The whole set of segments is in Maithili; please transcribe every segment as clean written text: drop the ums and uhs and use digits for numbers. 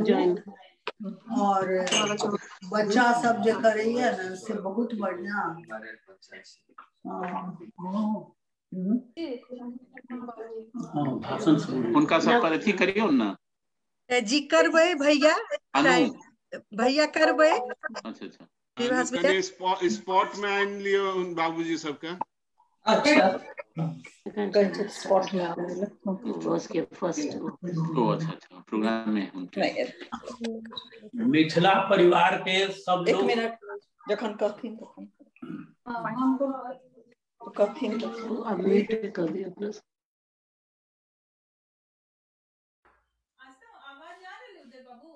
ज्वाइन। और बच्चा सब जे करैया ने से बहुत बढ़िया। भाषण हुनका सब पर अथी करियौ ना जी, करबै भैया, भैया करबै। अच्छा अच्छा, कनि स्पॉट में आनि लियौ बाबूजी सबके। अच्छा, स्पॉट में आने उसके फर्स्ट। ओ अच्छा अच्छा, प्रोग्राम में उनके मिथिला परिवार के सब एक मिनट, जखन कहथिन तखन कहथिन। म्यूट कर दिया अपना। आवाज आ रही उदय बाबू?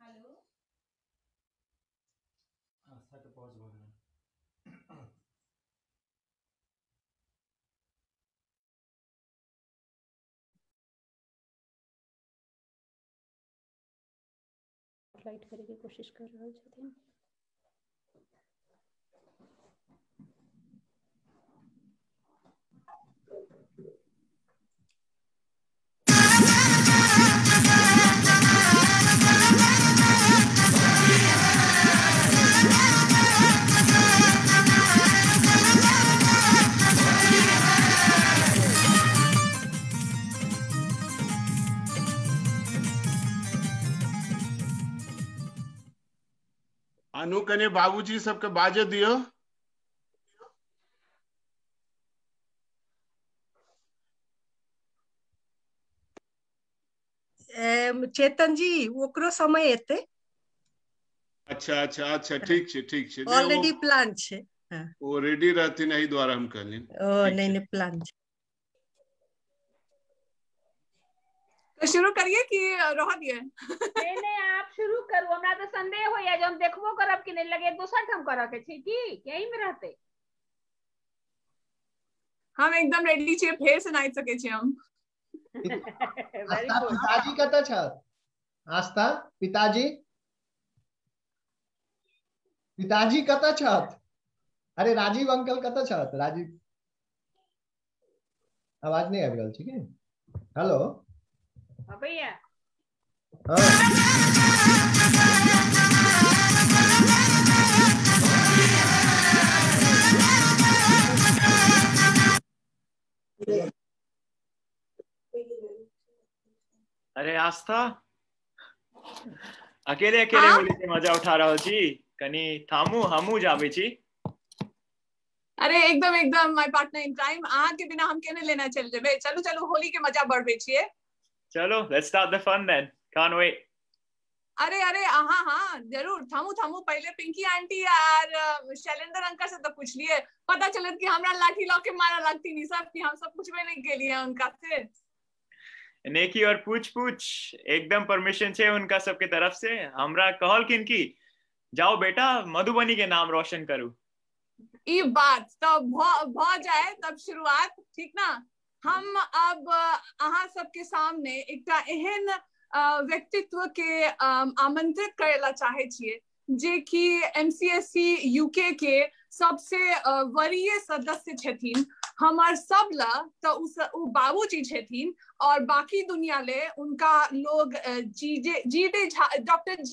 हेलो, आस्था के पहुंच भऽ गेलै। लाइट करे के कोशिश कर रहल छथिन। अनु कने बाबूजी सबके बाजे दियो। चेतन जी, ओकरो समय एतै। अच्छा अच्छा अच्छा, ठीक छै ठीक छै, ऑलरेडी प्लान छै। ओ रेडी रहथिन एहि द्वारा हम कहलिन। ओ नहीं नहीं, प्लान छै। तो शुरू करिए कि रह दिए? नहीं नहीं, आप शुरू करू, हमरा तो संदेह होइया जे हम देखबो करब कि नहीं, लगे दोसर ठाम करऽ के छै की यही में रहते। हम एकदम रेडी छियै, फेर से नाचि सकै छियै हम। आस्था पिताजी कतऽ छथि? आस्था पिताजी, पिताजी कतऽ छथि? अरे राजीव अंकल कतऽ छथि? राजीव, आवाज नहीं आबि रहल छै की? हेलो भैया। हाँ, अरे आस्था, अकेले अकेले होली के मजा उठा रहल छी, कनी थामू, हमू जाबे छी। अरे एकदम एकदम, माय पार्टनर इन क्राइम, अहाँ के बिना हम केने लेना चल जेबै। चलू चलू, होली के मजा बढ़बै छियै। चलो, let's start the fun then, can't wait. अरे अरे, हाँ हाँ जरूर, थामू थामू, पहले पिंकी आंटी और शैलेंद्र अंकल से तो पूछ लिए, पता चलत कि हमरा लाठी लऽ के मारा लगती नहीं सब, कि हम सब पूछबे नहीं के लिए उनका से। नेकी और पूछ पूछ एकदम परमिशन छे उनका सबके तरफ से। हमरा कहलखिन कि जाओ बेटा मधुबनी के नाम रोशन करू। ई बात तो भ जाए तब शुरुआत, ठीक ना? हम अब अहाँ सबके सामने एकटा एहन व्यक्तित्व के आमंत्रित करेला चाहे छियै जे कि एमसीएससी यूके के सबसे वरीय सदस्य छथिन। हमार सब ला तो उ बाबूजी छथिन और बाकी दुनिया ले उनका लोग G D Jha, doctor G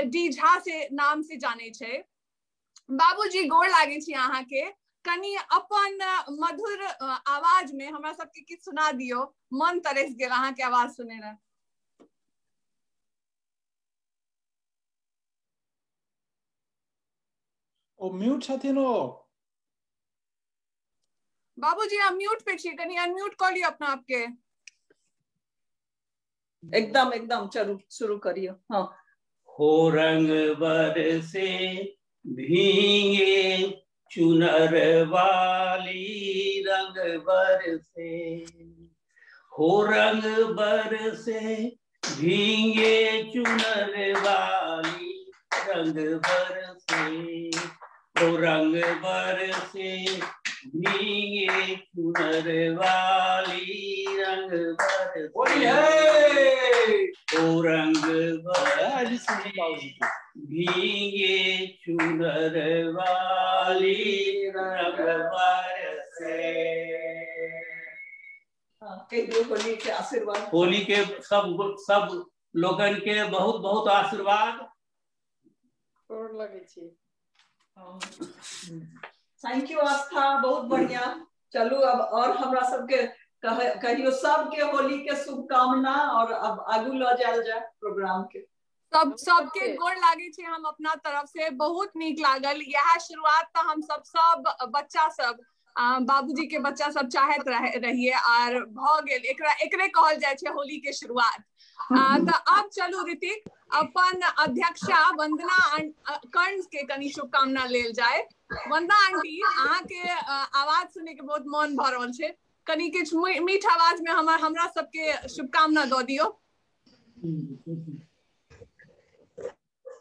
D Jha से नाम से जाने छै। बाबूजी गोर लागे छी अहाँ के, कनी अपन मधुर आवाज में हमरा सबके किछु सुना दियो, मन तरस गेल अहाँ के आवाज सुने ला। ओ म्यूट छथिन ओ बाबूजी, आप म्यूट पे छी, कनी अनम्यूट कर लियो अपना आपके। एकदम एकदम, चलू शुरू करियो। हाँ, हो रंग बरसे भींगे चुनर वाली, रंग बरसे, हो रंग बरसे भींगे चुनर वाली, रंग बरसे, हो रंग बरसे भींगे चुनर वाली, रंग बरसे, हो रंग बरसे भींगे चुनर वाली, रंग बरसे। कहि दियौ होली के आशीर्वाद। होली के सब सब लोगन के बहुत बहुत आशीर्वाद। गोर लगै छी। Thank you आस्था, बहुत बढ़िया। चलू अब और हमरा सबके कहियो सबके होली के शुभकामना और अब आगू ल जायल जाय प्रोग्राम के। सब सबके गोर लागे छै हम अपना तरफ से। बहुत नीक लागल यह शुरुआत। तो हम सब सब बच्चा सब बाबूजी के बच्चा सब चाहत रहिए और भ गेल। एकरा एकरे कहल जाय छै होली के शुरुआत। तो अब चलू ऋतिक अपन अध्यक्षा वंदना कर्ण के कनी शुभकामना लेल जाय। वंदना आंटी, अहाँ के आवाज सुने के बहुत मन भ रहल छै। कनी किछु मीठ आवाज में हमरा सबके शुभकामना दऽ दियौ।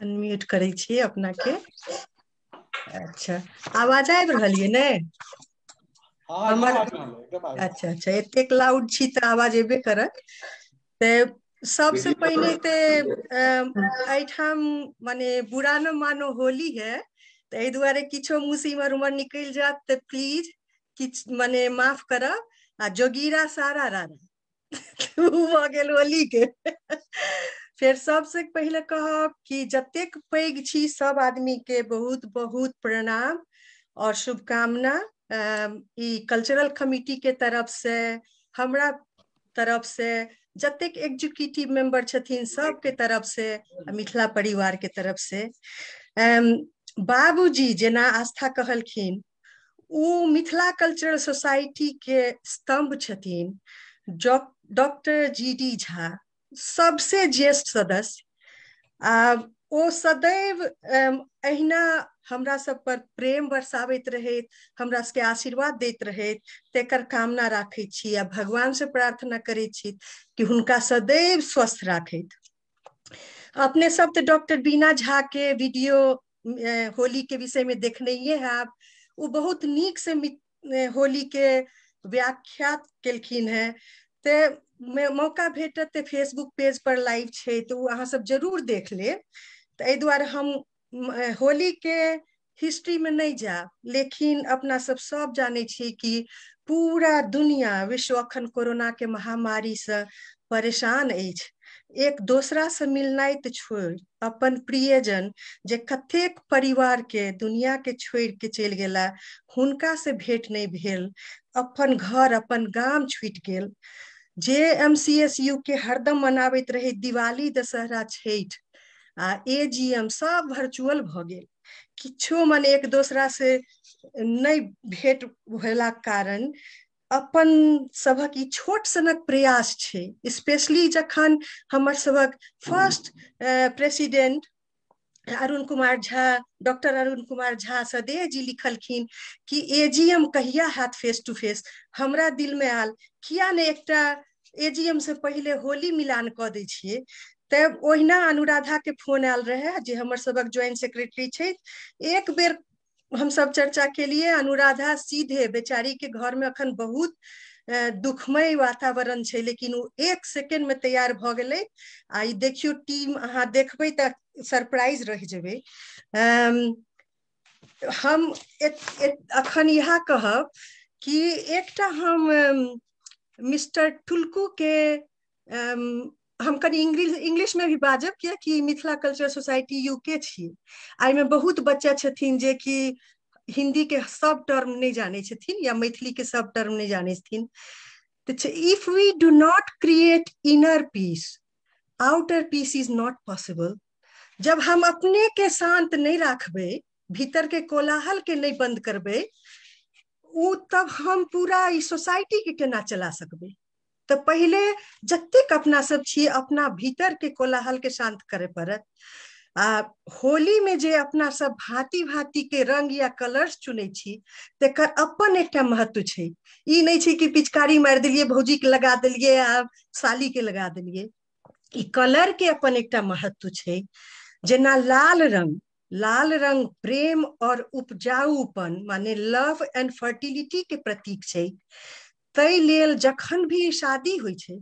अनम्यूट करै छी अपना के। अच्छा, आवाज आबि रहल ये ने? हाँ, एकदम आबि रहल है, एकदम आबि रहल। अच्छा अच्छा, एतेक लाउड छी तऽ आवाज एबे करत। तऽ सबसे पहिने तऽ एहिठाम माने बुरा न मानो होली है, तऽ एहि दुआरे किछो मुँह से इम्हर उम्हर निकलि जायत तऽ प्लीज किछु माने माफ करब। आ जोगीरा सारा रारा उ भऽ गेल होली के। फेर सबसे पहिले कहब कि जतेक पैघ छी सब आदमी के बहुत बहुत प्रणाम और शुभकामना। ई कल्चरल कमिटी के तरफ से, हमरा तरफ से, जतेक एग्जीक्यूटिव मेंबर छथिन सबके तरफ से, आ मिथिला परिवार के तरफ से। बाबूजी जेना आस्था कहलखिन, ओ मिथिला कल्चरल सोसाइटी के स्तंभ छथिन। डॉक्टर जी डी झा सबसे ज्येष्ठ सदस्य, आ ओ सदैव एहिना हमरा सब पर प्रेम बरसाबैत रहैत, हमरा सबके आशीर्वाद दैत रहैत, तेकर कामना राखै छी आ भगवान से प्रार्थना करै छी कि हुनका सदैव स्वस्थ राखैत। अपने सब तऽ डॉक्टर बीना झा के वीडियो होली के विषय में देखने हैब। ओ बहुत नीक से होली के व्याख्या केलखिन हैं। तऽ मौका भेटत तऽ फेसबुक पेज पर लाइव छै, तऽ ओ अहाँ सब जरूर देख लेब। तऽ एहि दुआरे हम होली के हिस्ट्री में नहीं जायब, लेकिन अपना सब सब जानै छी कि पूरा दुनिया विश्व अखन कोरोना के महामारी से परेशान अछि। एक दोसरा से मिलनाइ तऽ छोड़ि, अपन प्रियजन जे कतेक परिवार के दुनिया के छोड़ि के चलि गेला, हुनका से भेंट नहीं भेल, अपन घर अपन गाम छूटि गेल। जे MCSU के हरदम मनाबैत रहे दिवाली, दशहरा, छठि आ AGM सब वर्चुअल भऽ गेल। किछो मने एक दोसरा से नहि भेंट भेलाक कारण अपन सभक ई छोट सनक प्रयास छै। स्पेशली जखन हमर सभक first president Arun Kumar Jha, doctor Arun Kumar Jha Sadev ji लिखलखिन कि AGM कहिया हैत फेस टू फेस, हमरा दिल में आयल किया ने एकटा AGM से पहिले होली मिलान कऽ दै छियै। तऽ ओहिना अनुराधा के फोन आयल रहे, जे हमर सभक ज्वाइंट सेक्रेटरी छै। एक बेर हम सब चर्चा केलिए, अनुराधा सीधे बेचारी के घर में अखन बहुत दुखमय वातावरण छै, लेकिन ओ एक सेकेंड में तैयार भऽ गेलै। आ ई देखियौ टीम, अहाँ देखबै तऽ सरप्राइज रहि जेबै। हम अखन इएह कहब कि एकटा हम मिस्टर टुल्कू के हम कनि इंग्लिश में भी बाजब, कियाकि मिथिला कल्चर सोसाइटी यूके छी, एहिमे बहुत बच्चा छथिन जे कि हिंदी के सब टर्म नहीं जाने छथिन या मैथिली के सब टर्म नहीं जाने छथिन। तऽ if we do not create inner peace, outer peace is not possible. जब हम अपने के शांत नहीं राखबै, भीतर के कोलाहल के नहीं बंद करबै, उ तब हम पूरा ई सोसाइटी के केना चला सकबै। तऽ पहिले जतेक अपना सब छी अपना भीतर के कोलाहल के शांत करे पड़त। आ होली में जे अपना सब भांति भांति के रंग या कलर्स चुनै छी, तेकर अपन एकटा महत्व छै। ई नहि छै कि पिचकारी मारि देलियै, भौजी के लगा देलियै आ साली के लगा देलियै। ई कलर के अपन एकटा महत्व छै। जेना लाल रंग, लाल रंग प्रेम और उपजाऊपन माने लव एंड फर्टिलिटी के प्रतीक छै। ताहि लेल जखन भी शादी होइ छै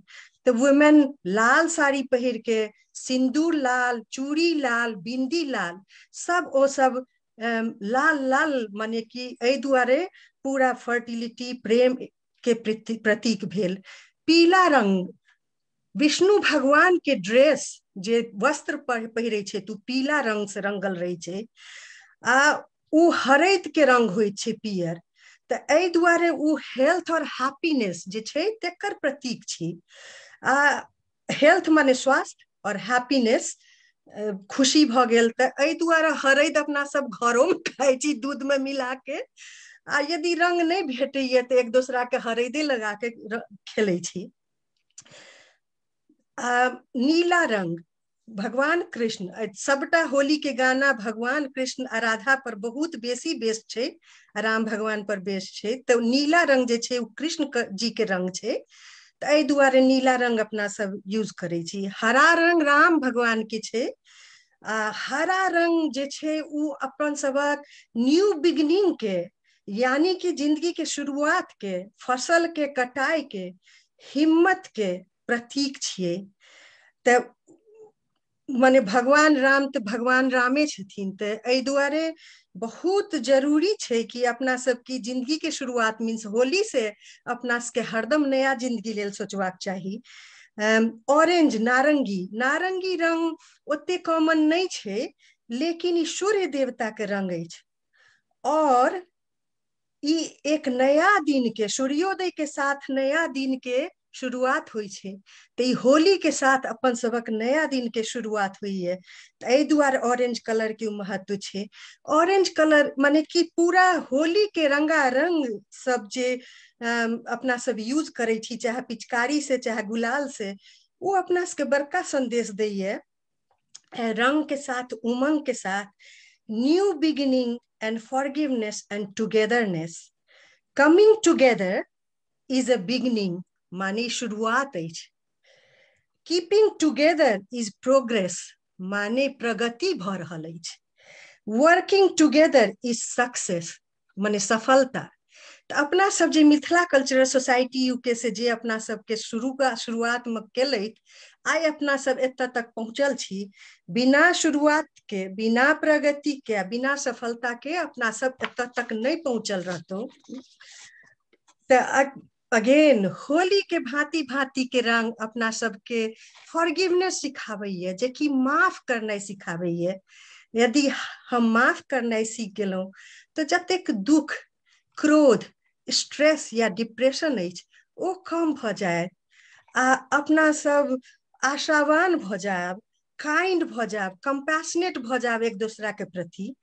तऽ वुमेन लाल साड़ी पहिर के, सिंदूर लाल, चूड़ी लाल, बिंदी लाल, सब ओ सब लाल लाल, माने कि एहि दुआरे पूरा फर्टिलिटी प्रेम के प्रतीक भेल। पीला रंग विष्णु भगवान के ड्रेस जे वस्त्र पहिरे छै तऽ पीला रंग से रंगल रहै छै आ ओ हरैद के रंग होइ छै पियर। तऽ एहि दुआरे ओ हेल्थ और हैप्पीनेस जे छै तकर प्रतीक छी। आ हेल्थ माने स्वास्थ्य और हैप्पीनेस खुशी भऽ गेल। तऽ एहि दुआरे हरैद अपना सब घरोमे खाइ छी दूध में मिला के, आ यदि रंग नहि भेटैया तऽ एक दोसरा के हरैदे लगा के खेलै छी। आ नीला रंग भगवान कृष्ण, सबटा होली के गाना भगवान कृष्ण आ राधा पर बहुत बेसी बेस्ट छै, राम भगवान पर बेस्ट छै। तऽ नीला रंग जे छै ओ कृष्ण जी के रंग छै, तऽ एहि दुआरे नीला रंग अपना सब यूज करै छी। हरा रंग राम भगवान के छै, आ हरा रंग जे छै ओ अपन सबक न्यू बिगनिंग के, यानी कि जिंदगी के शुरुआत के, फसल के कटाई के, हिम्मत के प्रतीक छियै। तऽ माने भगवान राम तऽ भगवान रामे छथिन, तऽ एहि दुआरे बहुत जरूरी छै कि अपना सबके जिंदगी के शुरुआत मीन्स होली से अपना सबके हरदम नया जिंदगी लेल सोचबाक चाही। ऑरेंज नारंगी, नारंगी रंग ओते कॉमन नहि छै, लेकिन ई सूर्य देवता के रंग अछि और ई एक नया दिन के, सूर्योदय के साथ नया दिन के शुरुआत होइ छै। तऽ ई होली के साथ अपन सबक नया दिन के शुरुआत होइए, तऽ एहि दुआरे ऑरेंज कलर के महत्व छै। ऑरेंज कलर माने कि पूरा होली के रंगारंग सब जे अपना सब यूज करै छी, चाहे पिचकारी से चाहे गुलाल से, ओ अपना सबके बड़का संदेश दैए रंग के साथ, उमंग के साथ, new beginning and forgiveness and togetherness. Coming together is a beginning, माने शुरुआत अछि। कीपिंग टुगेदर is progress, माने प्रगति भऽ रहल अछि। वर्किंग टुगेदर is success, माने सफलता। तऽ अपना सब जे मिथिला कल्चरल सोसाइटी यूके से जे अपना सबके शुरुआत में केलथि, आइ अपना सब एतऽ तक पहुँचल छी। बिना शुरुआत के, बिना प्रगति के, बिना सफलता के अपना सब एतऽ तक नहि पहुँचल रहतौ। तऽ अगेन होली के भांति भांति के रंग अपना सबके फॉरगिवनेस सिखाबैए, जेकि माफ करनाइ सिखाबैए। यदि हम माफ करनाइ सीख गेलहुँ तऽ जतेक दुख, क्रोध, स्ट्रेस या डिप्रेशन अछि ओ कम भऽ जायत आ अपना सब आशावान भऽ जायब, काइंड भऽ जायब, कम्पैशनेट भऽ जायब एक दोसरा के प्रति।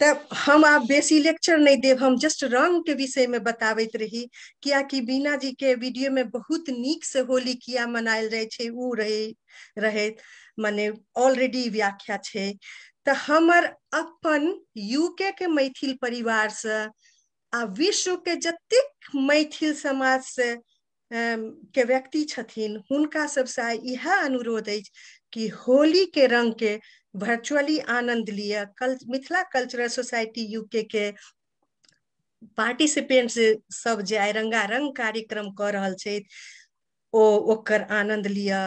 तऽ हम आब बेसी लेक्चर नहि देब, हम जस्ट रंग के विषय में बताबैत रही, कियाकि बीना जी के वीडियो में बहुत नीक से होली किया मनायल जाइ छै ओ रहे माने ऑलरेडी व्याख्या छै। तऽ हमर अपन यूके के मैथिल परिवार से आ विश्व के जतेक मैथिल समाज से के व्यक्ति छथिन हुनका सबसे इएह अनुरोध अछि कि होली के रंग के वर्चुअली आनंद लिअ। मिथिला कल्चरल सोसाइटी यूके के पार्टिसिपेंट सब जे आइ रंगारंग कार्यक्रम कऽ रहल छथि ओ ओकर आनंद लिअ।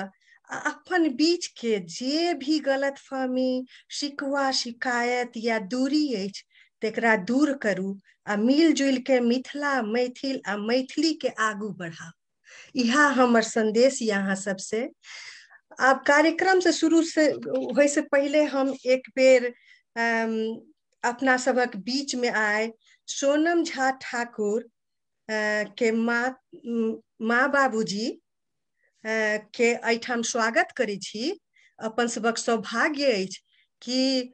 आ अपन बीच के जे भी गलतफहमी, शिकवा, शिकायत या दूरी अछि तेकरा दूर करू आ मिलजुल के मिथिला, मैथिल आ मैथिली के आगू बढ़ाउ। इएह हमर संदेश यऽ अहाँ सबसे। आब कार्यक्रम से शुरू से होय से पहले हम एक बेर अपना सबक बीच में आए सोनम झा ठाकुर के माँ बाबूजी के एहिठाम स्वागत करै छी। अपन सबक सौभाग्य अछि कि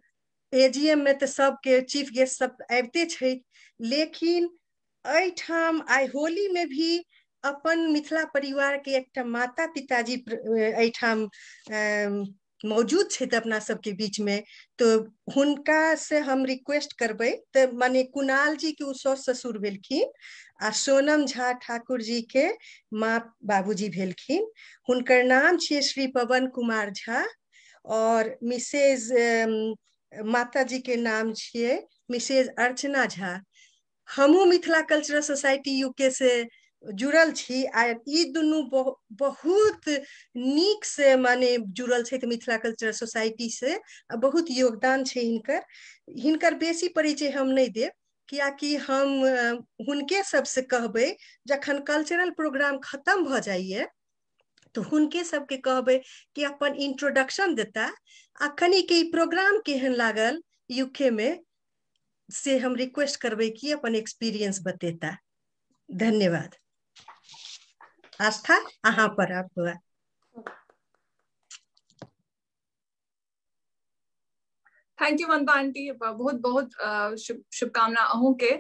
एजीएम में तऽ सबके चीफ गेस्ट सब आबिते छै, लेकिन एहिठाम आइ होली में भी अपन मिथिला परिवार के एकटा माता पिताजी एहिठाम मौजूद छथि अपना सबके बीच में। तो हुनका से हम रिक्वेस्ट करबै, तऽ माने कुणाल जी के ओ सास ससुर भेलखिन आ सोनम झा ठाकुर जी के माँ बाबूजी भेलखिन। हुनकर नाम छियै श्री पवन कुमार झा और मिसेज माता जी के नाम छियै मिसेज अर्चना झा। हमहूँ मिथिला कल्चरल सोसाइटी यूके से जुड़ल छी आ ई दुनू बहुत नीक से माने जुड़ल छथि मिथिला कल्चरल सोसाइटी से आ बहुत योगदान छै हिनकर। हिनकर बेसी परिचय हम नहि देब कियाकि हम हुनके सबसे कहबै जखन कल्चरल प्रोग्राम खत्म भऽ जाइए तो हुनके सबके कहबै कि अपन इंट्रोडक्शन देता आ कनी के ई प्रोग्राम केहन लागल यूके में से हम रिक्वेस्ट करबै कि अपन एक्सपीरियंस बतेता। धन्यवाद। आस्था अहाँ पर आप हुआ। Thank you Mamta aunty, बहुत बहुत शुभकामना अहूँ के।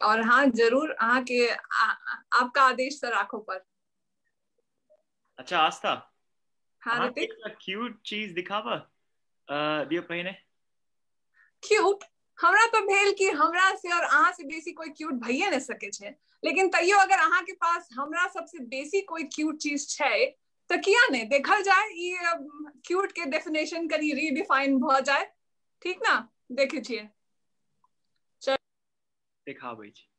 और हाँ जरूर अहाँ के आपका आदेश सर आंखों पर। अच्छा आस्था, हाँ ऋतिक, क्यूट चीज दिखावा दियो पहिने। क्यूट हमरा तो भेल कि हमरा से और अहाँ से बेसी कोई क्यूट भइए नहीं सके छे, लेकिन तैयो अगर अहाँ के पास हमरा सबसे बेसी कोई क्यूट चीज छै तो किया नहीं देखल जाए, ये क्यूट के डेफिनेशन कनी रीडिफाइन भ जाए, ठीक ना? देखे छियै, चल देखाबै छी।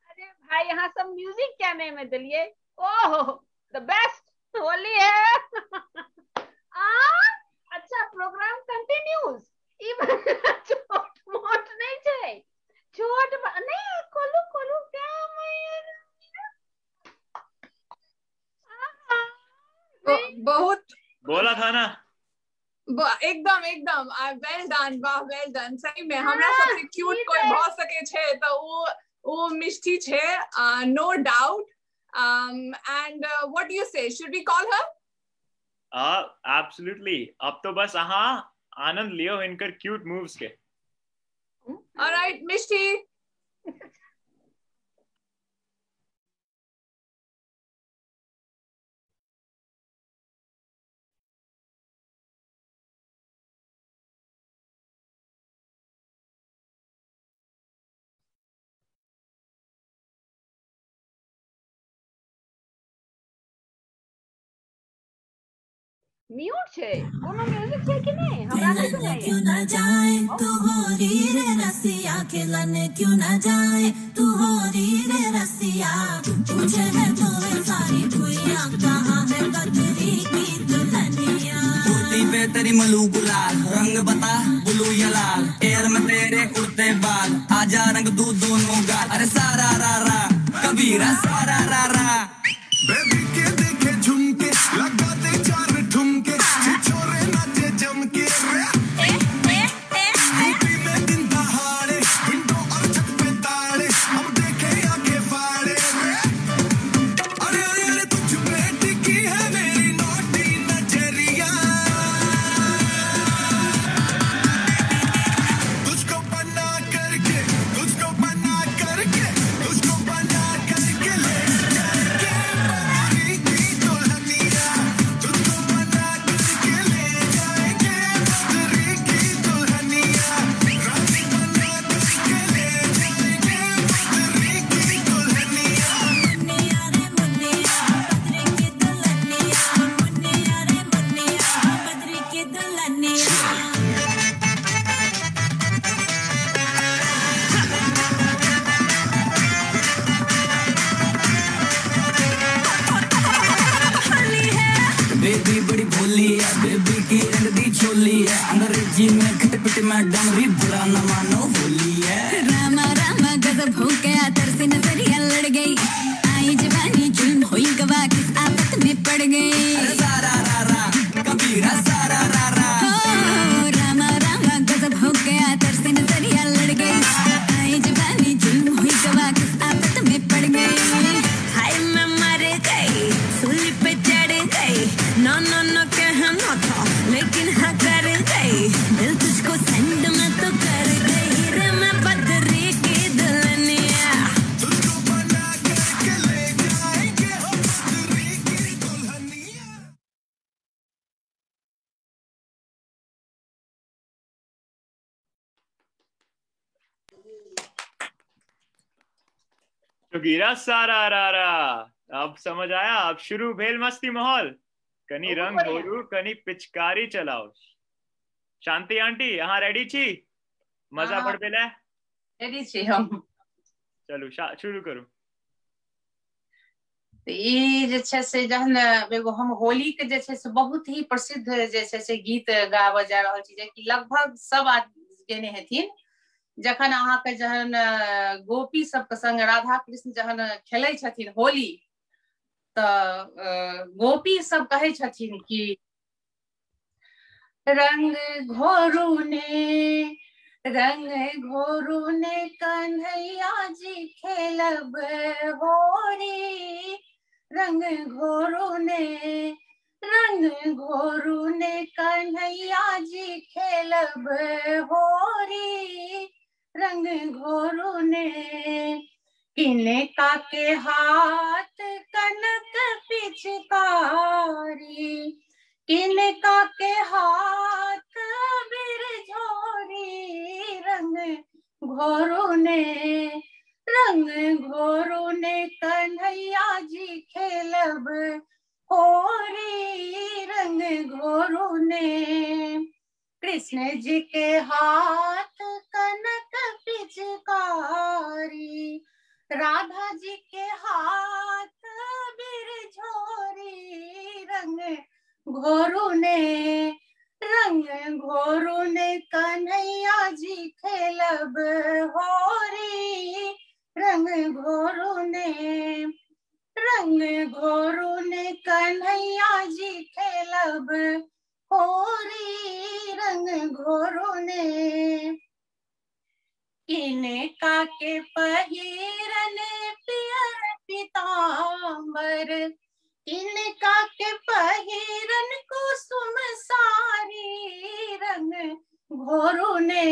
अरे भाई यहाँ सब म्यूजिक क्या नहीं में दिलिए, ओह the best Holi है। अच्छा प्रोग्राम कंटिन्यूज, छोट मोट नहीं छै, छोट नहीं कोलू कोलू क्या बहुत बोला था ना, एकदम एकदम वेल डन, वाह वेल डन। सही में हमरा सबसे क्यूट कोई भ सके छै तो वो मिष्टी छै, no doubt. And what do you say, should we call her? Absolutely. अब तो बस अहाँ आनंद लियो इनकर क्यूट मूव्स के। ऑलराइट मिष्टी। म्यूट छे, कोनो म्यूजिक छे कि नहीं? हमरा नहीं सुनाई। क्यों ना जाए तू होरी रे रसिया, खेलने क्यों ना जाए तू होरी रे रसिया, पूछे है तो सारी भुइयां कहाँ है बदरी की दुल्हनिया। कुर्ती पे तेरी मलू गुलाल, रंग बता ब्लू या लाल, एयर में तेरे उड़ते बाल, आजा रंग दू दोनों गाल। अरे सारा रा रा कबीरा सारा रा रा, बेबी के देखे झुमके लगा दे चार ठुमके, छिछोरे नाचे जमके रे, यूपी में दिन दहाड़े, विंडो और छत पे ताड़े, हम देखे आंखें फाड़े रे। अरे अरे अरे तुझ पे टिकी है मेरी नोटी नजरिया, तुझको बना करके, तुझको बना करके, तुझको बना करके ले जाएंगे बदरी की दुल्हनिया, तुझको बना करके ले जाएंगे बदरी की दुल्हनिया, रानी बना करके ले जाएंगे बदरी की दुल्हनिया। मुन्निया रे मुन्निया बदरी की दुल्हनिया, मुन्निया रे मुन्निया बदरी की दुल्हनिया। बेबी बड़ी भोली है, बेबी की रंग दी चोली है, अंग्रेजी में खटपिट में डमरी, बुरा न मानो होली है। रामा रामा गजब हो गया, तरसे नजरिया लड़ गई, आई जवानी जुल्म हुई गवाह किस आफत में पड़ गई। अरे सारा रा रा कबीरा सारा रा रा, ओ रामा रामा गजब हो गया, तरसे नजरिया लड़ गई, आई जवानी जुल्म हुई गवाह किस आफत में पड़ गई। हाय जोगीरा सारा रा रा। अब समझ आया, अब शुरू भेल मस्ती माहौल। कनी रंग घोरू कनी पिचकारी चलाओ। शांति आंटी यहाँ रेडी छी? मजा हाँ। बढ़ भेलै? रेडी छी हम। चलू शुरू करू। तऽ ई जे छै से जहन एगो हम होली के जे छै से बहुत ही प्रसिद्ध जे छै से गीत गाबऽ जा रहल छी, जेकि लगभग सब आदमी गेने हेथिन। जखन अहाँके जहन गोपी सबके संग राधा कृष्ण जहन खेलै छथिन होली, तऽ गोपी सब कहै छथिन कि रंग घोरू ने, रंग घोरू ने कन्हैया जी खेलब होरी, रंग घोरू ने, रंग घोरू ने कन्हैया जी खेलब होरी, रंग घोरू ने। किनका के हाथ कनक पिचकारी, किनका के हाथ बिरझोरी, रंग घोरू ने, रंग घोरू ने कन्हैया जी खेलब होरी, रंग घोरू ने। कृष्ण जी के हाथ कनक पिचकारी, राधा जी के हाथ बिरझोरी, रंग घोरू ने, रंग घोरू ने कन्हैया जी खेलब होरी, रंग घोरू ने, रंग घोरू ने कन्हैया जी खेलब होरी, रंग घोरू ने। किनका के पहिरन पियर पीताम्बर, किनका के पहिरन कुसुम सारी, रंग घोरू ने,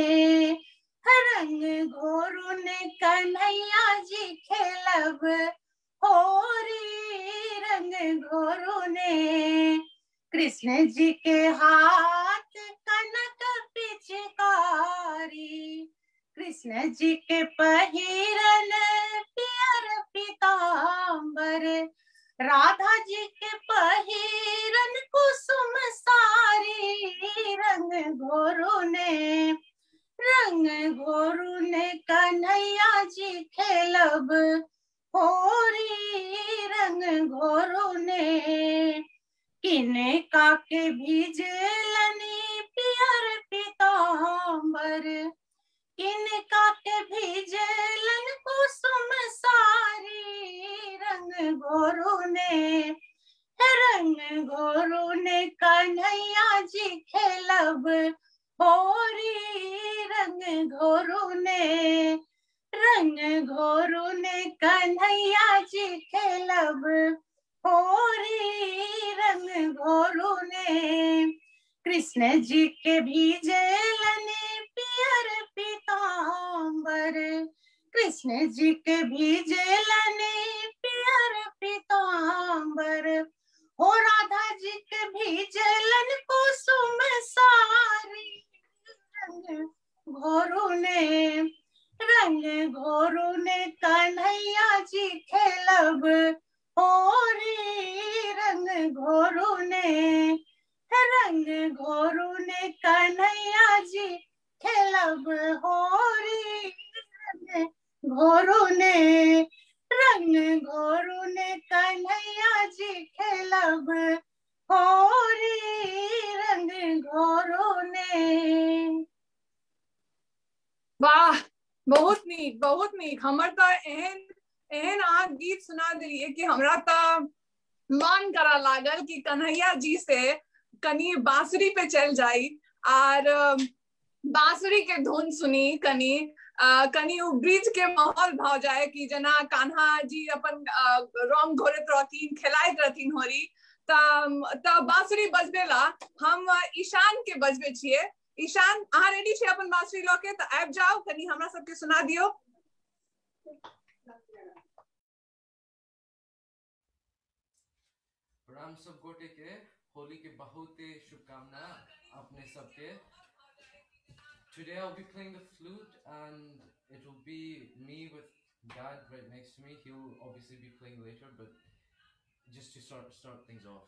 रंग घोरू ने कन्हैया जी खेलब होरी, रंग घोरू ने। कृष्ण जी के हाथ कनक पिचकारी, कृष्ण जी के पहिरन पियर पीताम्बर, राधा जी के पहिरन कुसुम सारी, रंग घोरू ने, रंग घोरू ने कन्हैया जी खेलब होरी, रंग घोरू ने। किनका के भीजलनी पियर पीताम्बर, किनका के भीजलन कुसुम सारी, रंग घोरू ने, रंग घोरू ने कन्हैया जी खेलब होरी, रंग घोरू ने, रंग घोरू ने कन्हैया जी खेलब होरी, रंग घोरू ने। कृष्ण जी के भीजलने पियर पीताम्बर, कृष्ण जी के भीजलने पियर पीताम्बर, हो राधा जी के भीजलन कुसुम सारी, रंग घोरू ने, रंग घोरू ने कन्हैया जी खेलब होरी, रंग घोरू ने, रंग घोरू ने कन्हैया जी खेलब होरी, रंग घोरू ने, रंग घोरू ने कन्हैया जी खेलब होरी, रंग घोरू ने। वाह, बहुत नीक, बहुत नीक। हमर तऽ एहन एहन अहाँ गीत सुना देलियै कि हमरा तऽ मन करा लागल कि कन्हैया जी से कनी बांसुरी पे चल जाई आर बांसुरी के धुन सुनी, कनी कनी उ ब्रिज के माहौल भऽ जाए कि जेना कान्हा जी अपन रंग घोरैत रहथिन, खेलाइत रहथिन होरी, तऽ बांसुरी बजबेला हम ईशान के बजबै छियै। ईशान, अहाँ रेडी छियै अपन बांसुरी लऽ के? तऽ आबि जाउ, कनी हमरा सबके सुना दियौ। प्रणाम सब गोटे के, होली के बहुत शुभकामना अपने सबके। Today I'll be playing the flute and it will be me with dad right next to me. He'll obviously be playing later, but just to start things off.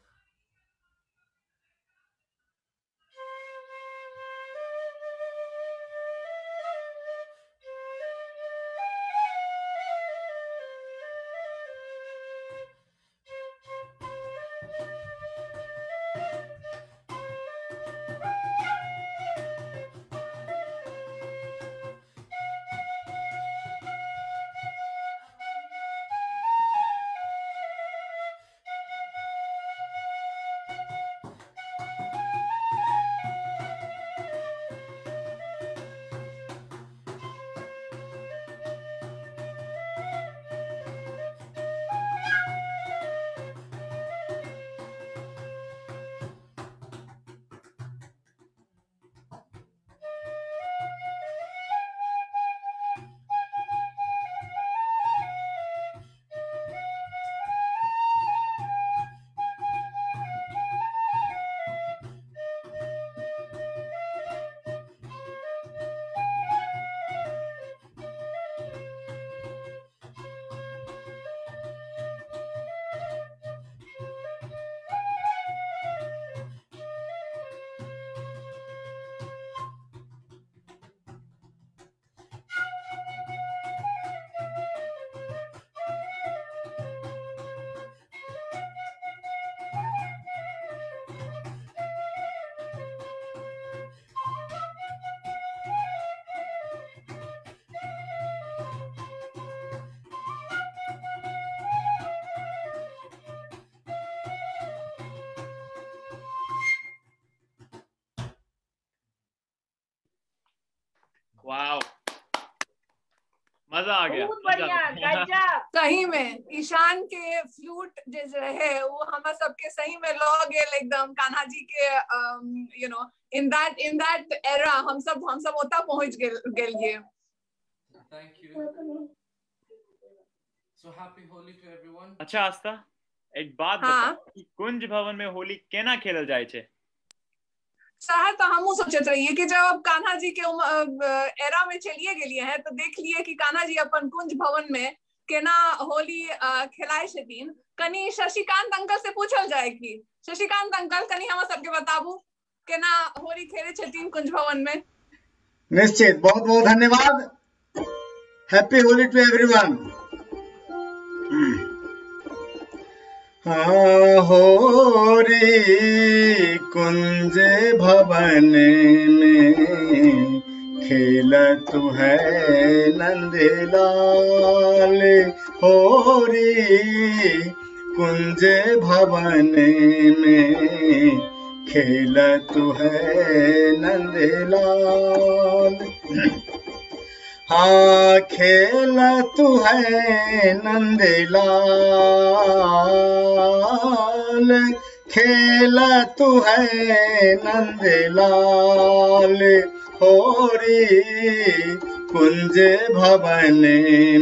Wow, मजा आ गया। बहुत बढ़िया, गजब। सही में ईशान के फ्लूट जे रहे वो हम सबके सही में ल गेल एकदम कान्हा जी के, you know, in that era हम सब ओता पहुंच गेलिए। Thank you. So happy Holi to everyone. अच्छा आस्था, एक बात हाँ? बताओ कि कुंज भवन में होली केना खेलल जाय छै? सह तो हमहूँ सोचते रहिए कि जब अब कान्हा जी के एरा में चलिए गेलिए हैं तो देख लिए कि कान्हा जी अपन कुंज भवन में केना होली खेलाय छथिन। कनी शशिकांत अंकल से पूछल जाए कि शशिकांत अंकल कनी हम सबके बताबू केना होली खेले छथिन कुंज भवन में। निश्चित, बहुत बहुत धन्यवाद। Happy Holi to everyone. हाँ, होरी कुंज भवन में खेलत है नंदलाल। होरी कुंज भवन में खेलत है नंदलाल। हाँ, खेलत है नंदलाल, खेलत है नंदलाल। होरी कुंज भवन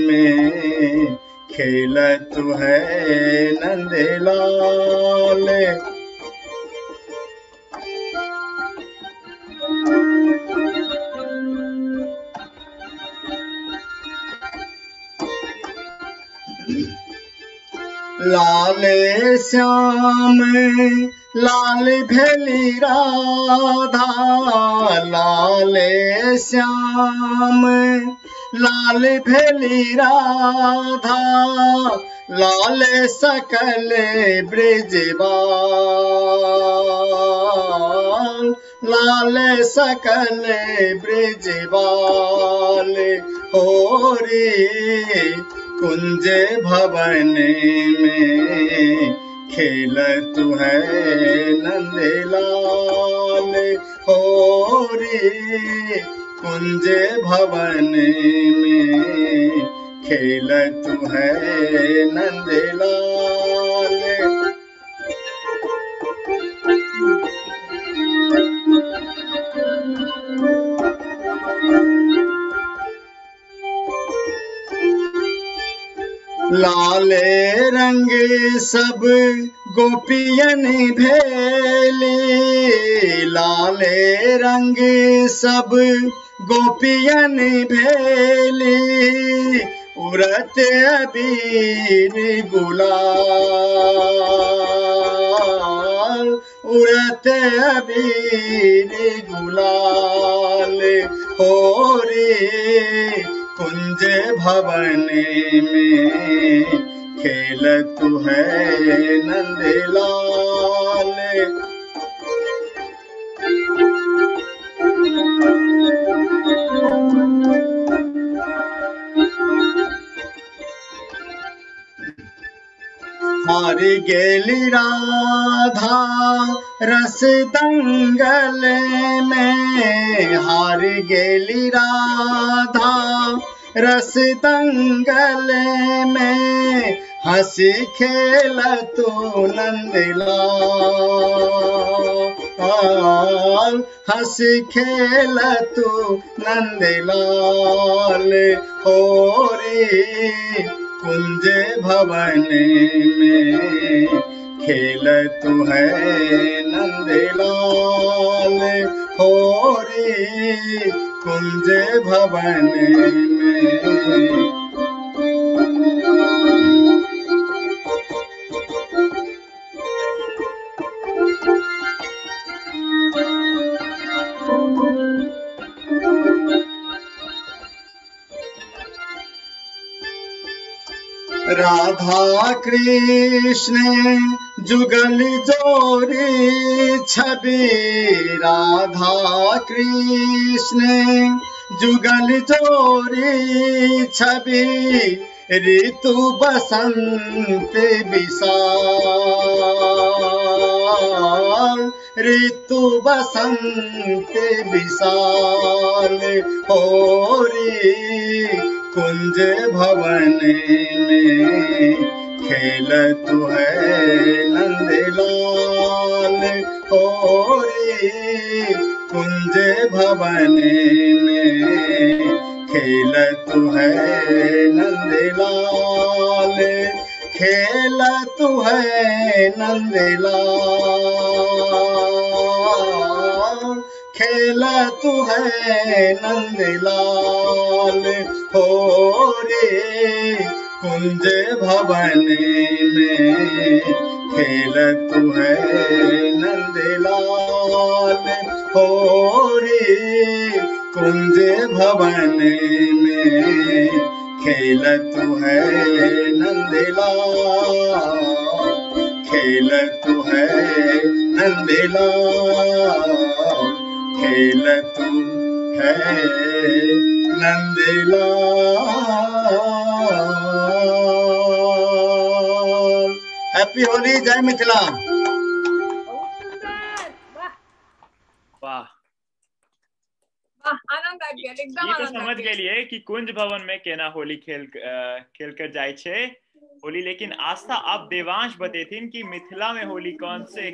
में खेलत है नंदलाल। लाले श्याम लाल भेली राधा, लाले श्याम लाल भेली राधा, लाले सकल ब्रिजबाल, लाले सकल ब्रिजबाल। होरी कुंज भवन में खेलत है नंदलाल। होरी कुंज भवन में खेलत है नंदलाल। लाले रंग सब गोपियन भेली, लाले रंग सब गोपियन भेली, उड़त अबीर गुलाल, उड़त अबीर गुलाल। हो रे कुंज भवन में खेलत है नंदलाल। हार गेली राधा रस दंगल में, हार गेली राधा रस दंगल में, हंसी खेल तू नंदलाल, हंसी खेल तू नंदलाल। हो रे कुंज भवन में खेल तू है नंदलाल। हो रे कुंज भवन में। राधा कृष्ण जुगल जोरी छवि, राधा कृष्ण जुगल जोरी छवि, ऋतु बसंत विशाल, ऋतु बसंत विशाल। हो रे कुंज भवन में खेल तू है नंदलाल। हो रे कुंज भवन में खेल तू है नंदलाल, खेल तू है नंदलाल, खेल तू है नंदलाल। हो रे कुंज भवन में खेल तू है नंदलाल। हो रे कुंज भवन में खेल तू है नंदलाल, खेल तू है नंदलाल, खेल तू है नंदलाल। हैप्पी होली, जय मिथिला। वाह वाह, आनंद आबि गेल एकदम। ई तो आनंद समझ आबि गेल। गेलियै कि कुंज भवन में केना होली खेल खेल कर जाइ छै होली, लेकिन आस्था आप देवांश बतेथिन कि मिथिला में होली कौन से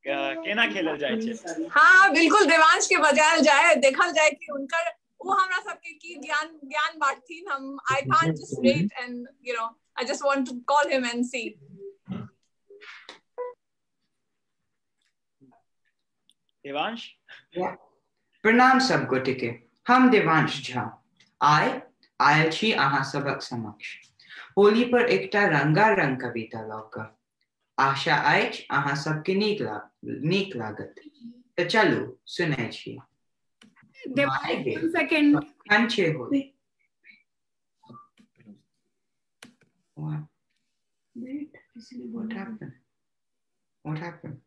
केना खेलल जाइ छै। हाँ बिल्कुल, देवांश के बजायल जाए, देखल जाए कि उनकर वो हमरा सबके की ज्ञान ज्ञान बांटथिन। हम I can't just wait and you know I just want to call him and see. Devansh. प्रणाम सब गोटे के, हम देवांश झा आइ आयल छी अहाँ सबक समक्ष होली पर एकटा रंगारंग कविता लऽ कऽ। आशा अछि अहाँ सबके नीक लागत। तऽ चलू सुनै छी। Devansh, one second. कखन छै Holi? Wait. What happened? What happened?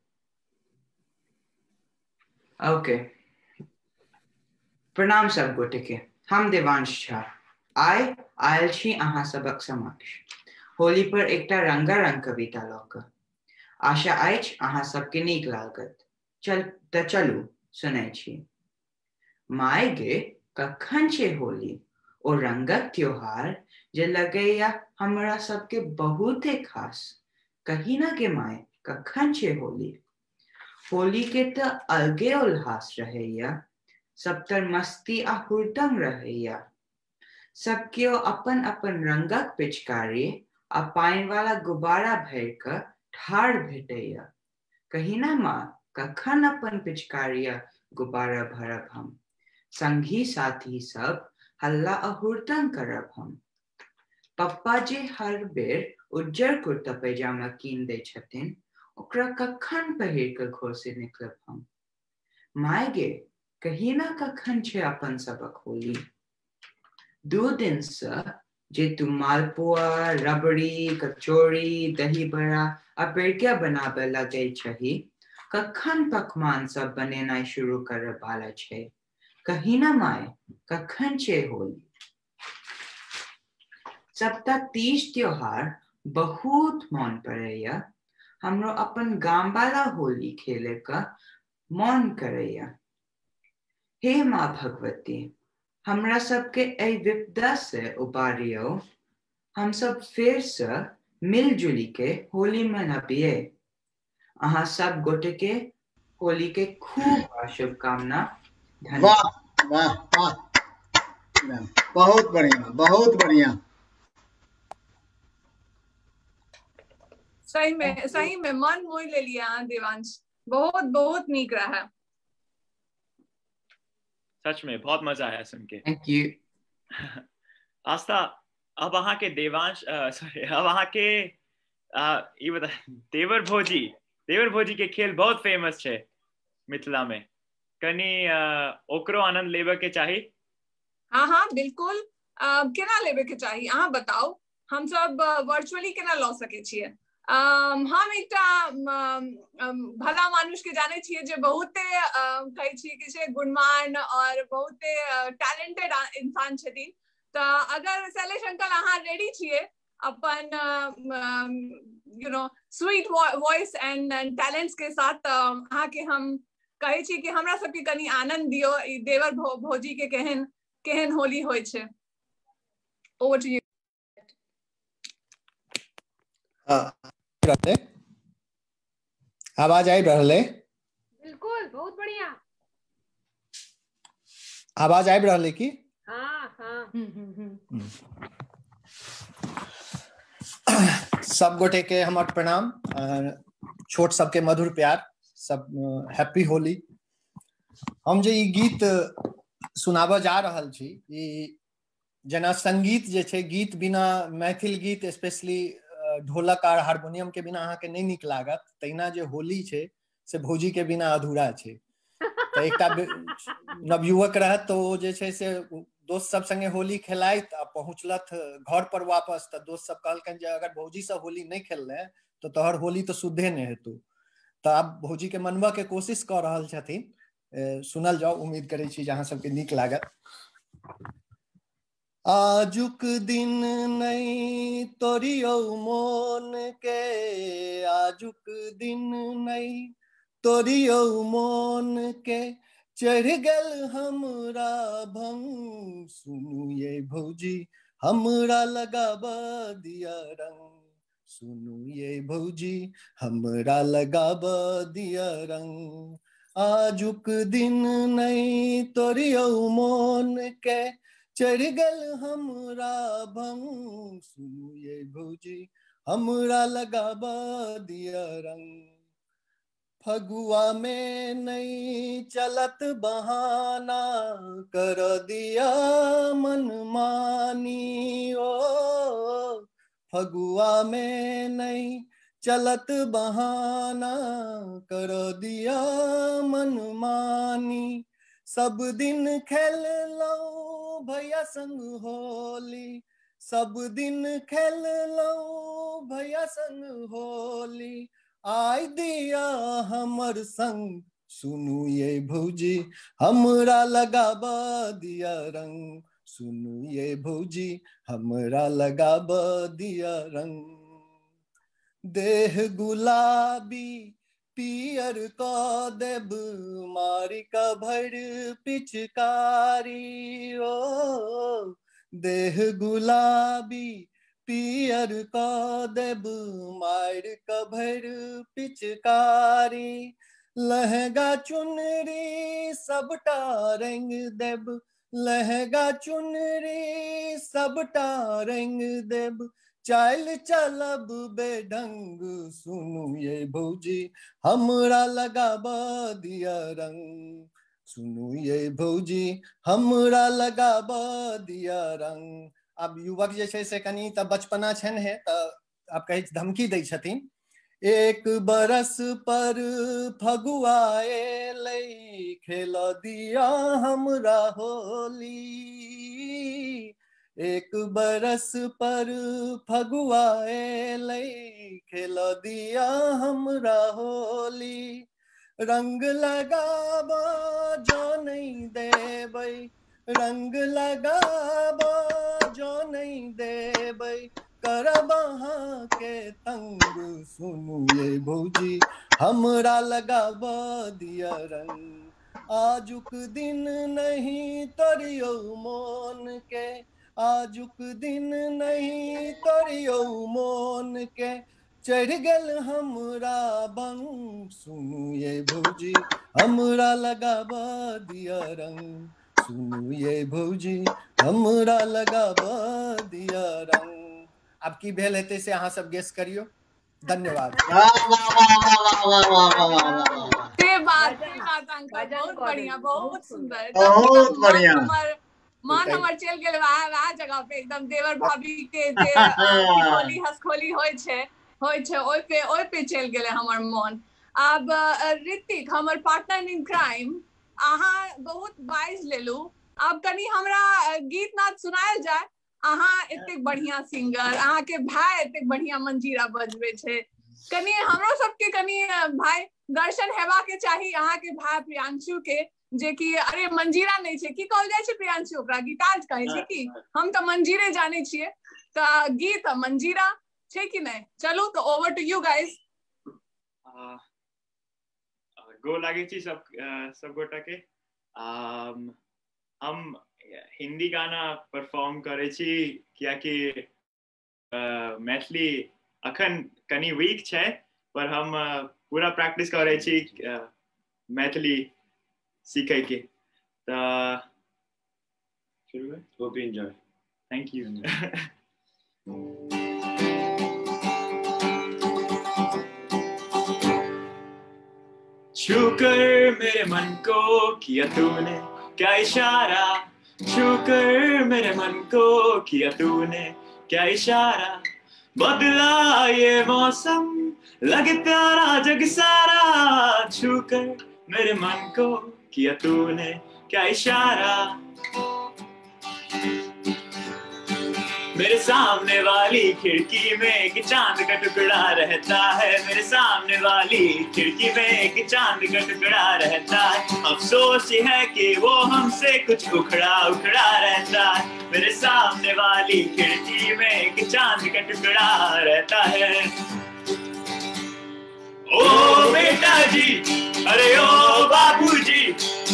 Okay. प्रणाम सब गोटे के, हम देवांश झा आइ आयल छी अहाँ सबक समक्ष होली पर एकटा रंगारंग कविता लऽ कऽ। आशा अछि अहाँ सबके नीक लागत। तऽ चलू सुनै छी। माय गे कखन छै होली, ओ रंगक त्योहार जे लगैया हमरा सबके बहुते खास। कही ना गे माय कखन छै होली। होली के तऽ अलगे उल्लास रहैया, सबतर मस्ती आ हुड़दंग रहैया। सब केओ अपन अपन रंगक पिचकारी आ पानि वाला गुब्बारा भरि कऽ ठाढ़ भेटैया। कही ना माँ कखन अपन पिचकारी आ गुब्बारा भरब हम, संगी साथी सब हल्ला आ हुड़दंग करब हम। पप्पा जे हर बेर उज्जर कुर्ता पैजामा कीन दै छथिन, ओकरा कखन पहिर कऽ घर से निकलब हम? माय गे, कही ना कखन छै अपन सबक होली? 2 दिन से जे तू मालपुआ, रबड़ी, कचौड़ी, दही बड़ा आ पिड़किया बनाबे लगै छही, कखन पकवान सब बनेनाइ शुरू करे वाला छै? कही ना माय, कखन छै होली? सबटा तीज त्योहार बहुत मन पड़ैया। हमरो अपन गाम वाला होली खेले का मन करैया। हे माँ भगवती, हमरा सबके एहि विपदा से उबारियो। हम सब फिर से मिलजुली के होली मनाबिए। अहाँ सब गोटे के होली के खूब शुभकामना। वाह वाह वाह, बहुत बढ़िया, बहुत बढ़िया। सही में मन मोह ले लिया देवांश, बहुत बहुत नीक रहा। सच में बहुत मजा आया सुन के। Thank you. आस्था, अब अहाँ के देवांश सॉरी, अब अहाँ के ई बता, देवर भोजी के खेल बहुत फेमस छै मिथिला में, कनी ओकरो आनंद लेबे के चाही। हाँ हाँ बिल्कुल, केना लेबे के चाही अहाँ बताओ, हम सब वर्चुअली केना लऽ सकै छियै? हम एकटा भला मानुष के जानै छियै जे बहुते कहै छियै कि छै गुणवान और बहुते टैलेंटेड इंसान छथिन। तऽ अगर शैलेश अंकल अहाँ रेडी छियै अपन you know sweet voice and talents के साथ, तऽ अहाँके हम कहै छी कि हमरा सबके कनि आनंद दियौ ई देवर भौजी के केहन केहन होली होइ छै। Over to you. आवाज आबि रहल है? बिल्कुल, बहुत बढ़िया। आवाज आबि रहल है की? हाँ हाँ। सब गोटे के हमर प्रणाम, छोट सबके मधुर प्यार, सब हैप्पी होली। हम जे ई गीत सुनाबऽ जा रहल छी, ई जेना संगीत जे छै, गीत बिना, मैथिल गीत स्पेशली ढोलक आर हारमोनियम के बिना अहाँके नहि नीक लागत, तहिना जे होली छै से भौजी के बिना अधूरा छै। तऽ एकटा नवयुवक रहत तऽ ओ जे छै से दोस्त सब संगे होली खेलाइत आ पहुँचलथ घर पर वापस, तऽ दोस्त सब कहलकनि जे अगर भौजी से होली नहि खेलले तऽ तोहर होली तऽ शुद्धे नहि हेतौ। तऽ आब भौजी के मनबऽ के कोशिश कऽ रहल छथिन। सुनल जाउ, उम्मीद करै छी जे अहाँ सबके नीक लागत। आजुक दिन नहीं तोरियौ मोन के, आजुक दिन नहीं तोरियौ मोन के, चढ़ गेल हमरा भंग, सुनू ये भौजी हमरा लगाब दिया रंग, सुनू ये भौजी हमरा लगाब दिया रंग। आजुक दिन नहीं तोरियौ मोन के, चढ़ गेल हमरा भंग, सुनू ये भौजी हमरा लगाब दिया रंग। फगुआ में नहीं चलत बहाना, कर दिया मनमानी, ओ फगुआ में नहीं चलत बहाना, कर दिया मनमानी। सब दिन खेल लो भैया संग होली, सब दिन खेल लो भैया संग होली, आइ दिया हमर संग, सुनू ये भौजी हमरा लगाब दिया रंग, सुनू ये भौजी हमरा लगाब दिया रंग। देह गुलाबी पियर क देब, मारी का भर पिचकारी, ओ देह गुलाबी पियर क देब, मार का भर पिचकारी। लहंगा चुनरी सबटा रंग देब, लहंगा चुनरी सबटा रंग देब, चाल चलब बेढंग, सुनू ये भौजी हमरा लगाब दिया रंग, सुनू ये भौजी हमरा लगाब दिया रंग। आब युवक जे छै से कनि तऽ बचपना छनि हे, तऽ आब कहै धमकी दै छथिन। एक बरस पर फगुआ एलै, खेल दिया हमरा होली। एक बरस पर फगुआ एलै, खेल दिया हमरा होली। रंग लगाबा जो नहीं देबै, रंग लगाबा जो नहीं देबै, करब अहाँके तंग। सुनू ये भौजी हमरा लगाब दिया रंग। आजुक दिन नहीं तोरियौ मोन के, आजुक दिन नहीं तोरियौ मोन के, चढ़ गेल हमरा बंग। सुनू ये भौजी हमरा लगाब दिया रंग। सुनू ये भौजी हमरा लगाब दिया रंग। आब की भेल हेतै से अहाँ सब गेस करियौ। धन्यवाद। से बात अंकल, बहुत बढ़िया, बहुत सुंदर, बहुत बढ़िया। मन हमर चलि गेल वएह जगह पे, एकदम देवर भाभी के जे होली हसखोली होइ छै ओहि पे चलि गेलै हमर मन। आब ऋतिक हमर पार्टनर इन क्राइम, अहाँ बहुत बाजि लेलू, आब कनि हमरा गीत नाद सुनायल जाय। अहाँ एतेक बढ़िया सिंगर, अहाँके भाय एतेक बढ़िया मंजीरा बजबै छै, कनि हमरो सबके कनि भाय दर्शन हेबाक चाही अहाँके भाय प्रियांशु के, जे कि अरे मंजीरा नहि छै, की कहल जाइ छै प्रियांशु ओकरा, गिटार कहै छै की? हम तऽ मंजीरे जानै छियै, तऽ गीत मंजीरा छै कि नहि? चलू तऽ ओवर टू you guys. गो लागै छी सब सब गोटा के। हम हिंदी गाना परफॉर्म करै छी कियाकि मैथिली अखन कनि वीक छै, पर हम पूरा प्रैक्टिस करै छी मैथिली सीखै के। तऽ शुरू है? Hope you enjoy. Thank you. छूकर मेरे मन को किया तूने क्या इशारा, छूकर मेरे मन को किया तूने क्या इशारा, बदला ये मौसम लगे प्यारा जग सारा, छूकर मेरे मन को किया तूने क्या इशारा। मेरे सामने वाली खिड़की में एक चांद का टुकड़ा रहता है, मेरे सामने वाली खिड़की में एक चांद का टुकड़ा रहता है, अफसोस ये है कि वो हमसे कुछ उखड़ा उखड़ा रहता है, मेरे सामने वाली खिड़की में एक चांद का टुकड़ा रहता है। ओ बेटा जी, अरे ओ बाबूजी,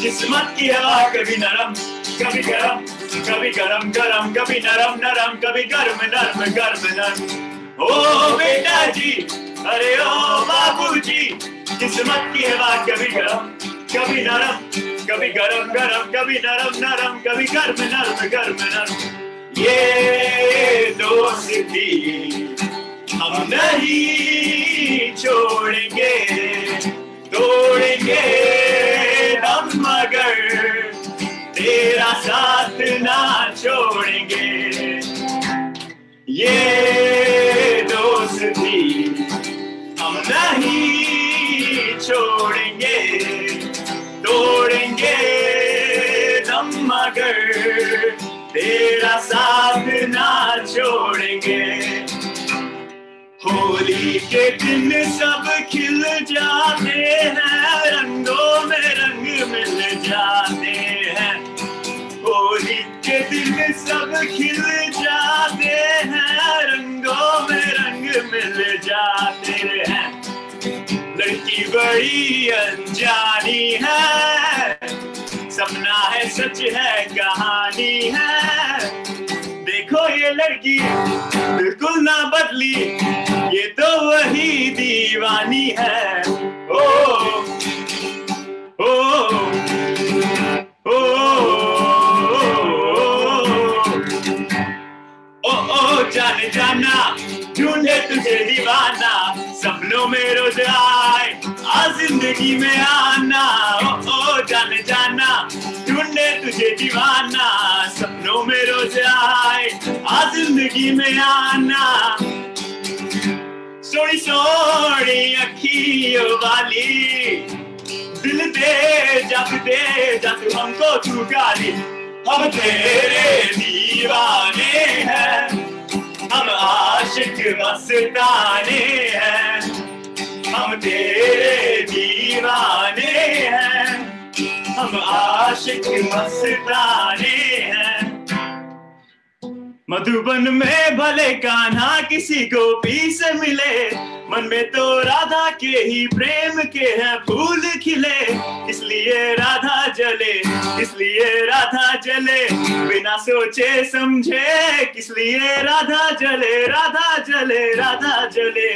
किस्मत की हवा कभी नरम कभी गरम, कभी गरम गरम कभी नरम नरम, कभी गर्म नरम गर्म नरम। ओ बेटा जी, अरे ओ बाबूजी, किस्मत की हवा कभी गरम कभी नरम, कभी गरम गरम कभी नरम नरम, कभी गर्म नरम गर्म नरम। ये दोस्ती हम नहीं छोड़ेंगे, तोड़ेंगे हम मगर तेरा साथ ना छोड़ेंगे। ये दोस्ती हम नहीं छोड़ेंगे, तोड़ेंगे दम मगर तेरा साथ ना छोड़ेंगे। होली के दिन सब खिल जाते हैं, रंगों में रंग मिल जाते हैं। होली के दिन सब खिल जाते हैं, रंगों में रंग मिल जाते हैं। लड़की बड़ी अनजानी है, सपना है सच है कहानी है। देखो ये लड़की बिल्कुल ना बदली, ये तो वही दीवानी है। ओ ओ ओ ओ ओ जाने जाना ढूंढे तुझे दीवाना, सपनों में रोज आए आ जिंदगी में आना। ओ ओ जाने जाना ढूंढे तुझे दीवाना, सपनों में रोज आए आ जिंदगी में आना। सोनी सोनी अखियों वाली, दिल दे जा तू हमको तू गाली। हम तेरे दीवाने हैं, हम आशिक मस्ताने हैं, हम तेरे दीवाने हैं, हम आशिक मस्ताने हैं। मधुबन में भले कान्हा किसी गोपी से मिले, मन में तो राधा के ही प्रेम के हैं फूल खिले। इसलिए राधा जले, इसलिए राधा जले, बिना सोचे समझे, इसलिए राधा जले, राधा जले, राधा जले।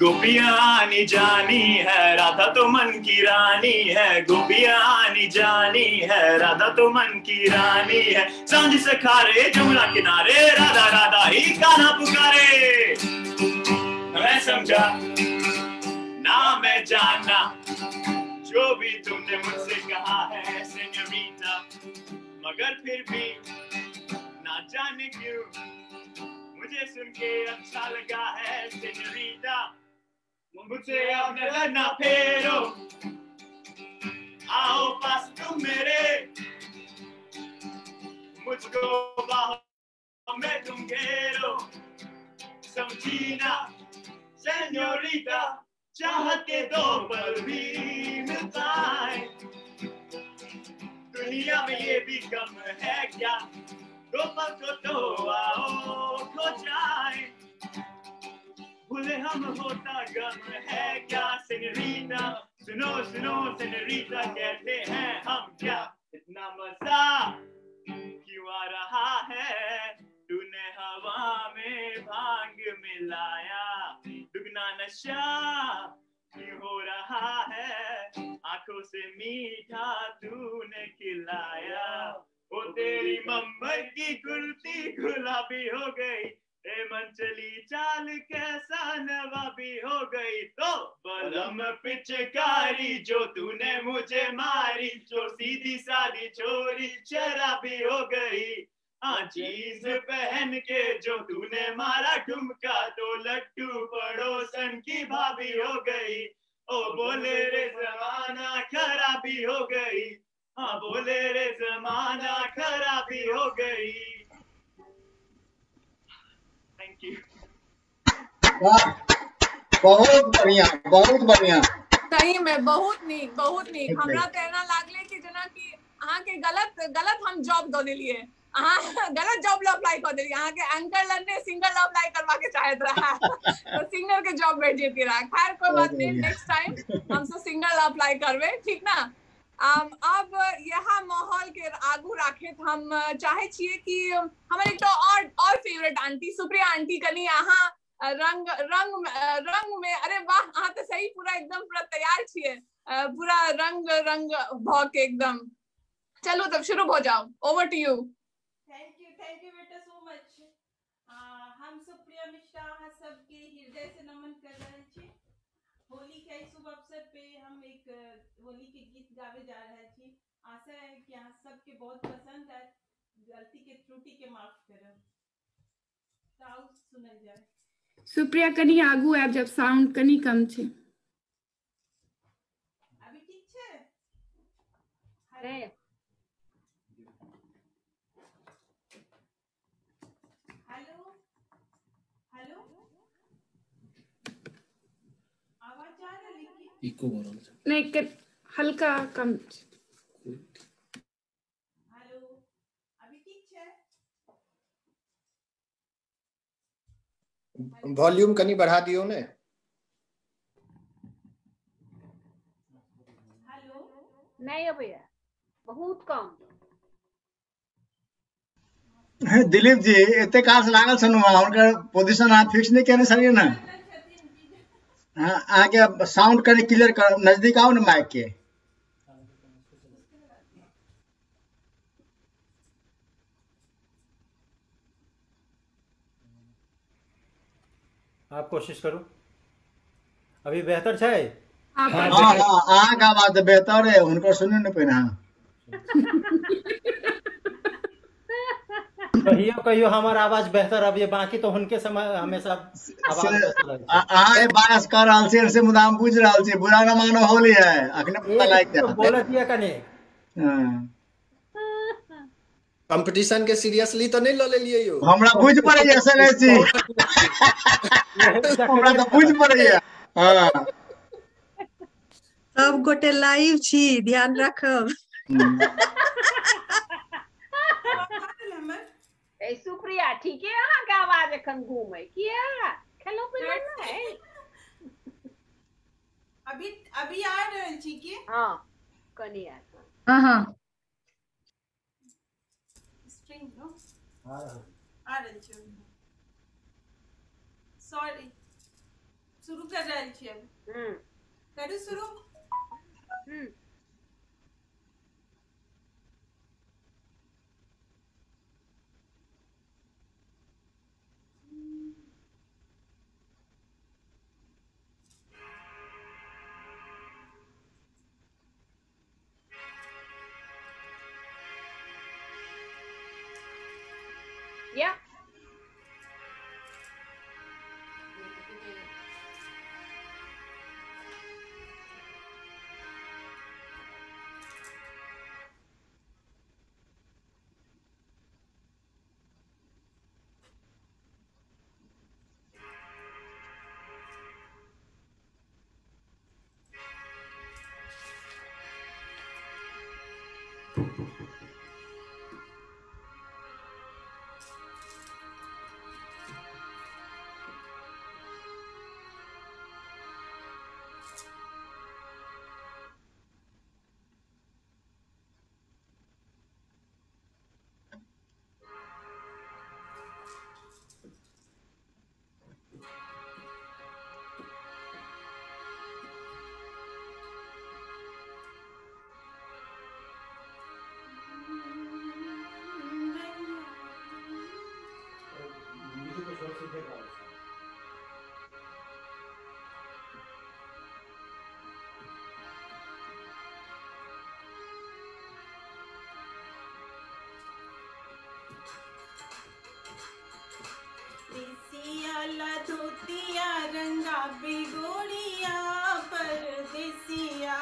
गोपियां आनी जानी है, राधा तो मन की रानी है, गोपियां आनी जानी है, राधा तो मन की रानी है। सांझ सखारे जमुना किनारे, राधा राधा ही कान्हा पुकारे। मैं समझा ना मैं जाना, जो भी तुमने मुझसे कहा है सेन्योरिटा, मगर फिर भी ना जाने क्यों मुझे सुन के अच्छा लगा है सेन्योरिटा। मुझसे अब नजर ना फेरो, आओ पास तुम मेरे, मुझको बाहों में तुम घेरो। समझी ना सेन्योरिटा, चाहते दो पल भी मिल पाए, दुनिया में ये भी कम है क्या, दो पल को तो आओ खो जाए। भूले हम होता गम है क्या सेन्योरिटा, सुनो सुनो सेन्योरिटा, कहते हैं हम क्या, इतना मजा क्यों आ रहा है, तूने हवा में भांग मिलाया, दुगना नशा क्यों हो रहा है, आंखों से मीठा तूने खिलाया। वो तेरी मुंबई की कुर्ती गुलाबी हो गई, ए मनचली चाल कैसा नवाबी हो गई। तो बलम पिचकारी जो तूने मुझे मारी, जो सीधी सादी छोरी शराबी हो गई। हाँ चीज पहन के जो तूने मारा ठुमका, तो लट्टू पड़ोसन की भाभी हो गई। ओ बोले रे जमाना खराबी हो गई, हाँ बोले रे जमाना खराबी हो गई। Thank you. बहुत बढ़िया, बहुत बढ़िया, सही में बहुत नीक, बहुत नीक। हमरा त एना लागले कि जेना कि अहाँ के गलत गलत हम जॉब दऽ देलियै, अहाँ गलत जॉब ल अप्लाई कऽ देलियै। अहाँ के एंकर लने सिंगर ल अप्लाई करवा के चाहत रहा तो सिंगर के जॉब भेट जेती रहा। खैर कोई बात नहीं, नेक्स्ट टाइम हम सब सिंगर ल अप्लाई करबे, ठीक ना। अब यह माहौल के आगू राखैत हम चाहे छियै कि हमर एकटा और फेवरेट आंटी सुप्रिया आंटी कनी अहाँ रंग रंग रंग में, अरे वाह अहाँ तऽ सही पूरा एकदम पूरा तैयार छियै, पूरा रंग रंग भऽ के एकदम। चलू तब शुरू हो जाओ, over to you. Thank you बेटा सो मच। हम सुप्रिया मिश्रा अहाँ सबके हृदय से नमन कर रहल छी। होली के शुभ अवसर पे हम एक होली के गीत गावे जा रहे छी। आशा है कि अहाँ सबके बहुत पसंद आयत। गलती के त्रुटि के माफ करब। तो सुनल जाए। सुप्रिया कनी आगू आबि जब साउंड कनी कम छै। अभी ठीक छै? हेलो हेलो, आवाज आ रही है? इको हो रहल छै। नहीं, हल्का कम। हेलो, अभी ठीक छै? वॉल्यूम कनी बढ़ा दियौ ने। हेलो, नहीं अबैया, बहुत कम। दिलीप जी एते काल से लागल छलहुँ, हुनकर पोजीशन अहाँ फिक्स नहि केने छलियै ने। हाँ, अहाँके साउंड कनि क्लियर कर, नजदीक आउ ने माइक के। आप कोशिश करू, अभी बेहतर छै? हाँ हाँ, अहाँके आवाज तऽ बेहतर है, हुनकर सुनू ने पहिने। हाँ कहियो कहियो हमर आवाज बेहतर अबैया, बाकी तो हुनके समय हमेशा आवाज बेहतर रहै छै। अहाँ बायस कऽ रहल छियै से मुदा हम बुझि रहल छी, बुरा न मानो होली है, अखने पता लागि एक जायत। बोलऽ दिअ कनी। हँ। कंपटीशन के सीरियसली तऽ नहि लऽ लेलियै यौ? हमरा बुझि पड़ैया शैलेश जी, हमरा तऽ बुझि पड़ैया। हँ। सब गोटे लाइव छी, ध्यान राखब। ए सुप्रिया, ठीके अहाँके आवाज एखन घूमे किया? खेलो पिलो नहि? अभी अभी आ रहल छी की? हाँ, कनी आयल। हाँ हाँ। स्ट्रिंग नो आ रहल छै। सॉरी, शुरू कर रहल छी अब। करू शुरू। या देसिया ला धोतिया रंगा बिगोड़िया परदेसिया,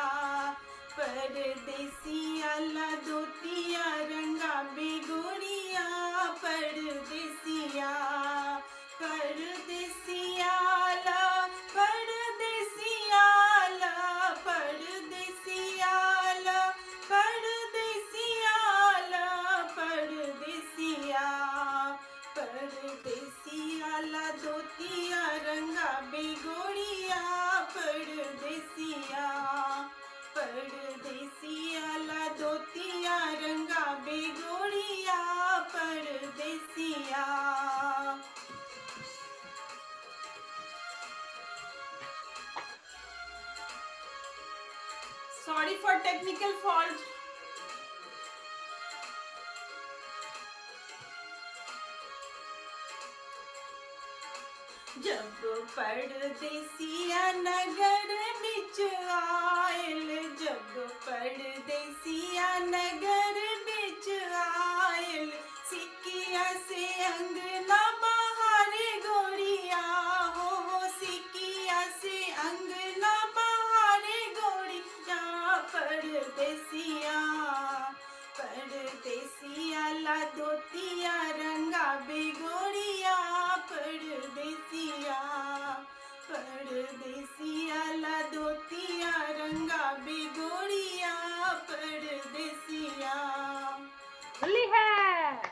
परदेसिया ला धोतिया रंगा बिगोड़िया परदेसिया, परदेसिया ला, परदेसिया ला, परदेसिया ला, परदेसिया ला, परदेसिया, परदेसिया ला धोतिया रंगा बिगोड़िया परदेसिया, परदेसिया ला धोतिया रंगा बिगोड़िया परदेसिया। Sorry for technical fault. जब परदेसिया नगर बिच आयल, जब परदेसिया नगर बिच आयल, सिकिया से अंगना बाहर गोरिया हो, सिकिया से अंगना बाहर गोरिया परदेसिया, परदेसिया ला धोतिया रंगा बिगोड़िया परदेसिया, परदेसिया ला धोतिया रंगा बिगोड़िया परदेसिया। होली है,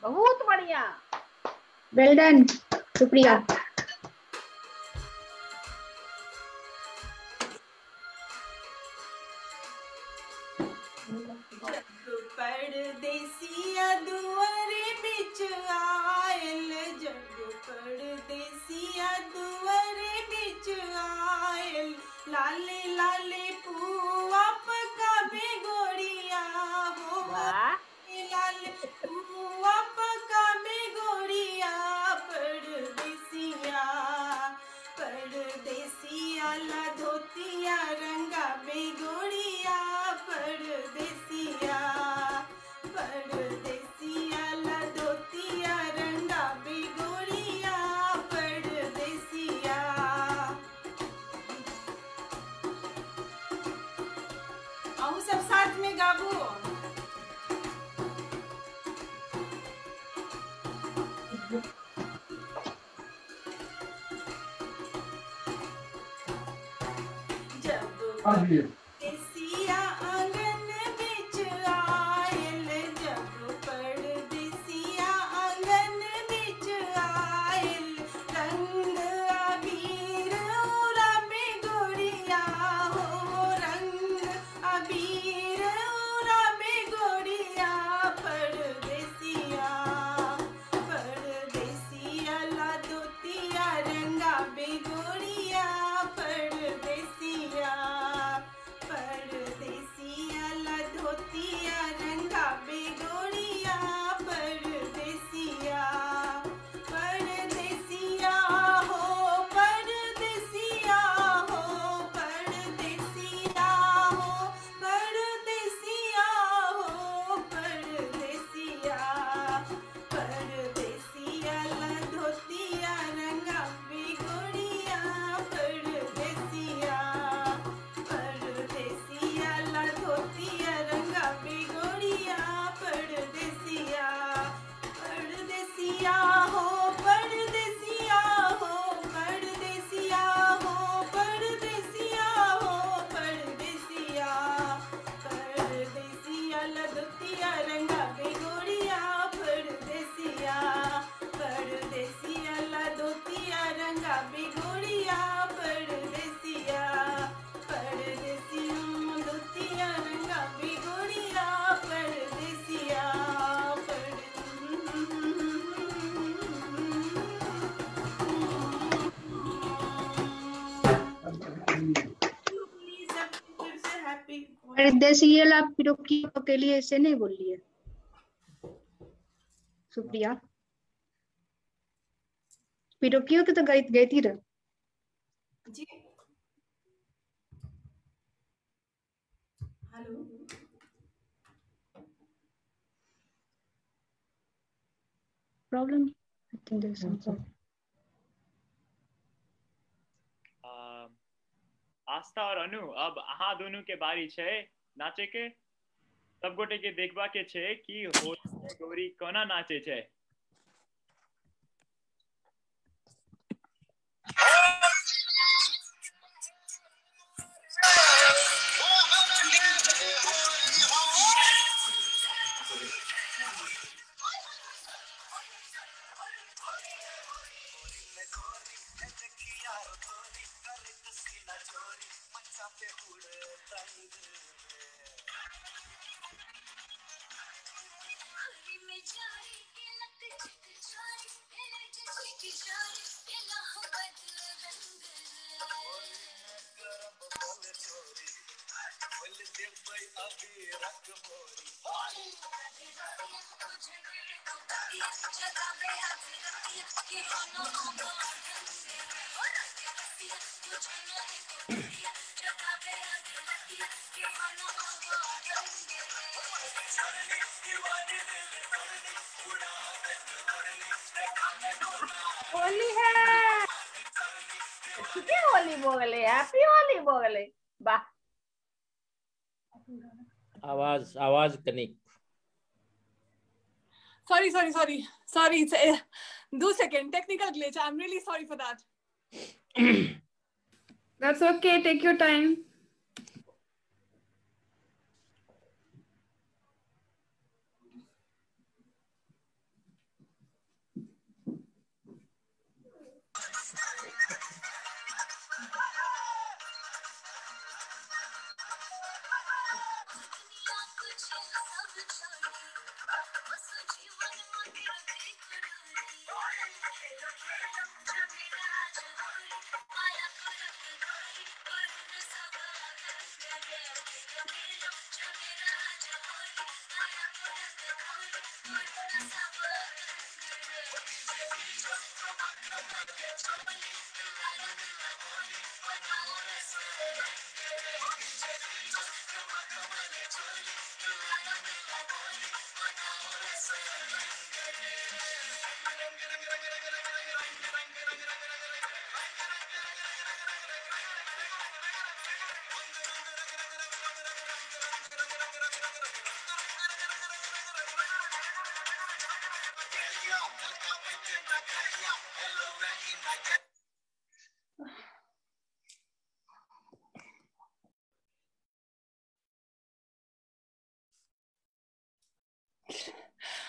बहुत बढ़िया, वेल डन सुप्रिया। परदेसिया दुआरे बिच आयल, जब परदेसिया दुआरे बिच आयल, लाले लाले पुआ पकाबे गोरिया हो, लाले पुआ पकाबे गोरिया परदेसिया, परदेसिया ला धोतिया रंगा बेगोड़िया परदेसिया, गाबू। जब परदेसिया आंगन बिच आयल, जब परदेसिया आंगन बिच आयल, रंग अबीर उड़ाबे गोरिया हो, रंग अबीर उड़ाबे गोरिया, परदेसिया परदेसिया ला दोतिया रंगाबे गोरिया, परदेसिया परदेसिया ला धोतिया रंगाबे गोरिया, परदेसिया परदेसिया हो, परदेसिया हो, परदेसिया हो, परदेसिया हो, परदेसिया परदेसिया ला धोतिया रंगाबे गोरिया, परदेसिया परदेसिया ला धोतिया रंगाबे गोरिया, परदेसिया परदेसिया हो, परदेसिया हो, परदेसिया हो, परदेसिया हो, परदेसिया परदेसिया ला धोतिया रंगाबे गोरिया, परदेसिया परदेसिया ला धोतिया रंगाबे गोरिया, परदेसिया परदेसिया धोतिया रंगाबे गोरिया, परदेसिया। प्लीज सबके फिर से हैप्पी। परदेसिया ला पिरोकियो के लिए ऐसे नहीं बोल रही है सुप्रिया, पिरोकियो के तो गई गई थी रह। जी hello, problem, I think there is some problem. आस्था और अनु, अब अहाँ दोनों के बारी छै नाचे के। सब गोटे के देखबा के छै कि होली में गौरी कोना नाचे छै। होली है, ठीके होली बोले, हैप्पी होली बोले, वाह। आवाज आवाज कनिक। Sorry, sorry, sorry, sorry. It's a 2 second technical glitch. I'm really sorry for that. That's okay, take your time.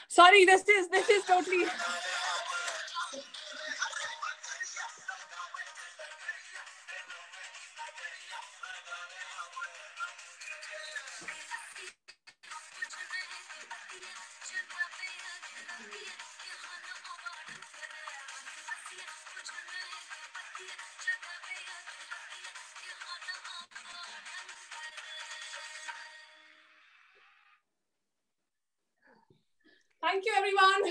Sorry, this is totally. Thank you, everyone.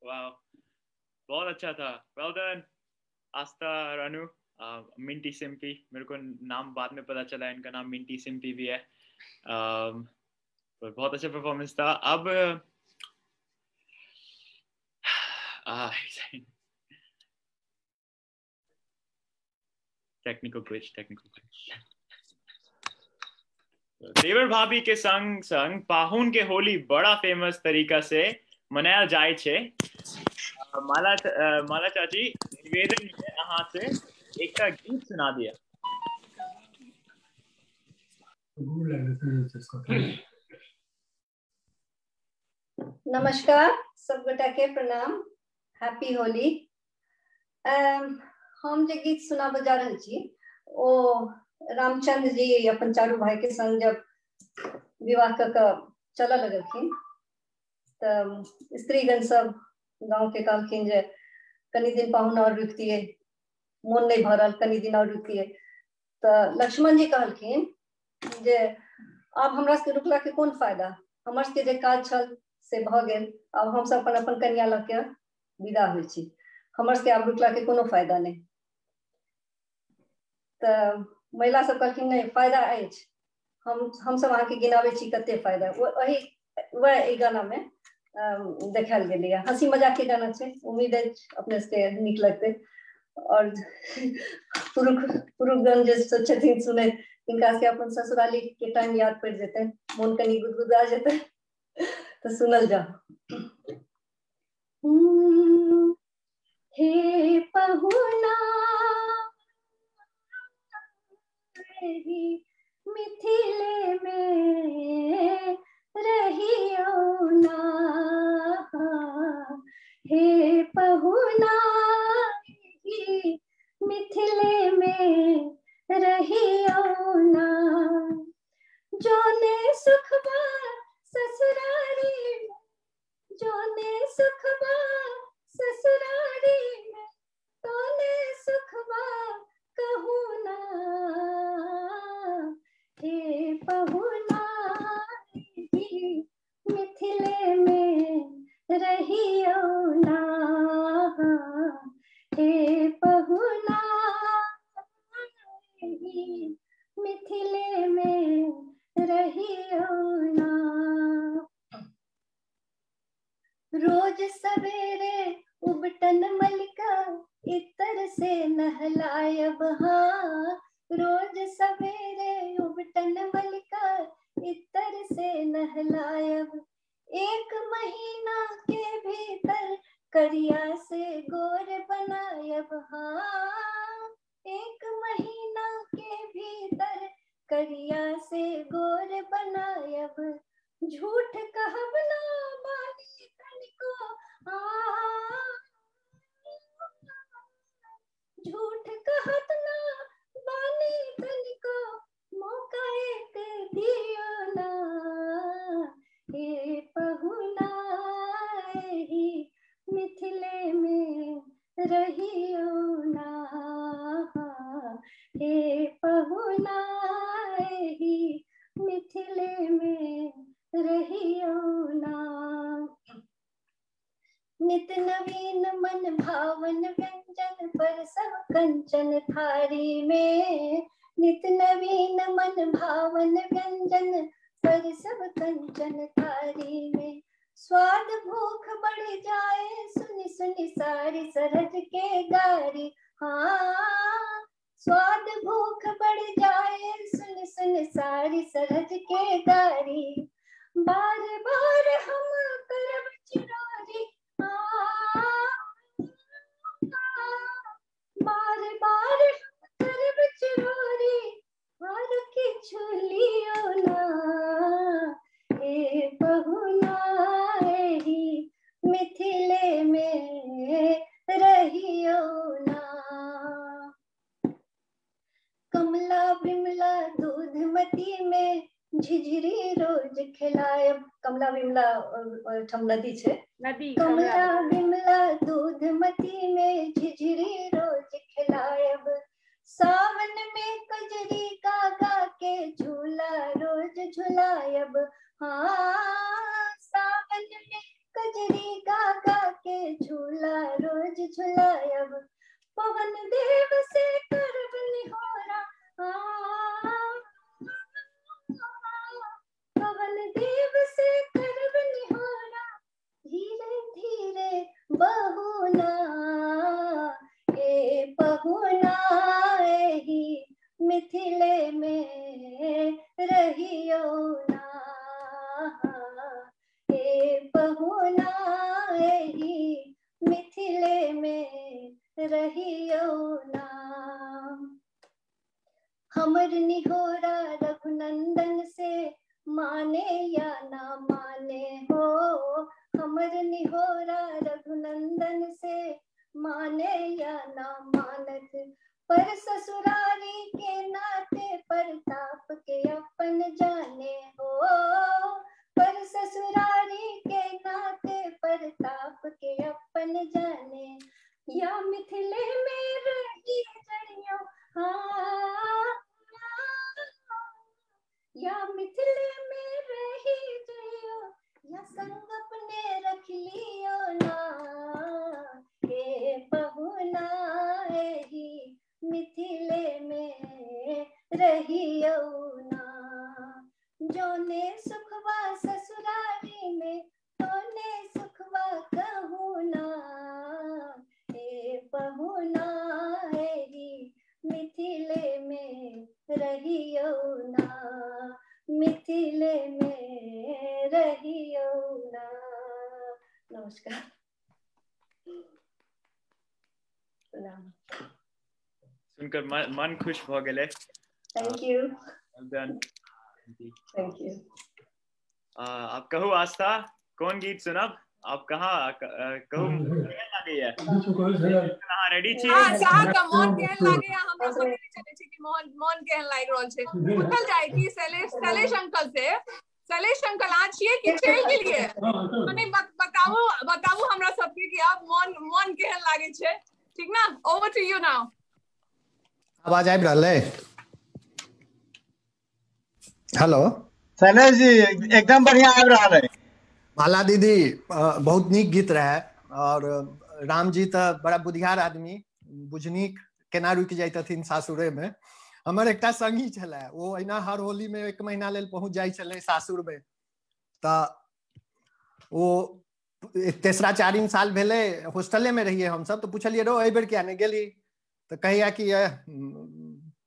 Wow, बहुत अच्छा था. Well done, आस्था, रानू, मिंटी सिम्पी. मेरे को नाम बाद में पता चला, इनका नाम मिंटी सिम्पी भी है. पर बहुत अच्छा परफॉर्मेंस था. अब टेक्निकल ग्लिच, टेक्निकल ग्लिच. देवर भाभी के संग संग पाहुन के होली बड़ा फेमस तरीका से मनायल जाय छे. माला माला चाची, निवेदन है अहाँ से एकटा गीत सुना दिया. नमस्कार, सब गोटा के प्रणाम. हैप्पी होली. हम जे गीत सुनाबऽ जा रहल छी ओ रामचंद्र जी अपन चारू भाई के संग जब विवाह कऽ के चलऽ लगलखिन तऽ स्त्रीगण सब गाँव के कहलखिन जे कनी दिन पाहुन और रुकतियै, मोन नहीं भरल, कनी दिन और रुकतियै. तऽ लक्ष्मण जी कहलखिन जे आब हमरा सबके रुकला के कोन फायदा, हमर सबके जे काज छल से भऽ गेल, आब हमसब अपन अपन कनिया लऽ के विदा होइ छी, हमर सबके आब रुकला के कोनो फायदा नहि. तऽ महिला सब कहलखिन नहि, फायदा अछि, हमसब अहाँके गिनाबै छी कते फायदा. वही वएह एहि गाना में देखायल गेलैया. हंसी मजाक के गाना छै, उम्मीद अछि अपने सबके नीक लगतै. और पुरुषगण जे छथिन सुनैत तिनका सबके अपन ससुराली के टाइम याद पड़ि जेतै, मोन कनि गुदगुदा जेतै. तऽ सुनल जाउ. हे पहुना मिथिले में रहियो ना, हे पहुना मिथिले में रहियो ना, जोने सुखबा ससुरारी में, जोने सुखबा ससुरारी में, तोने सुखबा कहू ना, हे पहुना मिथिले में रहियो ना, हे पहुना मिथिले में रहियो ना. रोज सवेरे उबटन मलिका इतर से नहलायब, हाँ रोज सवेरे उबटन मलिका इतर से नहलायब, एक महीना के भीतर करिया से गोर बनायब, हाँ एक महीना के भीतर करिया से गोर बनायब, झूठ कहब ना बानी तनिको, आ झूठ कहत ना बानी तनिको, मौका एक दियो ना, हे पहुना मिथिले में रहियो ना, हे पहुना मिथिले में रहियो ना. नित नवीन मन भावन व्यंजन पर सब कंचन थारी में, नित नवीन मन भावन व्यंजन पर सब कंचन थारी में, स्वाद भूख बढ़ जाए सुनि सुनि सारी सरज के गारी, हाँ स्वाद भूख बढ़ जाए सुनि सुनि सारी सरज के गारी, बार बार हम करब चिरौरी, बार बार हम करब चिरौरी, और किछु लियो ना ए पहुना, एही मिथिले में रहियो ना। कमला बिमला दूधमती में झिझरी रोज खिलायब। कमला बिमला ओहिठाम नदी छै, नदी। कमला बिमला दूधमती में झिझरी रोज खिलायब। सावन में कजरी गा गा के झूला रोज झुलायब। हाँ, सावन में कजरी गा गा के झूला रोज झुलायब। पवन देव से करब निहोरा, पवन देव से करब निहोरा, धीरे धीरे बहुना ए पहुना, एही मिथिले में रहियो ना। ए पहुना एही मिथिले में रहियो ना। हमर निहोरा रघुनंदन से माने या ना माने हो, हमर निहोरा रघुनंदन से माने या ना मानत, पर ससुरारी के नाते परताप के अपन जाने हो, पर ससुरारी के नाते परताप के अपन जाने। या मिथिले में रही जड़ियों, हाँ, या मिथिले में रही जइयो, या संग अपने रख लियो ना ए पहुना, एही मिथिले में रहियो ना। जोने सुखवा ससुरारी में तोने सुखवा कहू ना ए पहुना, एही मिथिले में रहियो ना, मिथिले में रहियो ना। नमस्कार। सुनकर मन खुश भ गेलै। Thank you. Thank you. आप कहू आस्था, कौन गीत सुनब? आप कहाँ कहू लागैया? अहाँ रेडी छी? हां, साहब का मोन केहन लागैया हमरा पता नहीं चलै छै कि मोन केहन लागि रहल छै। पूछल जाय कि शैलेश अंकल से। शैलेश अंकल अहाँ छियै कि चलि गेलियै? कनि बताबू, बताबू हमरा सबके कि आब मोन केहन लागै छै। ठीक ना? Over to you now. आवाज आबि रहल है? हेलो शैलेश जी, एकदम बढ़िया आबि रहल है। माला दीदी, बहुत नीक गीत रहे। और राम जी तो बड़ा बुधियार आदमी, बुझनीक केना रुकि जाइतथिन सासुरे में। हमर एकटा संगी छलै, ओ एना हर होली में 1 महीना लेल पहुंच जाइ छलै सासुर में। तऽ ओ तेसरा चारिम साल भेलै हॉस्टले में रहिए हमसब। तो पुछलियै रो एहि बेर किया नहि गेली? तऽ कहैया कि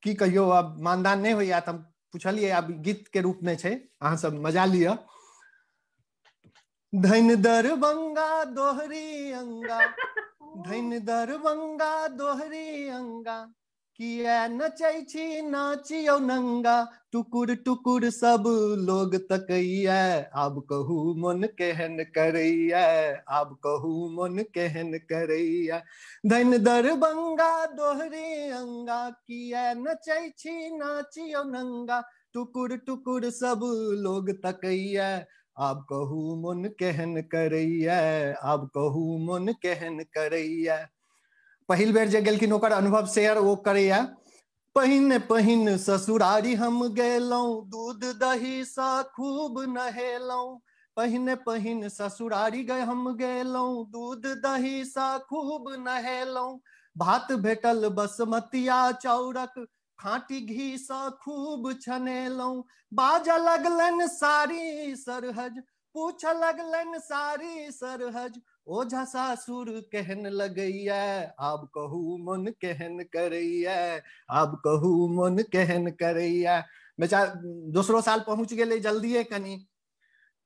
की कहियो, अब मानदान नहि होइया। तऽ हम पुछलियै, आब गीत के रूप में छै, अहाँ सब मजा लिअ। धन दरभंगा दोहरी अंगा, धन दरभंगा दोहरी अंगा, किया नचै छी नाचियौ नंगा, टुकुर टुकुर सब लोग तकैया, आब कहू मन केहन करैया, आब कहू मन केहन करैया। धन दरभंगा दोहरी अंगा, किया नचै छी नाचियौ नंगा, टुकुर टुकुर सब लोग तकैया, आब कहू मन केहन करैया, आब कहू मन केहन करैया। पहिल बेर जे गेलखिन ओकर अनुभव शेयर ओ करैया। पहिने पहिन ससुरारी हम गेलहुँ, दूध दही सँ खूब नहेलहुँ। पहिने पहिन ससुरारी गए हम गेलहुँ, दूध दही सँ खूब नहेलहुँ। भात भेटल बसमतिया चाउरक, खाँटी घी सँ खूब छनेलहुँ। बाजऽ लगलनि सारी सरहज, पूछ लगलनि सारी सरहज, ओझा सासुर केहन लगैया, आब कहू मन केहन करैया, आब कहू मन केहन करैया। बेचारा दोसरो साल पहुंच गेलै जल्दिए कनी।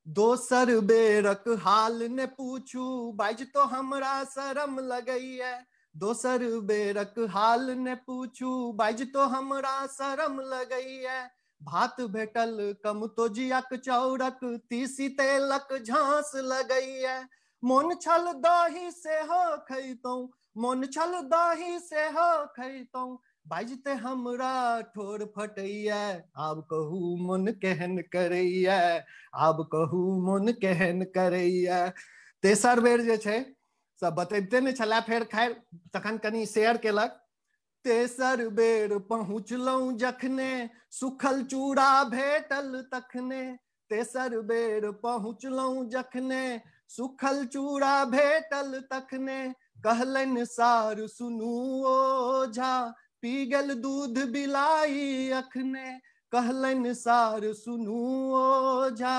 दोसर बेरक हाल ने पूछू बाजि तो हमरा शरम लगैया, दोसर बेरक हाल ने पूछू बाजि तो हमरा शरम लगैया, भात भेटल कम तो जियक चौरक तीसी तेलक झांस लगैया, मोन छल दही सेहो खैतौं, मोन छल दही सेहो खैतौं, बाजते हमरा ठोर फटैया, आब कहू मन केहन करैया, आब कहू मन केहन करैया। तेसर बेर जे छै सब बतैबते नहि छला, फेर खैर तखन कनि शेयर केलक। तेसर बेर पहुँचलहुँ जखने सुखल चूड़ा भेटल तखने, तेसर बेर पहुँचलहुँ जखने सुखल चूड़ा भेटल तखने, कहलनि सार सुनू ओझा पी गेल दूध बिलाई अखने, कहलनि सार सुनू ओझा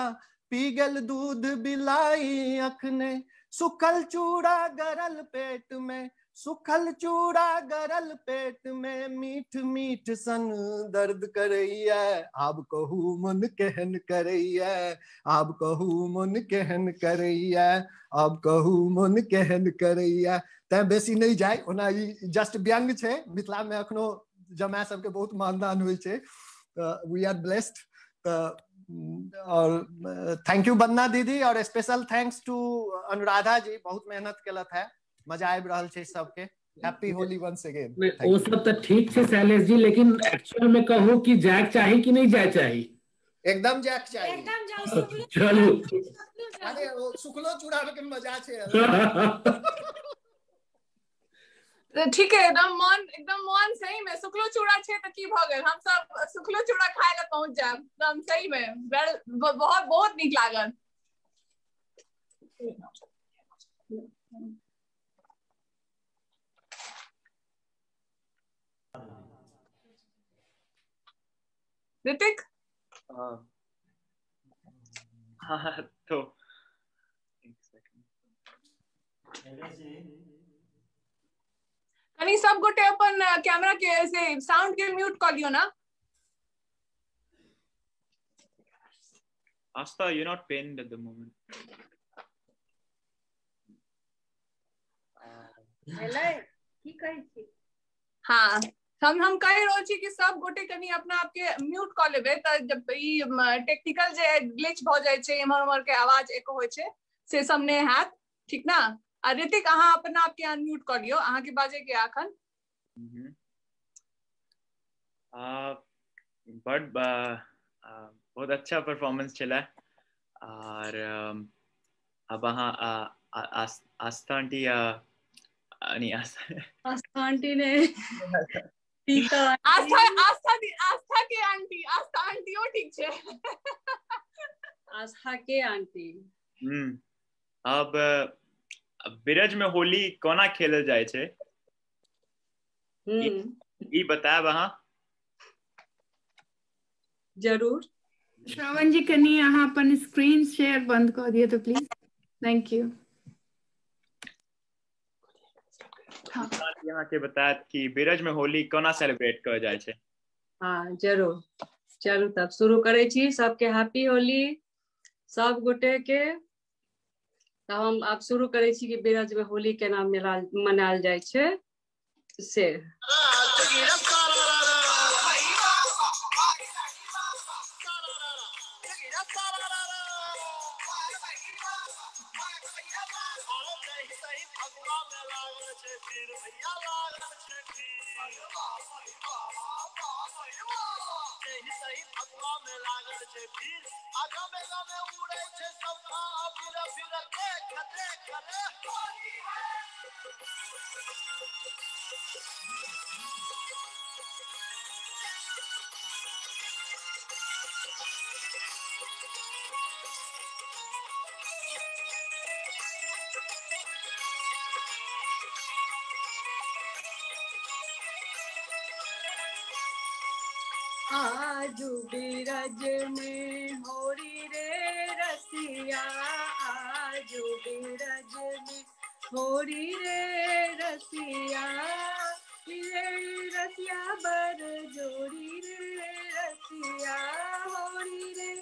पी गेल दूध बिलाई अखने, सुखल चूड़ा गरल पेट में, सुखल चूड़ा गरल पेट में, मीठ मीठ सन दर्द करैया, आब कहू मन केहन करैया, आब कहू मन केहन करैया, आब कहू मन केहन करैया। तैं बेसी नहि जाय, ओना ई जस्ट व्यंग छै, मिथिला में अखनो जमाय सबके बहुत मानदान होइ छै, तऽ वी आर ब्लेस्ड। तऽ और thank you बन्ना दीदी, और special thanks to Anuradha ji, बहुत मेहनत केलत है, मजा आबि रहल छै सबके। Happy Holi once again. ओ सब तऽ ठीक छै शैलेश जी, लेकिन एक्चुअल में कहू कि जाय चाही कि नहीं जाय चाही? एकदम जाय चाही, एकदम जाओ। चलू, अरे ओ सुखलो चूड़ा के मजा छै। ठीक है, एकदम मन सही में सुखलो चूड़ा छै त की भ गेल, हम सब सुखलो चूड़ा खाय ला पहुंच जायब एकदम सही में। बहुत बहुत नीक लागल। ऋतिक? हाँ तो एक सेकंड, कनी सब गोटे अपन कैमरा के से साउंड के म्यूट कर लियो ना। Astha, you're not pinned at the moment. भेलै की कहै छी? हाँ, हम कहि रहल छी कि सब गोटे कनी अपना आपके म्यूट कऽ लेबै तऽ जब ई टेक्निकल जे ग्लिच भऽ जाइ छै, इम्हर उम्हर के आवाज एको होइ छै, से सब नहि हैत, ठीक ना? आ ऋतिक अहाँ अपना आपके अनम्यूट कऽ लियौ, अहाँके बाजे के अखन। बड बहुत अच्छा परफॉर्मेंस छलै। और अब अहाँ आस्था आंटी नहीं, आस्था आंटी ने आस्था आस्था आस्था के आंटी, आस्था आंटीओ ठीक छै, आस्था के आंटी। अब बिरज में होली कोना खेलल जाइ छै ई बतायब अहाँ जरूर। श्रवण जी कनी अहाँ अपन स्क्रीन शेयर बंद कऽ दिअ तऽ प्लीज, thank you. अहाँ के बतायत कि बिरज में होली कोना सेलिब्रेट करल जाइ छै। हाँ जरूर, चलू तब शुरू करै छी। सबके हैप्पी होली सब गोटे के। तब हम आब शुरू करै छी कि बिरज में होली केना मनायल जाइ छै से। आजू बिरज में होरी रे रसिया, आजू बिरज में होरी रे रसिया, रे रसिया बर जोड़ी रे रसिया, होरी रे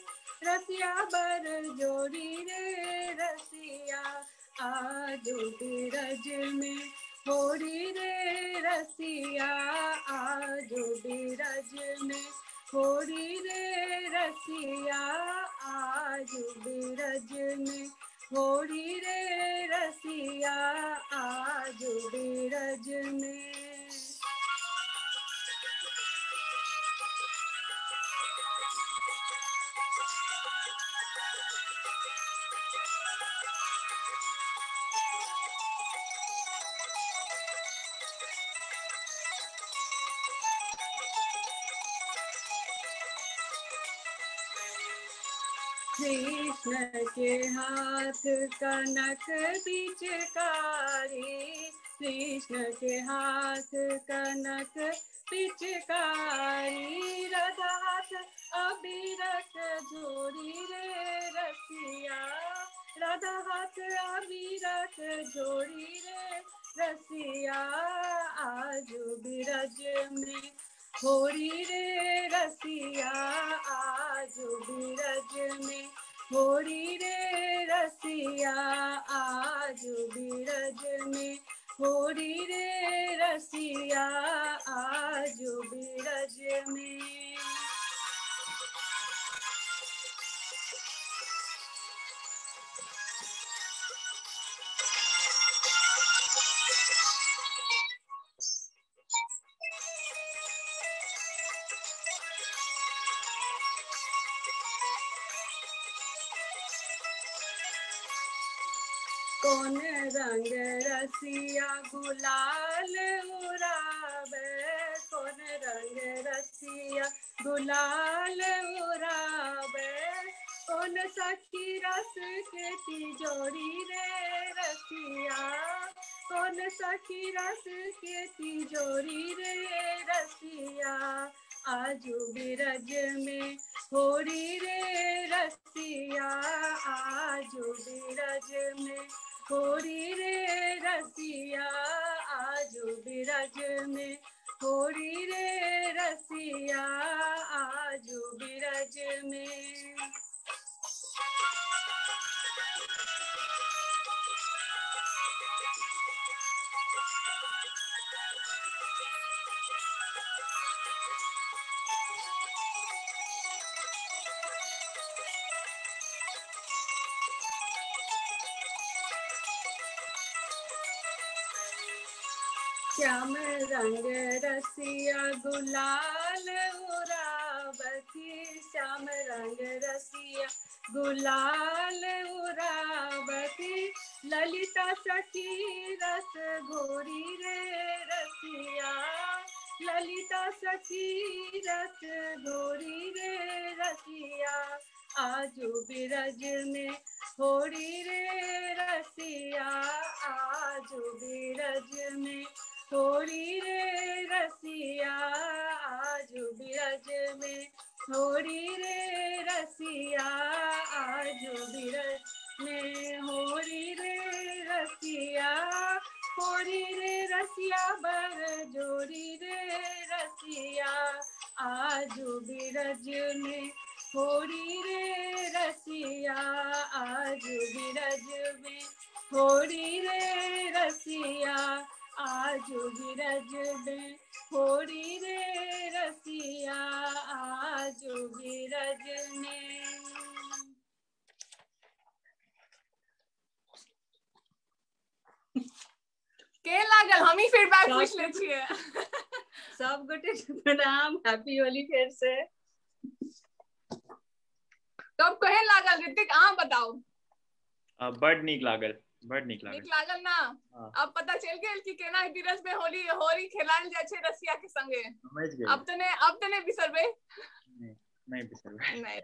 रसिया बर जोड़ी। होरी रे रसिया आजू बिरज में, होरी रे रसिया आजू बिरज में, होरी रे रसिया आजू बिरज में, होरी रे रसिया आजू बिरज में। कृष्ण के हाथ कनक पिचकारी, कृष्ण के हाथ कनक पिचकारी, राधा हाथ अबीरक झोरी रे रसिया, राधा हाथ अबीरक झोरी रे रसिया आजू बिरज में, होरी रे रसिया आजू बिरज में, होरी रे रसिया आजू बिरज में, होरी रे रसिया आजू बिरज में। कौन रंग रसिया गुलाल उड़ावे, कौन रंग रसिया गुलाल उड़ावे, कौन सखी रस के तिजोरी रे रसिया, कौन सखी रस के तिजोरी रे रसिया आजू बिरज में, होरी रे रसिया आजू बिरज में, होरी रे रसिया आजू बिरज में, होरी रे रसिया आजू बिरज में। श्याम रंग रसिया गुलाल उड़ावती, श्याम रंग रसिया गुलाल उड़ावती, ललिता सखी रस घोरी रे रसिया, ललिता सखी रस घोरी रे रसिया आजू बिरज में, होरी रे रसिया आजू बिरज में, होरी रे रसिया आजू बिरज में, होरी रे रसिया आजू बिरज में, होरी रे रसिया, होरी रे रसिया बर जोरी रे रसिया आजू बिरज में, होरी रे रसिया आजू बिरज में, होरी रे रसिया आजू बिरज में, होरी रे रसिया आजू बिरज में। के लागल हम ही फीडबैक पूछ ले छियै। सब गोटे प्रणाम, हैप्पी होली फेर से। तब कहे लागल ऋतिक, अहाँ बताओ। बड नीक लागल, बड नीक लागल। नीक लागल ना? अब पता चल गेल कि केना बिरज में होली होली खेलायल जाइ छै रसिया के संगे। समझ गेल। अब त ने बिसरबै। नहीं बिसरबै। नहीं।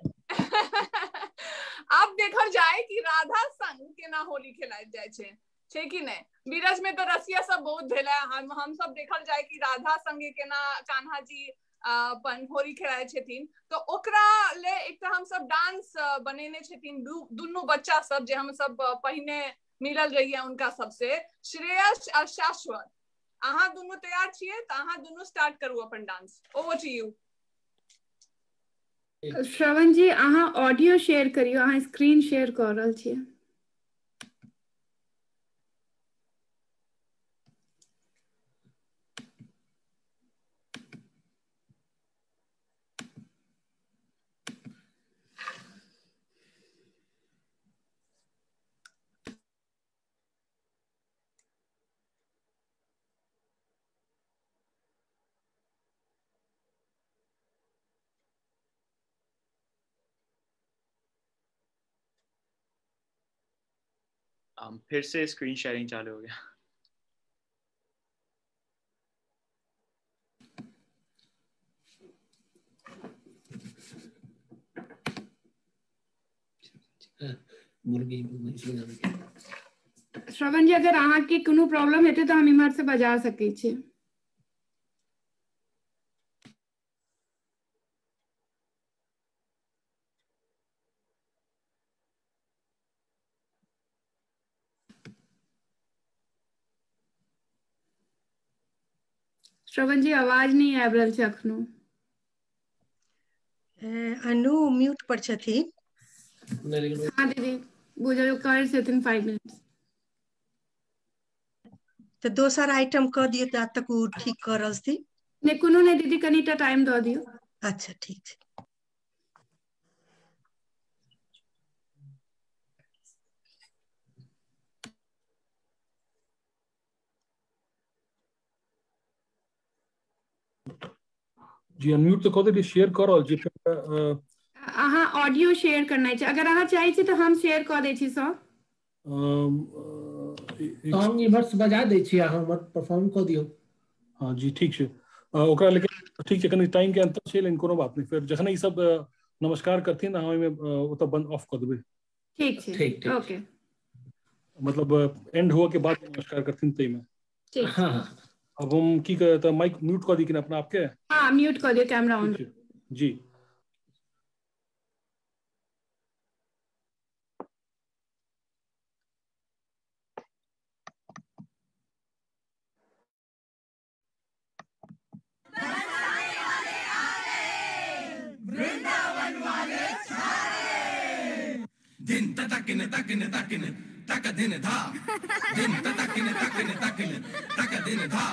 अब देखल जाय कि राधा संग केना होली खेलायल जाइ छै, छै कि नहीं? बिरज में तो रसिया सब बहुत भेलै। हम सब देखल जाय कि राधा संगे केना कान्हा जी अपन होली खेलाय छथिन, तो ओकरा ले एकटा हम सब डांस बनेने छथिन दुनू बच्चा सब जे हम सब पहिने मिलल रहिए उनका सबसे, श्रेयस आ शाश्वत। अहाँ दुनू तैयार छियै तऽ अहाँ दुनू स्टार्ट करू अपन डांस। Over to you. श्रवण जी अहाँ ऑडियो शेयर करियो, अहाँ स्क्रीन शेयर कऽ रहल छियै। फिर से स्क्रीन शेयरिंग चालू हो गया। श्रवण जी अगर अहाँ के कोनो प्रॉब्लम हेतै तऽ हम इम्हर से बजा सकै छी। श्रवण जी आवाज नहीं आबि रहल छै अखनो। अनु म्यूट पर छथिन। हाँ दीदी बुझल कर छथिन 5 मिनट। तऽ दोसर आइटम कऽ दियौ ता तक ओ ठीक कऽ रहल छथिन। नहि कोनो नहि दीदी, कनिटा टाइम दऽ दियौ। अच्छा ठीक छै। जी अनम्यूट तऽ कऽ देलियै, शेयर कऽ रहल छी। अहाँ ऑडियो शेयर करनाइ छै, अगर अहाँ चाहै छी तऽ हम शेयर कऽ दै छी सर। हम इम्हर से बजा दै छी, अहाँ हमर परफॉर्म कऽ दियौ। हाँ जी ठीक छै ओकरा, लेकिन ठीक छै कनि टाइम के अंतर छै, लेकिन कोनो बात नहि। फेर जखन ई सब नमस्कार करथिन अहाँ ओहिमे ओतऽ बंद ऑफ कऽ देबै। ठीक छै, ठीक ओके। मतलब एंड हुआ के बाद नमस्कार करथिन ताहिमे। ठीक। हाँ अब हम की कहते माइक म्यूट कर दी कि अपना आपके? हाँ म्यूट कर दियो, कैमरा ऑन। जी वृंदावन वाले दिन तकिन तकिन तकिन तक दिन धा दिन तकिन तकिन तकिन तक दिन धा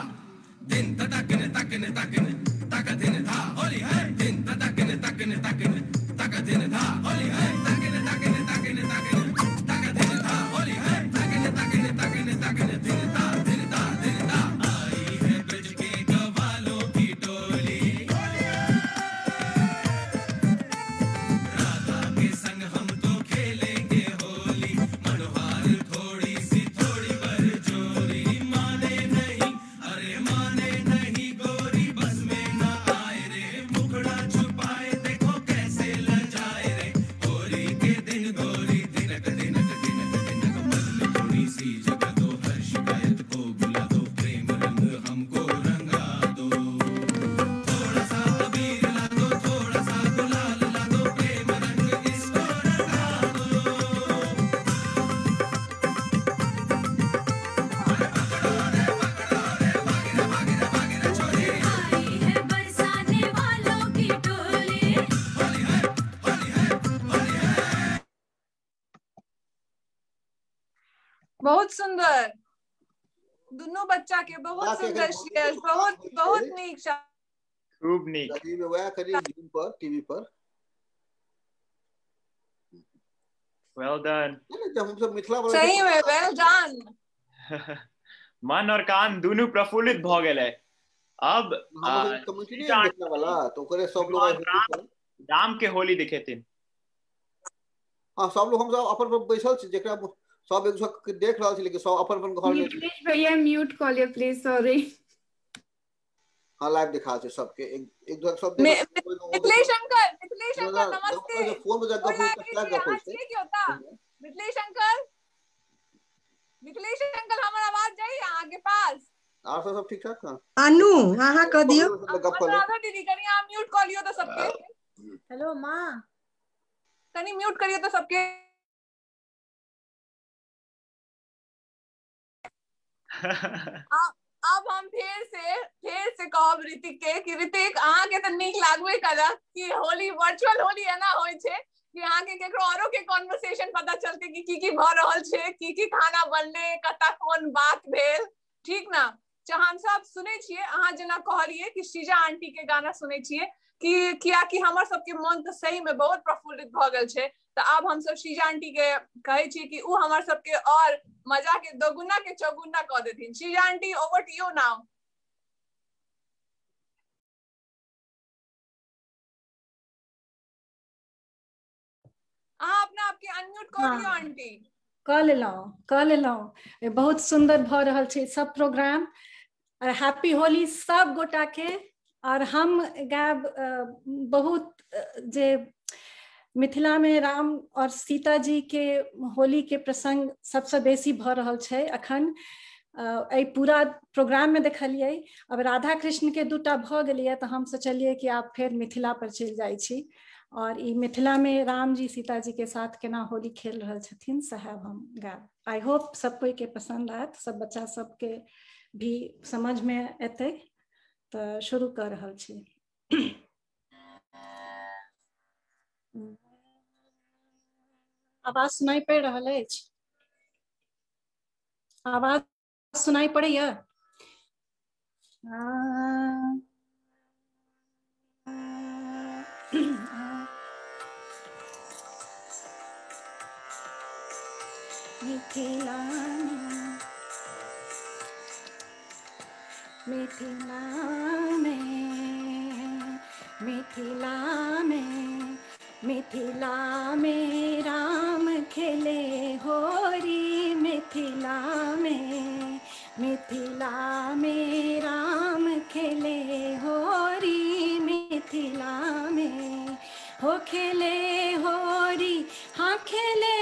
दिन तकिन तकिन तकिन तक दिन धा होली है दिन तकिन तकिन तकिन तक दिन धा होली है तकिन तकिन तकिन तकिन तक दिन धा होली है तकिन तकिन तकिन तकिन दिन धा दिन धा दिन धा। आई है ब्रज के गवालों की टोली, राधा के संग हम तो खेलेंगे होली। मनोहार थोड़ी सी थोड़ी बरजोरी, माने नहीं अरे माने नहीं गोरी, बस में ना आए रे। मुखड़ा छुपाए देखो कैसे लजाए रे, होली के दिन गोरी दिनक दिनक दिनक दिनक। मन में थोड़ी सी जगह दो, हर शिकायत को भुला दो, प्रेम रंग हमको रंगा दो। थोड़ा सा अबीर ला दो, थोड़ा सा गुलाल ला दो, प्रेम रंग इसको रंगा दो। आई है बरसाने वालों की टोली। बहुत सुंदर दुनू बच्चा के बहुत अहाँके सुंदर एखन शेयर, बहुत बहुत नीक। खूब नीक। अथी वएह करी जूम पर टीवी पर। वेल डन। नहीं, जब हम सब मिथिला वाला सही में वेल डन। मन और कान दुनू प्रफुल्लित भऽ गेलै। अब हम कम्युनिटी नहीं है मिथिला वाला, तो ओकरे सब लोग आइ होली पर। राम के होली दिखेथिन। हाँ सब लोग हम सब अपन अपन बैसल छी, जेकरा सब एक दूसरा के देख रहल छी, लेकिन सब अपन अपन घर में। मिथिलेश भैया म्यूट कऽ लिअ प्लीज, सॉरी। हाँ लाइव दिखा छै सबके, एक एक दूसरा के सब देख रहल छै। मिथिलेश अंकल, मिथिलेश अंकल नमस्ते। फोन पर गप गोर होइ लागै तऽ छी, क्या गप अहाँ होइ छै। छियै कि ओतऽ? मिथिलेश अंकल, मिथिलेश अंकल हमर आवाज जाइए अहाँके पास? आर सब सब ठीक ठाक? हाँ अनु अहाँ कऽ दियौ। गप कऽ लेब। अनुराधा दीदी कनि अहाँ म्यूट कऽ लियौ तऽ सबके, हेलो माँ कनि म्यूट करियौ तऽ सबके। अब हम फेर से कहब ऋतिक के कि ऋतिक अहाँ के तऽ नीक लागबे करत कि होली वर्चुअल होली एना होइ छै कि अहाँ के केकरो औरो के कॉन्वर्सेशन पता चलते कि की की भऽ रहल छै, की की खाना बनले, कतऽ कोन बात भेल, ठीक ना। हम सब सुनै छियै, अहाँ जेना कहलियै कि शीजा आंटी के गाना सुनै छियै कि कियाकि हमर सबके मन तऽ सही में बहुत प्रफुल्लित भऽ गेल छै, तऽ आब हमसब शीजा आंटी के कहै छियै कि उ हमर सबके और मजा के दोगुना के चौगुना कऽ देथिन। Sheeja aunty, over to you now. अहाँ अपना आपके अनम्यूट कऽ लियौ आंटी। कऽ लेलहुँ। बहुत सुन्दर भऽ रहल छै सब प्रोग्राम। और हैप्पी होली सब गोटा के। और हम गायब बहुत जे मिथिला में राम और सीता जी के होली के प्रसंग सबसे बेसी भऽ रहल छै अखन। एहि पूरा प्रोग्राम में देखलियै। अब राधा कृष्ण के दूटा भऽ गेलियै तऽ हम सोचलियै कि आब फेर मिथिला पर चलि जाइ छी और ई मिथिला में राम जी सीता जी के साथ केना होली खेल रहल छथिन सएह हम गायब। I hope सब कोई के पसंद आयत, सब बच्चा सबके भी समझ में एतै। तऽ शुरू कऽ रहल छी। आवाज सुनाई पड़ि रहल अछि? आवाज सुनाई पड़ैया? मिथिला मिथिला में मिथिला में मिथिला में राम खेले होरी, मिथिला में राम खेले होरी, मिथिला में हो खेले होरी, हाँ खेले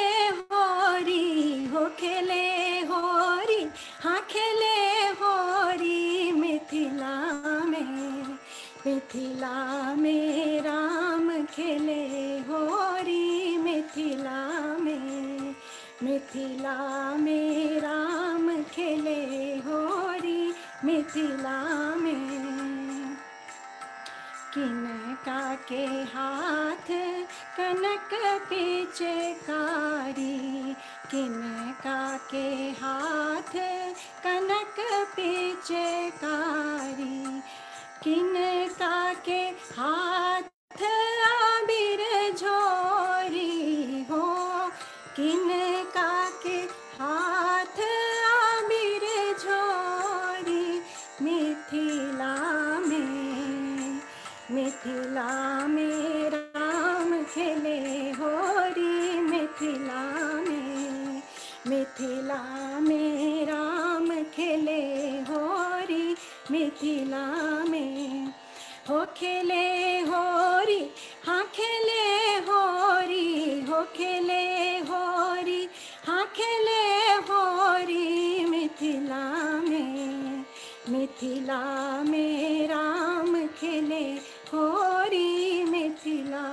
होरी, हो खेले होरी, हाँ खेले होरी, मिथिला में राम खेले होरी, मिथिला में राम खेले होरी, मिथिला में। किनका के हाथ कनक पिचकारी, किनका के हाथ कनक पिचकारी, किनका के हाथ आबिर झोरी हो, किनका के हाथ आबिर झोरी, मिथिला में राम खेले होरी, मिथिला में राम खेले होरी, मिथिला में हो खेले होरी, हाँ खेले होरी, हो खेले होरी, हाँ खेले होरी, मिथिला में राम खेले होरी, मिथिला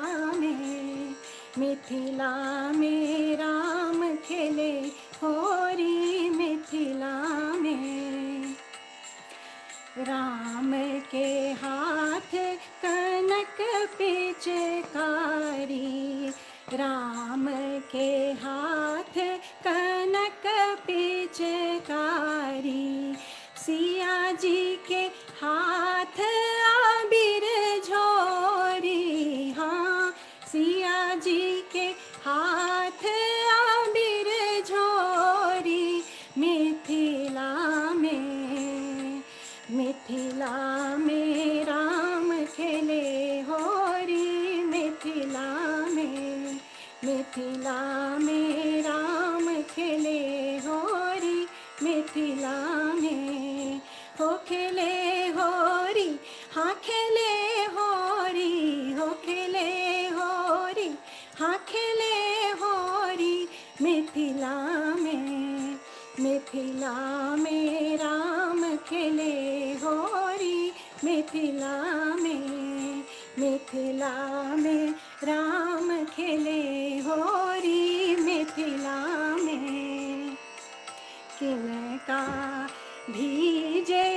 में राम खेले होरी, मिथिला में। राम के हाथ कनक पिचकारी, राम के हाथ कनक पिचकारी, सिया जी के हाथ आबिर झोरी, हाँ सिया जी के हाथ आबिर झोरी, मिथिला में राम खेले होरी, मिथिला में राम खेले होरी, मिथिला में हो खेले होरी, हाँ खेले होरी, हो खेले होरी, हाँ खेले होरी, मिथिला में राम खेले होरी, मिथिला में राम खेले होरी, मिथिला में। किनका भीजे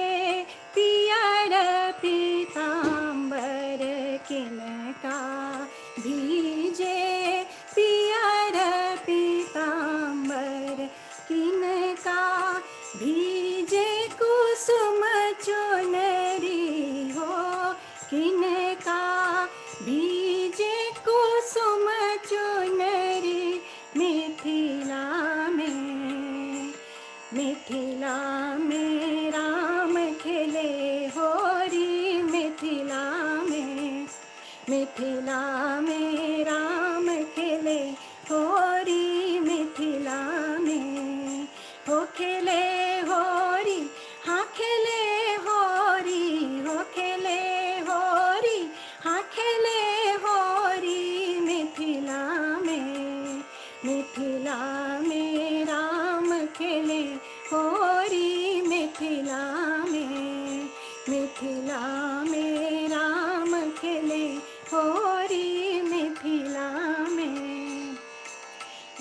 किनका भीजे पियर पीताम्बर किनका भीजे कुसुम चुनरी हो किनका भीजे कुसुम चुनरी मिथिला में राम खेले होरी मिथिला में राम खेले होरी मिथिला में हो खेले होरी हाँ खेले होरी हो खेले होरी हाँ खेले होरी मिथिला में राम खेले होरी मिथिला में राम खेले होरी मिथिला में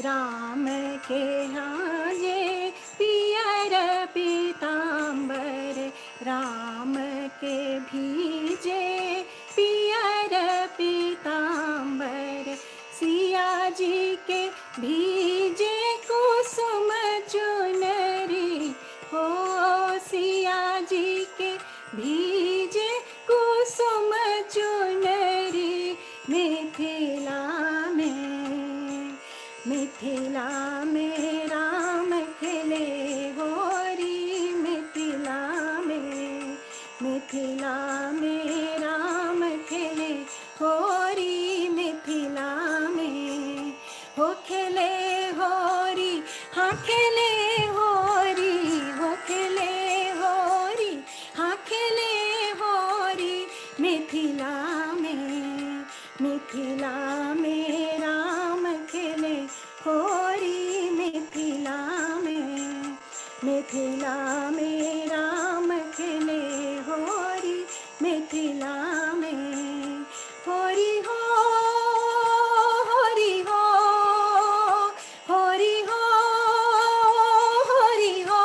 राम के हाजे पियर पीताम्बर राम के भीजे पियर पीताम्बर सिया जी के भीजे कुसुम चुनरी हो सिया जी के भीजे कुसुम चुनरी मिथिला में राम खेले होरी मिथिला में राम खेले होरी मिथिला में हो खेले होरी हाँ खेले होरी हो खेले होरी हाँ खेले होरी मिथिला में राम खेले होरी मिथिला में राम खेले होरी मिथिला में होरी हो होरी हो होरी हो होरी हो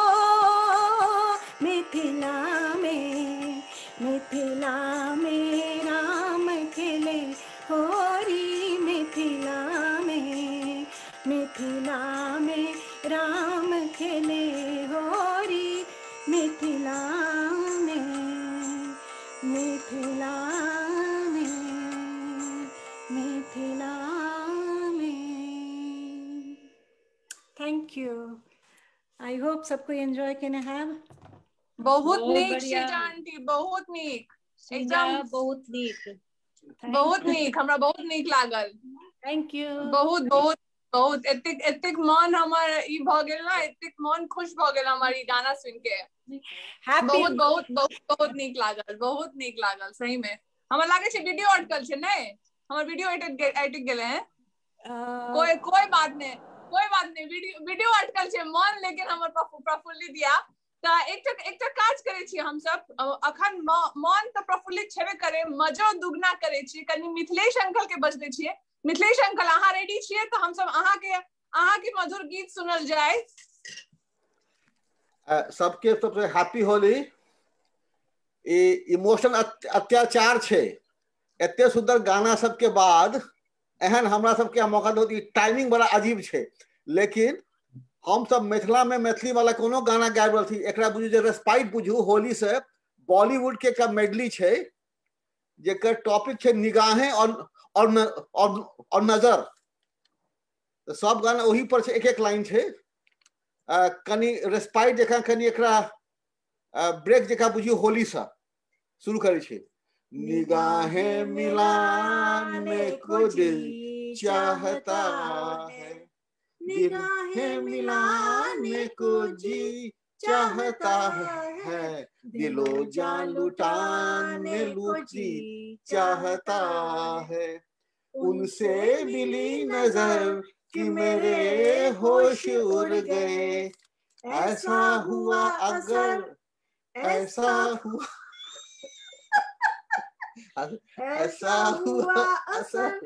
मिथिला में राम खेले होरी मिथिला में राम खेले होरी मिथिला में मिथिला में मिथिला में। Thank you. I hope सबको एंजॉय केने have. बहुत नीक शीजा आंटी, बहुत नीक, एकदम बहुत नीक, बहुत नीक, हमरा बहुत नीक लागल। Thank you. बहुत बहुत बहुत एतेक एतेक मन हमर ई भ गेल ना, एतेक मन खुश भ गेल हमर ई गाना सुन के। बहुत बहुत बहुत बहुत नीक लागल, बहुत नीक लागल सही में। हमरा लागे छै वीडियो अटकल छै नै, हमर वीडियो अटक गेलै हैं। कोई कोई बात नहीं, कोई बात नहीं, वीडियो अटकल छै मन लेकिन हमर प्रफुल्लित या। त एकटा काज करै छी हमसब अखन, मन त प्रफुल्लित छेबे करे, मजो दुगना करै छी। कनि मिथिलेश अंकल के बजबै छियै। मिथिलेश अंकल अहाँ रेडी छियै त हमसब अहाँ के मधुर गीत सुनल जाय। सबके सबसे हैप्पी होली। इमोशन अत्याचार छै, एते सुंदर गाना सबके बाद एहन हमरा सबके मौका दो। टाइमिंग बड़ा अजीब छै, लेकिन हम सब मिथिला में मैथिली वाला कोनो गाना गाबि रहल छी। एकरा बुझू जे रेस्पाइट बुझू होली से बॉलीवुड के एकटा मेडली छै जेकर टॉपिक छै निगाहें और और और, और नजर। तो सब गाना ओही पर छै, एक एक लाइन छै। कनि रेस्पाइट जकाँ कनि एकरा ब्रेक जकाँ बुझियौ होली से शुरू करै छी। निगाहें मिलाने को दिल चाहता है, निगाहें मिलाने को जी चाहता है, दिलो जान लुटाने लूटी चाहता है, उनसे मिली नजर कि मेरे होश उड़ गए, ऐसा हुआ अगर ऐसा हुआ ऐसा हुआ असर,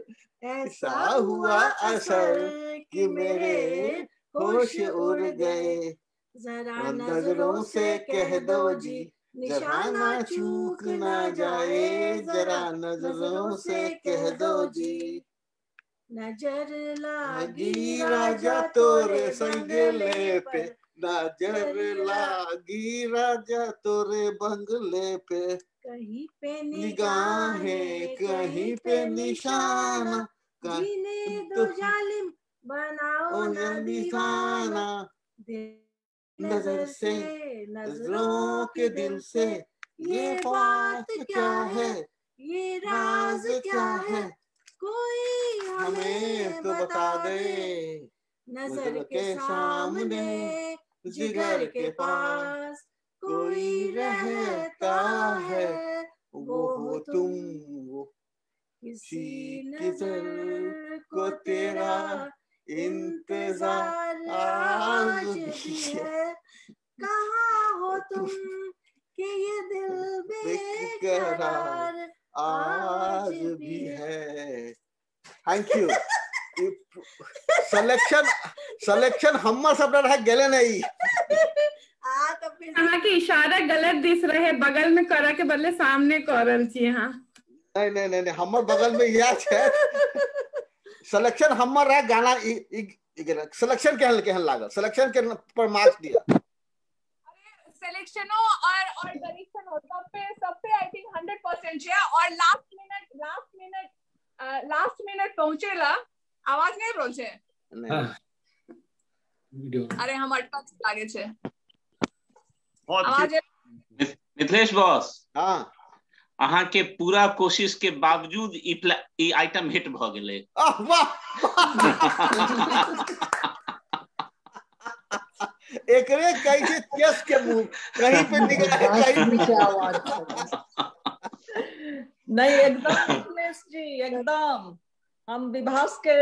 ऐसा हुआ असर कि मेरे होश उड़ गए, जरा नजरों से कह दो जी, निशाना चूक ना जाए, जरा नजरों से कह दो जी। नजर लागी राजा तोरे संगले पे, नजर लागी राजा तोरे बंगले पे, कहीं पे निगाहें कहीं पे निशाना, जीने दो जालिम बनाओ ना दीवाना, नजर से नजरों के दिल से ये बात क्या है, ये राज क्या है, कोई हमें तो बता दे। नजर के सामने जिगर के पास कोई रहता है, वो हो तुम, वो किसी नजर को तेरा इंतजार आज भी है। कहाँ हो तुम कि ये दिल बेकरार आज भी है। Thank you. Selection selection हमर सब रह गेले नहीं। अहाँ के इशारा गलत this रहे, बगल में करा के बदले सामने करल छी अहाँ। नहीं नहीं नहीं, हमर बगल में इएह छै। सिलेक्शन हमर रह गाना सिलेक्शन केहन केहन लागल, सिलेक्शन के पर मार्क्स दिया। सिलेक्शनो और डायरेक्शन सब पे I think 100% छै। और लास्ट मिनट पहुंचेला। आवाज नहीं रहल छै? अरे हम अटक लागे छै आवाज। मिथिलेश बॉस, हां, अहाँ के पूरा कोशिश के बावजूद ई आइटम हिट भ गेलै। वाह, एकरे कहै छै चेस के मुंह, कहीं पे निकला कहीं पे आवाज नहीं। एकदम मिथिलेश जी, एकदम हम विभास के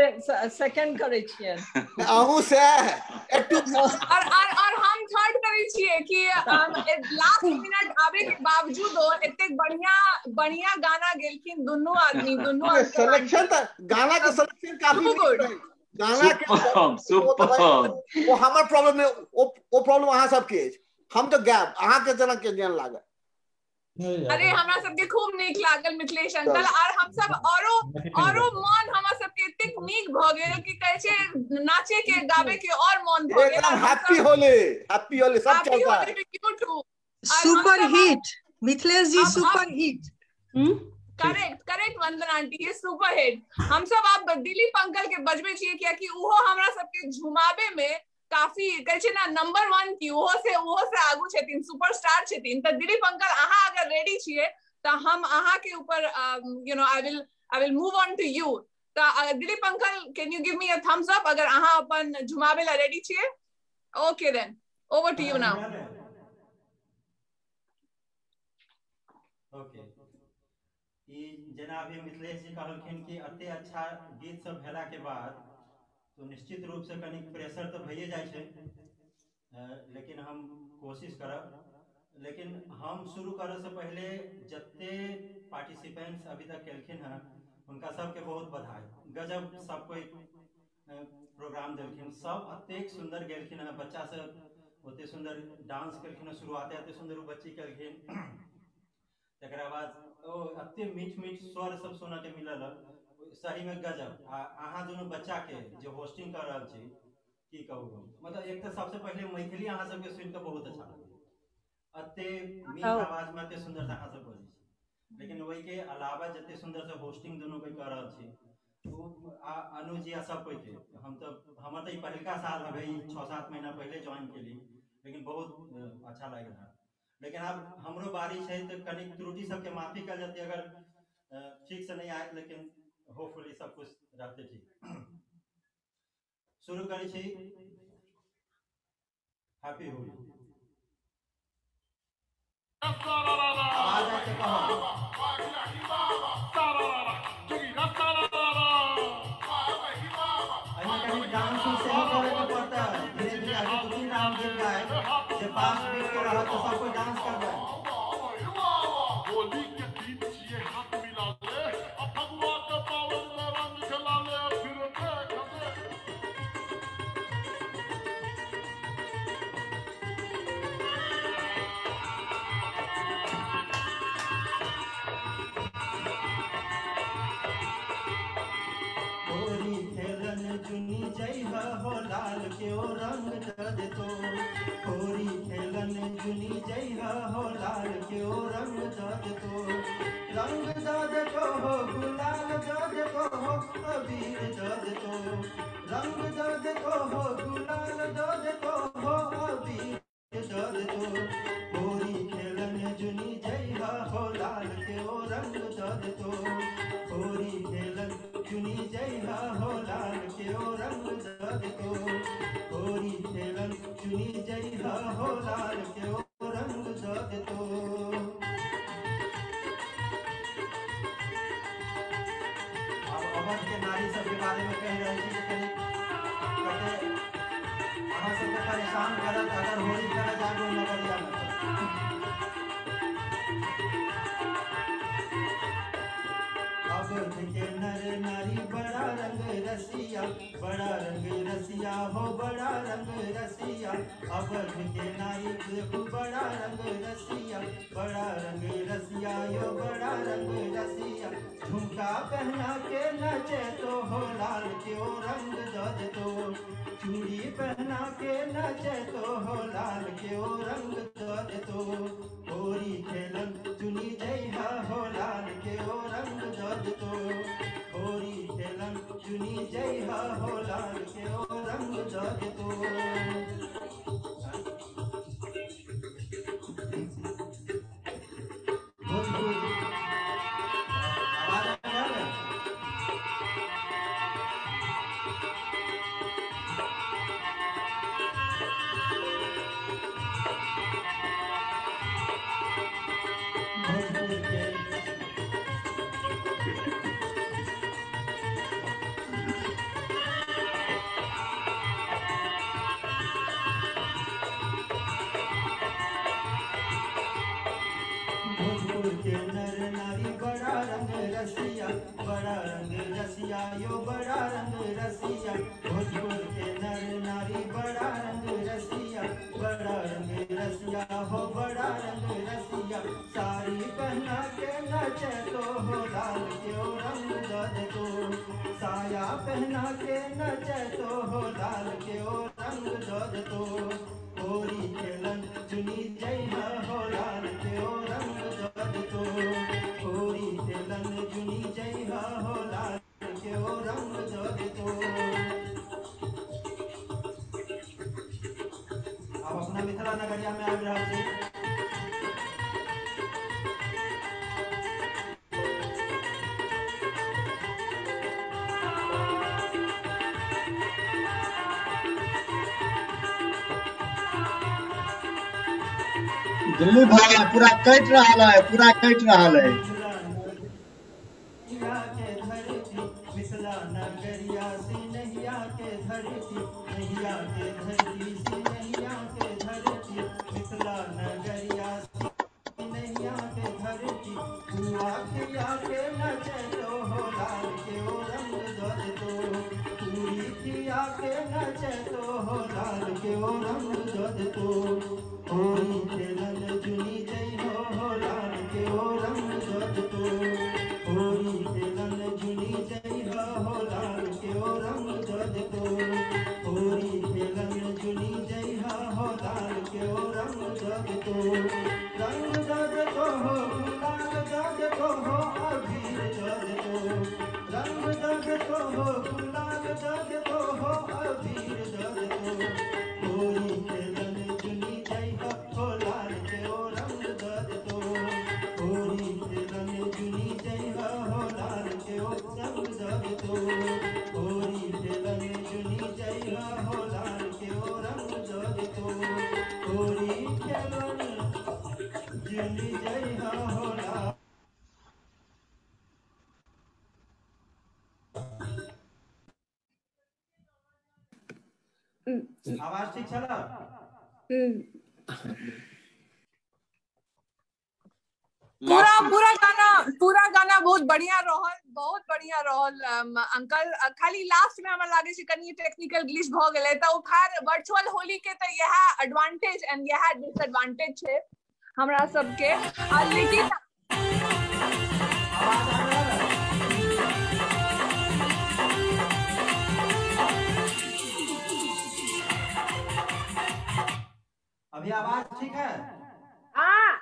सेकंड करै छियनि। अहूँ से और और हम थर्ड करै छियै कि लास्ट मिनट आबे के बावजूद एतेक बढ़िया बढ़िया गाना गेलखिन दुनू आदमी, दुनू सिलेक्शन त गाना के सिलेक्शन काफी गुड गाना के सुपर। वो हमर प्रॉब्लम नहीं, वो प्रॉब्लम अहाँ सबके अछि। हम तो गायब, अहाँ के जना के ज्ञान लागल। अरे हमरा सबके खूब नीक लागल मिथिलेश अंकल। और हम सब औरो औरो मन हमरा सबके एतेक नीक भ गेल कि कहै छै नाचे के गावे के और मन भ गेल। हैप्पी होली, हैप्पी होली सब चलता है। Super hit Mithilesh ji, super hit. Correct correct Vandana aunty, ये सुपर हिट। हम सब आप दिलीप अंकल के बजबे छियै कियाकि उहो हमरा सबके झुमाबे में काफी कहै छै ना नंबर 1 की उहो से आगू छथिन, सुपरस्टार छथिन। त दिलीप अंकल अहाँ अगर रेडी छियै त हम अहाँ के ऊपर you know I will move on to you. त Dilip uncle, can you give me a thumbs up अगर अहाँ अपन झुमाबे ला रेडी छियै? Okay then, over to you now. Okay, ई जेना अभी मिथिलेश जी कहलखिन कि अते अच्छा गीत सब भेला के बाद तो निश्चित रूप से कनी प्रेशर तो भइए जाइ छै, लेकिन हम कोशिश करब। लेकिन हम शुरू करे से पहले जते पार्टिसिपेंट्स अभी तक केलखिन हैं उनका सबके बहुत बधाई। गजब सब कोई प्रोग्राम देलखिन, सब अतेक सुंदर गेलखिन हैं, बच्चा सब ओते सुंदर डांस केलखिन हैं, शुरुआते अते सुंदर ओ बच्ची केलखिन, तकरा बाद ओ अते मीठ मीठ स्वर सब सुनऽ के मिलल, सही में गजब। आ अहाँ दुनू बच्चा के जे होस्टिंग कर रहल छी, की कहू, मतलब एक तो सबसे पहले मैथिली अहाँ सबके सुनि के बहुत अच्छा लागल, अते मीठ आवाज में अते सुंदर से अहाँ सब बजै छी। लेकिन ओहि के अलावा जते सुंदर से होस्टिंग दुनू कोई कर रहल छी, ओ अनुज जी आ सब कोई के, हम तो हमर तऽ ई पहिलका साल हवे, 6-7 महीना पहले ज्वाइन केली, लेकिन बहुत अच्छा लागि रहल। लेकिन आब हमरो बारी छै तऽ कनी त्रुटि सबके माफी कयल जेतै अगर ठीक से नहीं आयत, लेकिन होपफुली सब कुछ रहते ठीक। शुरू करै छी हैप्पी होली। आवाज आय तऽ कहू। एहिमे कनि डांस सेहो करे के पड़तै, धीरे धीरे अभी 2-3 राउंड गीत गायब जे 5 बीट के रहत तऽ सब कोई डांस करबै। होली के दिन छियै हाथ मिला ले, आ फगुआ के पावन में रंग खेला ले, फिर देख दे। जुनी जइहा हो लाल के ओ रंग द देतो। होरी खेलन जुनी जइहा हो लाल के ओ रंग द देतो। रंग द देतो हो गुलाल द देतो हो अबीर द देतो। रंग द देतो हो गुलाल द देतो हो अबीर द देतो। होरी खेलन जुनी जइहा हो लाल के ओ रंग द देतो। होरी खेलन जुनी जइहा हो लाल के ओ रंग द देतो। होरी खेलन जुनी जइहा हो लाल के ओ रंग द देतो। अब अवध के नारी सबके बारे में कह रहल छी जे कनी कते अहाँ सबके परेशान करत अगर होली खेलऽ जाबू नगरिया में। अवध के नर नारी बड़ा रंग रसिया, बड़ा रंग रसिया हो बड़ा रंग रसिया। अवध के नारी देखो बड़ा रंग रसिया, बड़ा रंग रसिया यो बड़ा रंग रसिया। झुमका पहना के नचे तो हो लाल के ओ रंग द देतो। चूड़ी पहना के नचे तो हो लाल के ओ रंग द देतो। होरी खेलन चुनी जइहा हो लाल के ओ रंग द देतो। होरी खेलन चुनी जइहा हो लाल के ओ रंग द देतो। आवाज आबि रहल अइ? भोजपुर के भोजपुर के नर नारी बड़ा रंग रसिया, बड़ा रंग रसिया यो बड़ा रंग रसिया। भोजपुर के नर नारी बड़ा रंग रसिया, बड़ा रंग रसिया हो बड़ा रंग रसिया। साड़ी पहना के नचे तो हो लाल के ओ रंग द देतो। साया पहना के नचे तो हो लाल के ओ रंग द देतो। होरी खेलन चुनी जइहा हो लाल के ओ रंग द देतो। होरी खेलन चुनी जइहा हो लाल के ओ रंग द देतो। अब अपना मिथिला नगरिया में आबि रहल छी। दिलीप भाई पूरा कटि रहल है, पूरा कटि रहल है। नहिया के धरती मिथिला नगरिया से नहिया के धरती, नहिया के धरती से नहिया के धरती मिथिला नगरिया से नहिया के धरती। बुआ खिया के नचे तो हो लाल के ओ रंग द देतो। पूरी खिया के नचे तो हो लाल के ओ रंग द देतो। होरी खेलन जुनी जइहो हो लाल के ओ रंग द देतो। होरी खेलन जुनी जइहा हो लाल के ओ रंग द देतो। होरी खेलन जुनी जइहा हो लाल के ओ रंग द देतो। रंग द देतो हो गुलाल द देतो हो अबीर द देतो। रंग द देतो हो गुलाल द देतो हो अबीर द देतो। होरी खेलन जुनी जइहा हो लाल के ओ रंग द देतो। होरी खेलन जुनी जइहा हो लाल के ओ रंग द देतो। होरी खेलन जुनी जइहा हो लाल के ओ रंग द देतो। होरी खेलन जुनी जइहा हो लाल। आवाज ठीक छल? पूरा पूरा गाना बहुत बढ़िया रहल, बहुत बढ़िया रहल अंकल। खाली लास्ट में हमरा लागे छै कनी टेक्निकल ग्लिच भ गेलै, त ओ खैर वर्चुअल होली के त इएह एडवांटेज एंड इएह डिसएडवांटेज छै हमरा सबके। लेकिन आवाज आबि रहल अइ? अभी आवाज ठीक है? हाँ।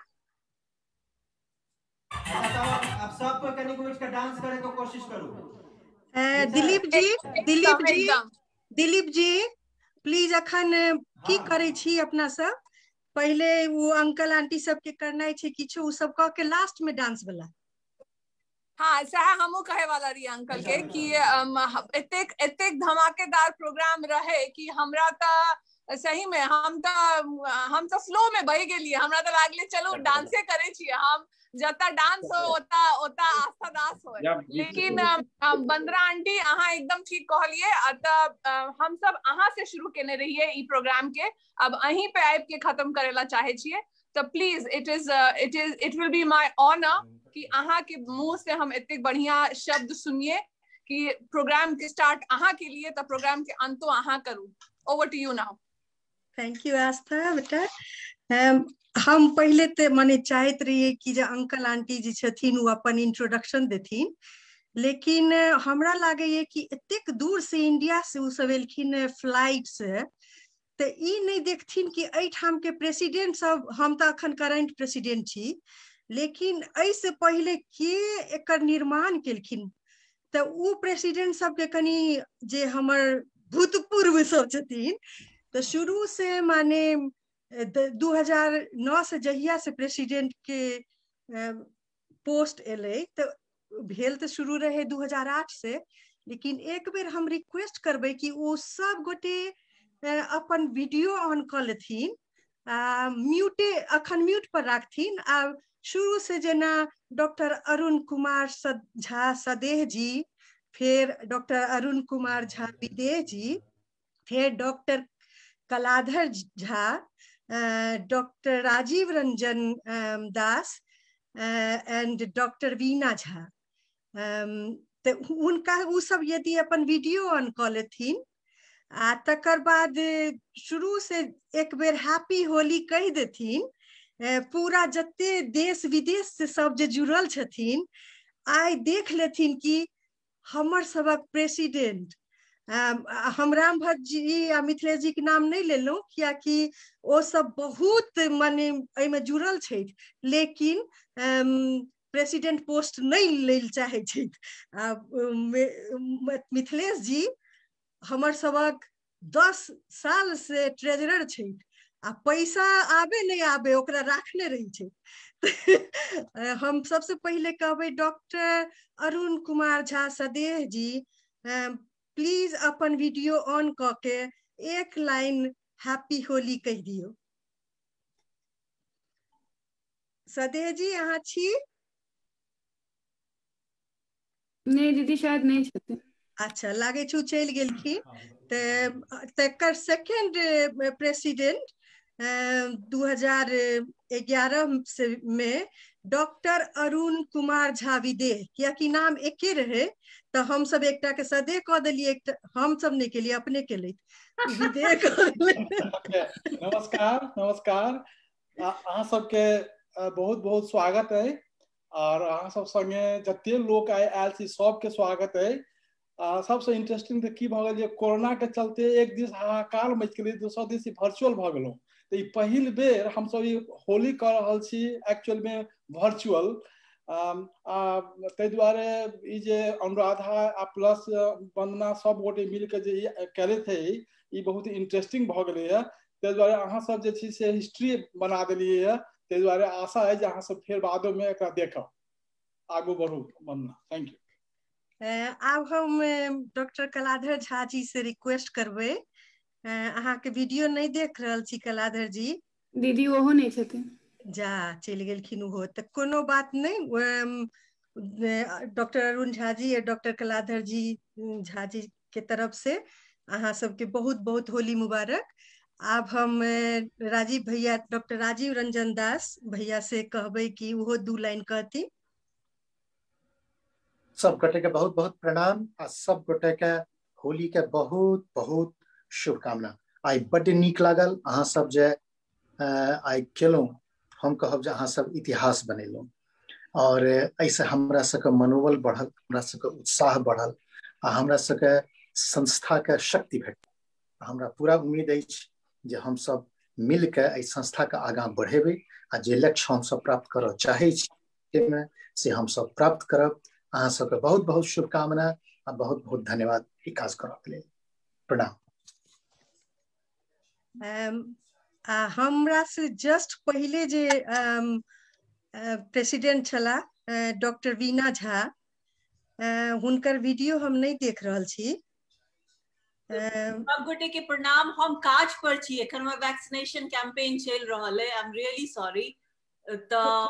अच्छा, तो अब सबको कनिक उठ के डांस करे के कोशिश करू। दिलीप जी, दिलीप जी, दिलीप जी प्लीज अखन की करै छी अपना सब? पहिले वो अंकल आंटी सबके करनाइ छै किछु, उ सब कह के लास्ट में डांस वाला। हाँ, सह हमहूँ कहे वाला रही अंकल के कि एतेक एतेक धमाकेदार प्रोग्राम रहे कि हमरा त सही में हम त फ्लो में बहि गेलियै। हमरा त लागले चलू डांसे करे छियै, हम जता डांस हो ओता ओता आस्था दास हो। लेकिन बंदरा आंटी अहाँ एकदम ठीक कहलियै। अतः हम सब अहाँ से शुरू केने रहियै ई प्रोग्राम के, अब अहीं पे आबि के खत्म करे ला चाहे छियै। तऽ please it is it is it will be my honour कि अहाँ के मुंह से हम एतेक बढ़िया शब्द सुनिए कि प्रोग्राम के स्टार्ट अहाँ के लिए, तऽ प्रोग्राम के अंतो अहाँ करू। Over to you now. Thank you Aastha बेटा। हम पहिले तऽ मने चाहैत रहियै कि जे अंकल आंटी जे छथिन ओ अपन इंट्रोडक्शन देथिन, लेकिन हमरा लागैए कि एतेक दूर से इंडिया से ओ सब एलखिन फ्लाइट से, तऽ ई नहि देखथिन कि एहिठाम के प्रेसिडेंट सब, हम तऽ अखन करेंट प्रेसिडेंट छी, लेकिन एहिसँ पहिले के एकर निर्माण केलखिन, तऽ ओ प्रेसिडेंट सबके कनि जे हमर भूतपूर्व सब छथिन, तऽ शुरू से माने 2009 से जहिया से प्रेसिडेंट के पोस्ट एलै, तऽ भेल तऽ शुरू रहे 2008 से, लेकिन एक बेर हम रिक्वेस्ट करबै कि ओ सब गोटे अपन वीडियो ऑन कऽ लेथिन, म्यूटे अखन म्यूट पर राखथिन। आ शुरू से जेना डॉक्टर अरुण कुमार झा सदेह जी, फिर डॉक्टर अरुण कुमार झा विदेह जी, फिर doctor Kaladhar Jha, doctor Rajiv Ranjan Das and doctor Veena Jha, तऽ हुनका ओ सब यदि अपन वीडियो ऑन कऽ लेथिन आ तकर बाद शुरू से एक बेर हैप्पी होली कहि देथिन, पूरा जते देश विदेश से सब जे जुड़ल छथिन आइ देख लेथिन कि हमर सबक प्रेसिडेंट, हम राम भट्ट जी आ मिथिलेश जी के नाम नहि लेलहुँ कियाकि ओ सब बहुत माने एहिमे जुड़ल छथि, लेकिन प्रेसिडेंट पोस्ट नहि लै लए चाहै छथि। आ मिथिलेश जी हमर सबक 10 साल से ट्रेजरर छथि आ पैसा आबे नहि आबे ओकरा राखने रहै छै। हम सबसे पहिले कहबै डॉक्टर अरुण कुमार झा सदेह जी प्लीज अपन वीडियो ऑन कऽ के एक लाइन हैप्पी होली कहि दियौ। सदेह जी अहाँ छी? नहि दीदी, शायद नहि छथिन। अच्छा, लागै छै ओ चलि गेलखिन। तऽ तकर सेकेंड प्रेसिडेंट 2011 से में डॉक्टर अरुण कुमार झा विदेह, कियाकि नाम एके रहे तऽ हम सब एकटा के सदेह कऽ देलियै, एकटा हम सब नहि केलियै, अपने केलथि, विदेह कऽ देलियै। नमस्कार नमस्कार, अहाँ सबके बहुत बहुत स्वागत है और अहाँ सब संगे जते लोक आइ आयल छी सबके स्वागत है। सबसे इंटरेस्टिंग तऽ की भऽ गेल जे कोरोना के चलते एक दिस हाहाकार मचि गेलै, दोसर दिस वर्चुअल भऽ गेलहुँ। तऽ ई पहिल बेर हमसब ई होली कऽ रहल छी एक्चुअल में वर्चुअल। ताहि दुआरे ई जे अनुराधा आ प्लस वंदना सब गोटे मिलके जे ई केलथि है, ई बहुत इंटरेस्टिंग भऽ गेलैए। ताहि दुआरे अहाँ सब जे छै से हिस्ट्री बना देलियै ये, ताहि दुआरे आशा है जे अहाँ सब फेर बादो में एकरा देखब। आगू बढ़ू वंदना, thank you. आब हम डॉक्टर कलाधर झा जी से रिक्वेस्ट करबै, अहाँके वीडियो नहि देख रहल छी कलाधर जी। दीदी ओहो नहि छथिन, जा चलि गेलखिन ओहो, तऽ कोनो बात नहि। डॉक्टर अरुण झा जी और डॉक्टर कलाधर जी झा जी के तरफ से अहाँ सबके बहुत बहुत होली मुबारक। आब हम राजीव भैया, डॉक्टर राजीव रंजन दास भैया से कहबै कि ओहो 2 लाइन कहथिन। सब गोटे के बहुत बहुत प्रणाम आ सब गोटे के होली के बहुत बहुत शुभकामना। आइ बड्ड नीक लागल अहाँ सब जे आइ केलहुँ, हम कहब जे अहाँ सब इतिहास बनेलहुँ और एहिसँ हमरा सबके मनोबल बढ़ल, हमरा सबके उत्साह बढ़ल आ हमरा सबके संस्था के शक्ति भेटल। हमरा पूरा उम्मीद अछि जे हमसब मिल के एहि संस्था के आगाँ बढ़ेबै आ जे लक्ष्य हमसब प्राप्त करऽ चाहै छी ताहिमे से हमसब प्राप्त करब। अहाँ सबके बहुत बहुत शुभकामना आ बहुत बहुत धन्यवाद ई काज करऽ के लेल। प्रणाम। आ हमरा से जस्ट पहिले जे प्रेसिडेंट छला डॉक्टर वीणा झा, हुनकर वीडियो हम नहि देख रहल छी। सब गोटे के प्रणाम। हम काज पर छी एखन, हमर वैक्सीनेशन कैंपेन चलि रहल है। I am really sorry. तऽ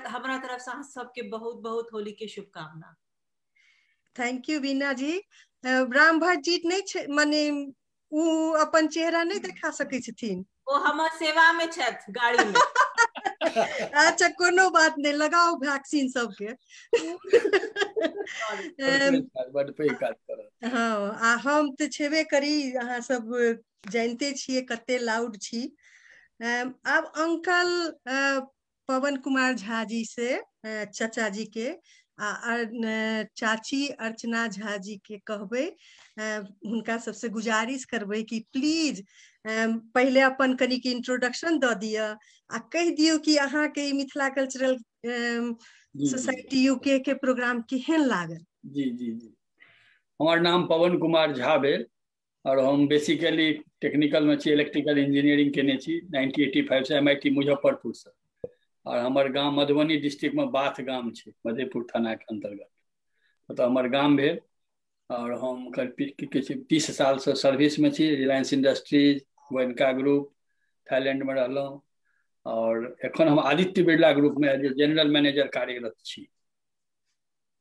हमरा तरफ से अहाँ सबके बहुत बहुत होली के शुभकामना। Thank you Veena ji. Ram Bhatt ji नहि माने ओ अपन चेहरा नहि देखा सकै छथिन, ओ हमर सेवा में छथि गाड़ी में। अच्छा कोनो बात नहीं, लगाओ वैक्सीन सबके। हाँ आ हम तऽ छेबे करी, अहाँ सब जानते छियै कते लाउड छी। आब अंकल पवन कुमार झा जी से चचा जी के आ चाची अर्चना झा जी के कहबै, हुनका सबसे गुजारिश करबै कि प्लीज पहिले अपन कनिक इंट्रोडक्शन दऽ दिअ आ कहि दियौ कि अहाँके ई मिथिला कल्चरल सोसाइटी यूके के प्रोग्राम केहन लागल। जी जी जी, हमर नाम पवन कुमार झा भेल और हम बेसिकली टेक्निकल में छी, इलेक्ट्रिकल इंजीनियरिंग केने छी 1985 से MIT Muzaffarpur से, और हमर गाम मधुबनी डिस्ट्रिक्ट में बाथ गाम छै, मधेपुर थाना के अंतर्गत ओतऽ हमर गाम भेल। और हम करीब 30 साल से सर्विस में छी, Reliance industries, Goenka group, Thailand में रहलहुँ और एखन हम आदित्य बिरला ग्रुप में एज ए जनरल मैनेजर कार्यरत छी।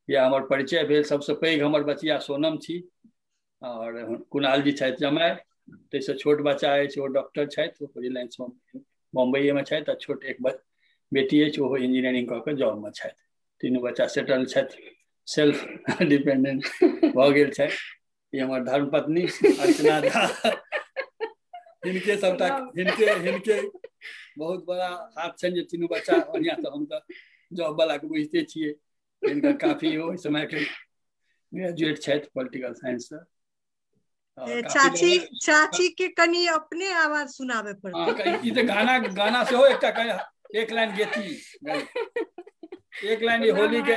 यह हमर परिचय भेल। सबसे पैघ हमर बचिया सोनम छी और कुणाल जी छथि जमाय, ताहिसँ छोट बच्चा अछि ओ डॉक्टर छथि, ओ रिलायंस बम्बइए में छथि, आ छोट एक बेटी अछि ओहो इंजीनियरिंग कऽ के जॉब में छथि। तीनू बच्चा सेटल छथि, सेल्फ डिपेंडेंट भऽ गेल छथि। ई हमर धर्मपत्नी अर्चना झा, हिनके सबटा हिनके हिनके बहुत बड़ा हाथ छनि जे तीनू बच्चा बढ़िआँ। तऽ हम तऽ जॉब वाला के बुझिते छियै, हिनकर काफी ओहि समय के ग्रेजुएट छथि पॉलिटिकल साइंस से। चाची चाची के कनि अपने आवाज सुनाबे पड़तै। ई तऽ गाना गाना सेहो एकटा एक लाइन गेती, एक लाइन ई होली के।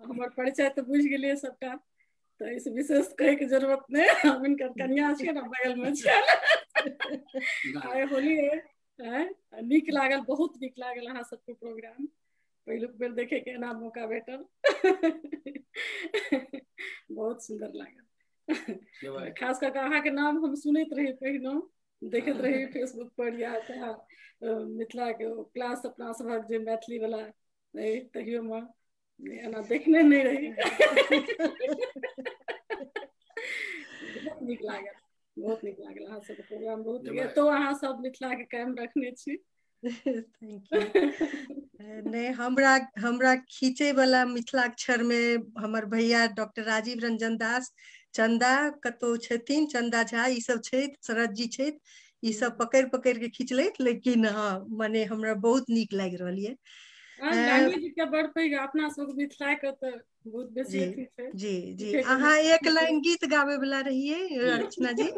हमर परिचय तऽ बुझि गेलियै सबटा, तऽ एहिसँ विशेष कहै के जरूरत नहि। हम हिनकर कनिया छियै ने, बगल में छियै। आइ होली है, नीक लागल, बहुत नीक लागल अहाँ सबके प्रोग्राम, पहिलुक बेर देखे के एना मौका भेटल, बहुत सुंदर लागल। खास कऽ अहाँके नाम हम सुनैत रही पहिनो, देखैत रही फेसबुक पर या मिथिला के क्लास अपना सभक जे मैथिली वाला तहियो में एना देखने नहीं रही। बहुत नीक लागल, बहुत नीक लागल अहाँ सबके प्रोग्राम, बहुत एतो अहाँ सब मिथिला के कायम रखने छी। Thank you. नहीं, हमरा हमरा खींचे वाला मिथिलाक्षर में हमर भैया डॉक्टर राजीव रंजन दास चंदा कतौ छथिन, चंदा झा ई सब छथि, शरद जी छथि, ई सब पकड़ पकड़ के खींचलथि, लेकिन हाँ मने हमरा बहुत नीक लागि रहल ये। लैंग्वेज के बड़ पैघ अपना सब मिथिला के तऽ बहुत बेसी अथी छै। जी जी, अहाँ एक लाइन गीत गाबै वाला रहियै अर्चना जी?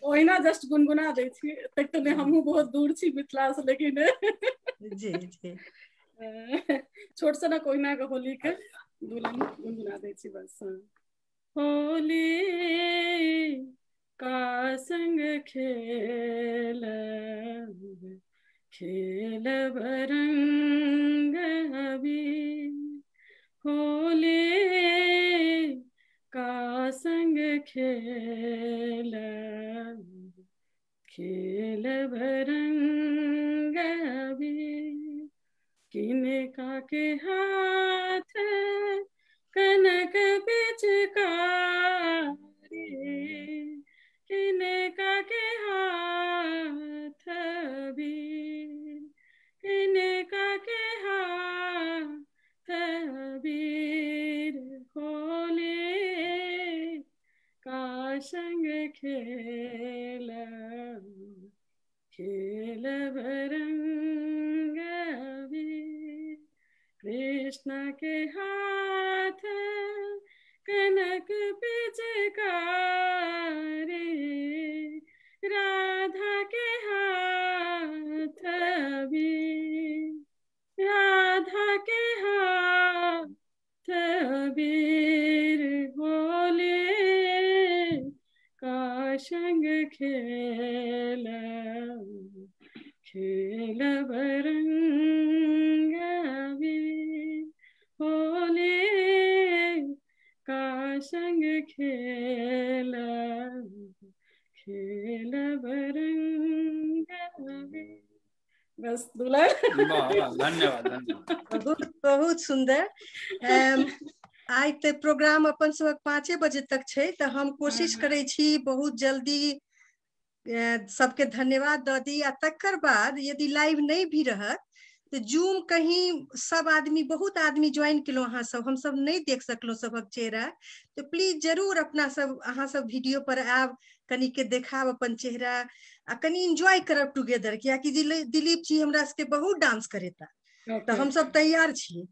ओहिना जस्ट गुनगुना दै छी, एतेक तऽ नहि, हमहूँ बहुत दूर छी मिथिला से, लेकिन जी जी छोट सनक ओहिना के होली के दुल्हन गुनगुना दै छी बस। होली का संग खेल खेलब रंग अबीर, होली का संग खेल खेलब रंग अबीर, किनका के हाथ कनक पिचकारी, किनका के हाथ अबीर, किनका के हाथ अबीर, होली का संग खेल खेलब रंग अबीर, कृष्ण के हाथ कनक पिचकारी, राधा के हाथ अबीर, राधा के हाथ अबीर, होली का संग खेलब खेलब रंग अबीर, होली का संग खेलब खेलब रंग अबीर। बस दुलार। वाह, धन्यवाद धन्यवाद, बहुत बहुत सुंदर। आइ तऽ प्रोग्राम अपन सबक 5 बजे तक छै, तऽ हम कोशिश करै छी बहुत जल्दी सबके धन्यवाद दऽ दी, आ तकर बाद यदि लाइव नहि भी रहत तऽ जूम कहीं सब आदमी, बहुत आदमी ज्वाइन केलहुँ अहाँ सब, हम सब नहि देख सकलहुँ सबक चेहरा, तऽ प्लीज जरूर अपना सब अहाँ सब वीडियो पर आयब, कनी के देखाब अपन चेहरा आ कनी एंजॉय करब टुगेदर, कियाकि दिलीप जी हमरा सबके बहुत डांस करेता, तऽ हम सब तैयार छी।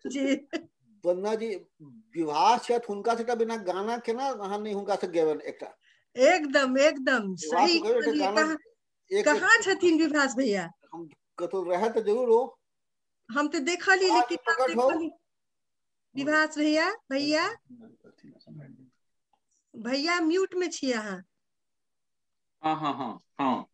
जी वंदना जी, विवाह छथि हुनका से बिना गाना केना अहाँ नहि हुनका से गेबनि एकटा? एकदम एकदम सही। कहाँ छथिन विभास भैया? हम कतौ रहे तऽ जरूर हो, हम तऽ देखली लेकिन विभास भैया, भैया भैया म्यूट में छी अहाँ। हाँ हाँ हाँ हाँ,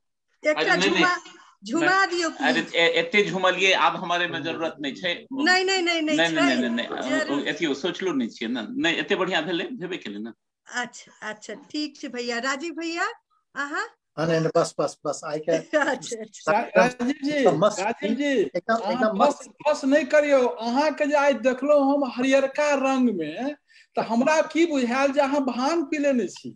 एकटा झुमा झुमा दियौ। अरे एते झुमलिए, आब हमारे में जरूरत नहीं छै। नहीं नहीं नहीं नहीं नहीं नहीं नहीं, एथियो सोचलो नहीं छियै ना, नहीं एते बढ़िया भेलै, भेबे केलै ना। अच्छा अच्छा ठीक छै भैया। राजीव भैया अहाँ? हाँ नहीं बस बस बस आई के। अच्छा राजीव जी, राजीव जी एकदम बस बस नहीं करियो। अहाँ के जे आइ देखलो हम हरियरका रंग में, तऽ हमरा की बुझायल जे अहाँ भांग पी लेने छी,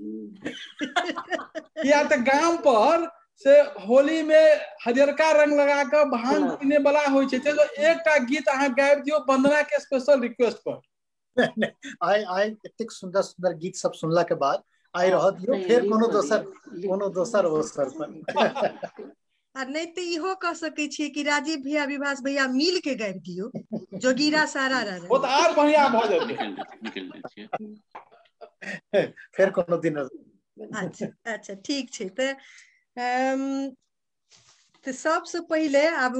किया तऽ गाम पर से होली में हरियरका रंग लगा के भांग पीने वाला होइ छै। तो एकटा गीत अहाँ गाबि दियौ वंदना के स्पेशल रिक्वेस्ट पर। आइ आइ एतेक सुंदर सुंदर गीत सब सुनला के बाद आइ रह दियौ, फेर कोनो दोसर अवसर पर। आ नहीं तो इहो कह सकै छियै कि राजीव भैया विभास भैया मिल के गाबि दियौ जोगीरा सारा रा, ओ तऽ आर बढ़िया भऽ जेतै। निकल जाइ फेर कोनो दिन। अच्छा अच्छा ठीक छै। तऽ सबसे पहिले आब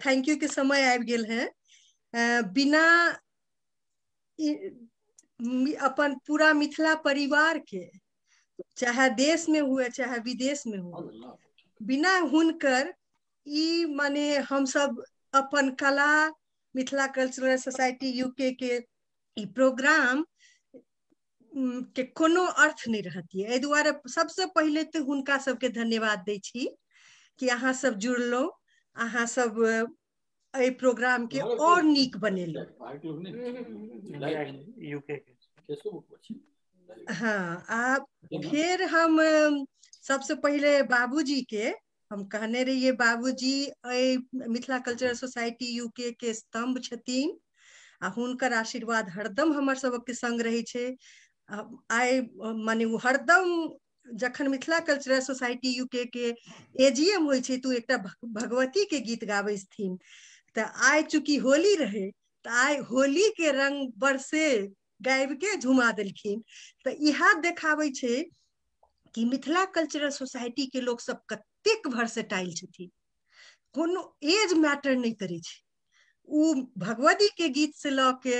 thank you के समय आबि गेल है। बिना अपन पूरा मिथिला परिवार के, चाहे देश में हुए चाहे विदेश में हुए, बिना हुनकर ई माने हम सब अपन कला मिथिला कल्चरल सोसाइटी यूके के ई प्रोग्राम के कोनो अर्थ नहीं रहती। एहि दुआरे सबसे पहिले तऽ हुनका सबके धन्यवाद दै छी कि अहाँ सब जुड़लहुँ, अहाँ सब एहि प्रोग्राम के और नीक बनेलहुँ। हाँ, आ फिर हम सबसे पहिले बाबूजी के हम कहने रहिए, बाबूजी एहि मिथिला कल्चरल सोसाइटी यूके के स्तंभ छथिन आ हुनकर आशीर्वाद हरदम हमर सबके संग रहै छै। आइ माने ओ हरदम जखन मिथिला कल्चरल सोसाइटी यूके के एजीएम होइ छै तऽ एकटा भगवती के गीत गाबै छथिन। तऽ आइ चूँकि होली रहे तऽ आइ होली के रंग बरसे गाबि के झुमा देलखिन। तऽ इएह देखाबै छै कि मिथिला कल्चरल सोसाइटी के लोक सब कतेक वर्सेटाइल छथिन, कोनो एज मैटर नहि करै छै। ओ भगवती के गीत से लऽ के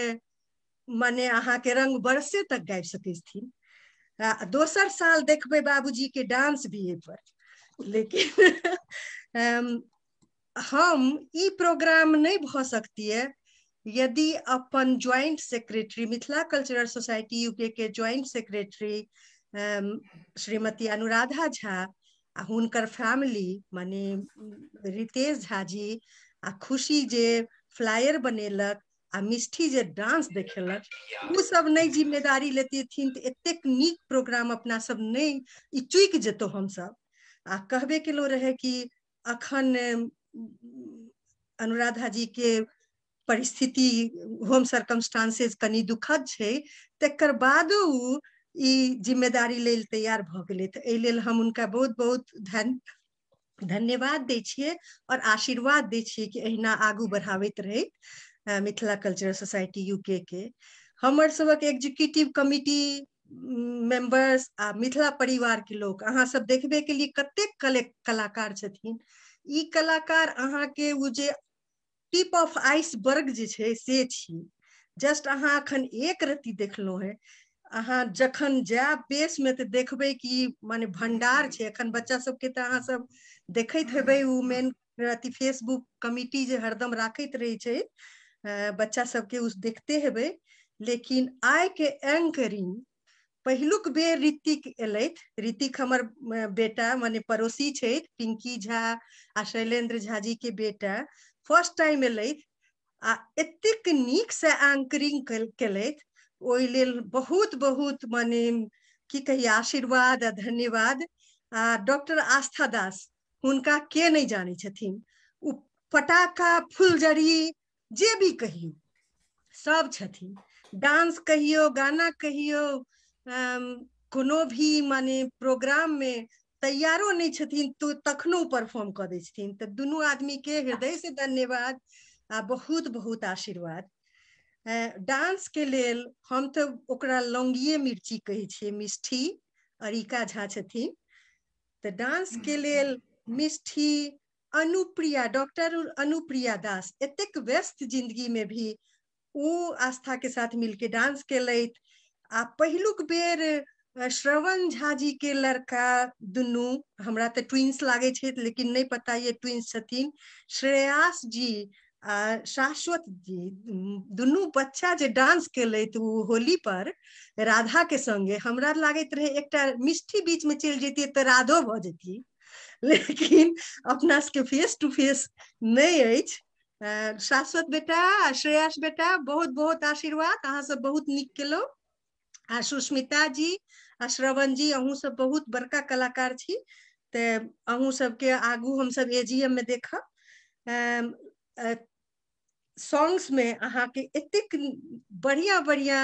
माने अहाँ के रंग बरसे तक गाबि सकै छथिन। दोसर साल देखबै बाबूजी के डांस भी एहि पर। लेकिन हम ई प्रोग्राम नहि भऽ सकतियै यदि अपन joint secretary Mithila cultural society UK के ज्वाइंट सेक्रेटरी श्रीमती अनुराधा झा आ हुनकर फैमिली माने रितेश झा जी आ खुशी जे फ्लायर बनेलक आ मिष्ठी जे डांस देखेलक, ओ सब नहि जिम्मेदारी लेतिथिन तऽ एतेक नीक प्रोग्राम अपना सब नहि ई चुकि जेतौ हमसब। आ कहबे केलहुँ रहे कि अखन अनुराधा जी के परिस्थिति होम सर्कमस्टांसेज कनि दुखद छै, तकर बादो ओ ई जिम्मेदारी लेल तैयार भऽ गेलै। तऽ एहि लेल हम हुनका बहुत बहुत धन्यवाद दै छियै और आशीर्वाद दै छियै कि एहिना आगू बढ़ाबैत रहै मिथिला कल्चरल सोसाइटी यूके के। हमर सबक एग्जीक्यूटिव कमिटी मेंबर्स आ मिथिला परिवार के लोक, अहाँ सब देखबे के लिए कतेक कलाकार छथिन। ई कलाकार अहाँ के उ जे टिप ऑफ आइसबर्ग जे छै से छी। जस्ट अहाँ अखन एक रत्ती देखलहुँ हेँ, अहाँ जखन जायब बेस में तऽ देखबै कि माने भंडार छै। अखन बच्चा सबके तऽ अहाँ सब देखैत हेबै, उ मेन अथी फेसबुक कमिटी जे हरदम राखैत रहै छै बच्चा सबके, उस देखते हेबै। लेकिन आइ के एंकरिंग पहिलुक बेर ऋतिक एलथि। ऋतिक हमर बेटा माने पड़ोसी छथि, पिंकी झा आ शैलेंद्र झा जी के बेटा, फर्स्ट टाइम एलथि आ एतेक नीक से एंकरिंग केलथि। ओहि लेल बहुत बहुत माने की कहिए आशीर्वाद आ धन्यवाद। आ डॉक्टर आस्था दास, हुनका के नहि जानै छथिन, ओ पटाखा फुलझड़ी जे भी कहियौ सब छथिन। डांस कहियौ, गाना कहियौ, कोनो भी माने प्रोग्राम में तैयारो नहि छथिन तो तखनो परफॉर्म कऽ दै छथिन। तऽ दुनू आदमी के हृदय से धन्यवाद आ बहुत बहुत आशीर्वाद। डांस के लेल हम तऽ ओकरा लौंगिये मिर्ची कहै छियै, मिष्ठी अरिका झा छथिन। तऽ डांस के लेल मिष्ठी, अनुप्रिया, डॉक्टर अनुप्रिया दास एतेक व्यस्त जिंदगी में भी ओ आस्था के साथ मिलके डांस केलथि। आ पहिलुक बेर श्रवण झा जी के लड़का दुनू, हमरा तऽ ट्विंस लागै छै लेकिन नहि पता ये ट्विंस छथिन, श्रेयास जी आ शाश्वत जी, दुनू बच्चा जे डांस केलथि ओ होली पर राधा के संगे, हमरा लागैत रहे एकटा मिष्ठी बीच में चलि जैतियै तऽ राधो भऽ जैतियै, लेकिन अपना सबके फेस टू फेस नहि अछि। शाश्वत बेटा आ श्रेयास बेटा, बहुत बहुत आशीर्वाद, अहाँ सब बहुत नीक केलहुँ। आ सुस्मिता जी आ श्रवण जी, अहूँ सब बहुत बड़का कलाकार छी, तऽ अहूँ सबके आगू हमसब एजीएम में देखब। सॉन्ग्स में अहाँके एतेक बढ़िया बढ़िया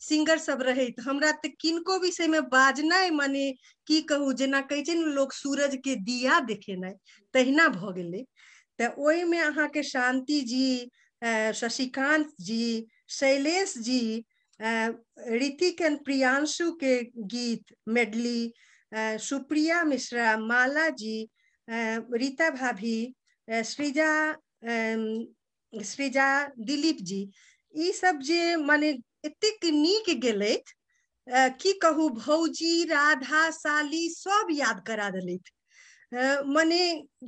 सिंगर सब रहैत, हमरा तऽ किनको विषय में बाजनाइ माने की कहू, जेना कहै छै ने लोक सूरज के दिया देखेनाइ, तहिना भऽ गेलै। तऽ ओहिमे अहाँके शांति जी, शशिकांत जी, शैलेश जी, ऋतिक एंड प्रियांशु के गीत मेडली, सुप्रिया मिश्रा, माला जी, रीता भाभी, सृजा सृजा, दिलीप जी, ई सब जे माने एतेक नीक गेलथि की कहू, भौजी, राधा, साली सब याद करा देलथि, माने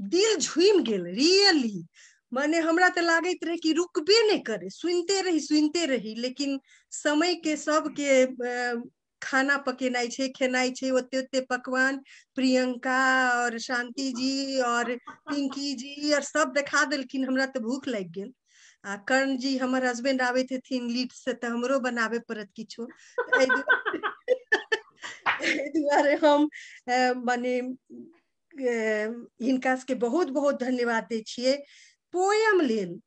दिल झूमि गेल रियली। माने हमरा तऽ लागैत रहे कि रुकबे नहि करे, सुनते रही सुनते रही, लेकिन समय के सबके खाना पकेनाइ छै, खेनाइ छै, ओते ओते पकवान प्रियंका और शांति जी और पिंकी जी और सब देखा देलखिन, हमरा तऽ भूख लागि गेल। आ कर्ण जी हमर हस्बैंड आबैत हेथिन लीड से तऽ हमरो बनाबे पड़त किछो, एहि दुआरे हम माने हिनका सबके बहुत बहुत धन्यवाद दै छियै। पोयम लेल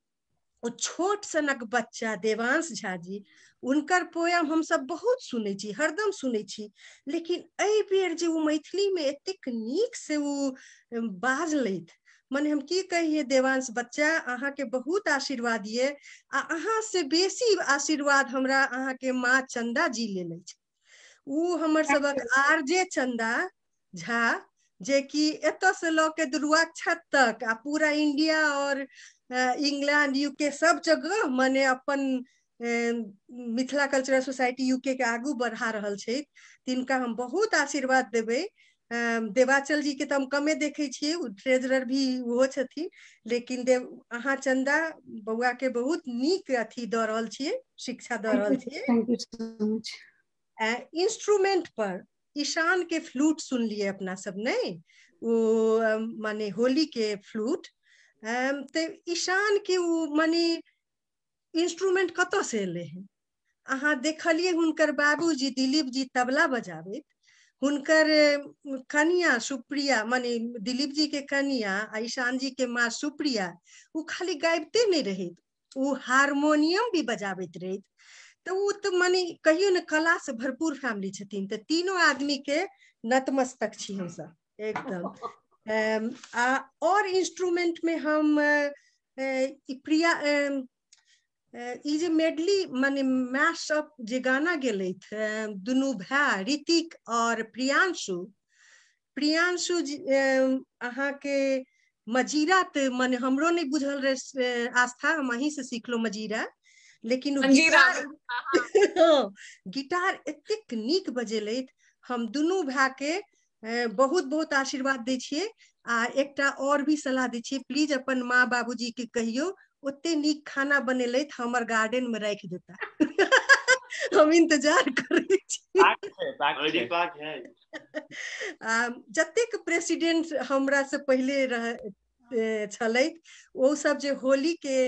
ओ छोट सनक बच्चा देवांश झा जी, उनकर पोयम हमसब बहुत सुनै छी, हरदम सुनै छी, लेकिन एहि बेर जे ओ मैथिली में एतेक नीक से ओ बाजलथि, माने हम की कहिए देवांश बच्चा, अहाँके बहुत आशीर्वाद ये। आ अहाँ से बेसी आशीर्वाद हमरा अहाँके माँ चंदा जी लेल अछि। ओ हमर सबक आर जे चंदा झा, जे कि एतऽ से लऽ के दुर्वाक्षत तक आ पूरा इंडिया और इंग्लैंड यूके सब जगह माने अपन मिथिला कल्चरल सोसाइटी यूके के आगू बढ़ा रहल छै, तिनका हम बहुत आशीर्वाद देबै। देवाचल जी के तऽ हम कमे देखै छियै, ओ ट्रेजरर भी ओहो छथिन, लेकिन देव अहाँ चंदा बौआ के बहुत नीक अथी दऽ रहल छियै, शिक्षा दऽ रहल छियै। Thank you so much. Instrument पर ईशान के फ्लूट सुनलियै अपना सब ने, ओ माने होली के फ्लूट, तऽ ईशान के ओ माने इंस्ट्रूमेंट कतऽ से एलै हन? अहाँ देखलियै हुनकर बाबूजी दिलीप जी तबला बजाबैत, हुनकर कनिया सुप्रिया माने दिलीप जी के कनिया आ ईशान जी के माँ सुप्रिया, ओ खाली गाबिते नहि रहैत, ओ हारमोनियम भी बजाबैत रहैत। तऽ ओ तऽ माने कहियो ने कला से भरपूर फैमिली छथिन। तऽ तीनों आदमी के नतमस्तक छी हमसब एकदम। आ और इंस्ट्रूमेंट में हम प्रिया ई जे मेडली माने मैश अप जे गाना गेलथि दुनू भाय ऋतिक और प्रियांशु। प्रियांशु अहाँके मजीरा तऽ माने हमरो नहि बुझल रहे आस्था, हम अहीं से सीखलो मजीरा, लेकिन ओ गिटार गिटार एतेक नीक बजेलथि। हम दुनू भाय के बहुत बहुत आशीर्वाद दै छियै आ एकटा और भी सलाह दै छियै, प्लीज अपन माँ बाबूजी के कहियो ओते नीक खाना बनेलथि हमर गार्डन में राखि देता। हम इंतजार करै छी। जतेक प्रेसिडेंट हमरा से पहिले छलथि ओ सब जे होली के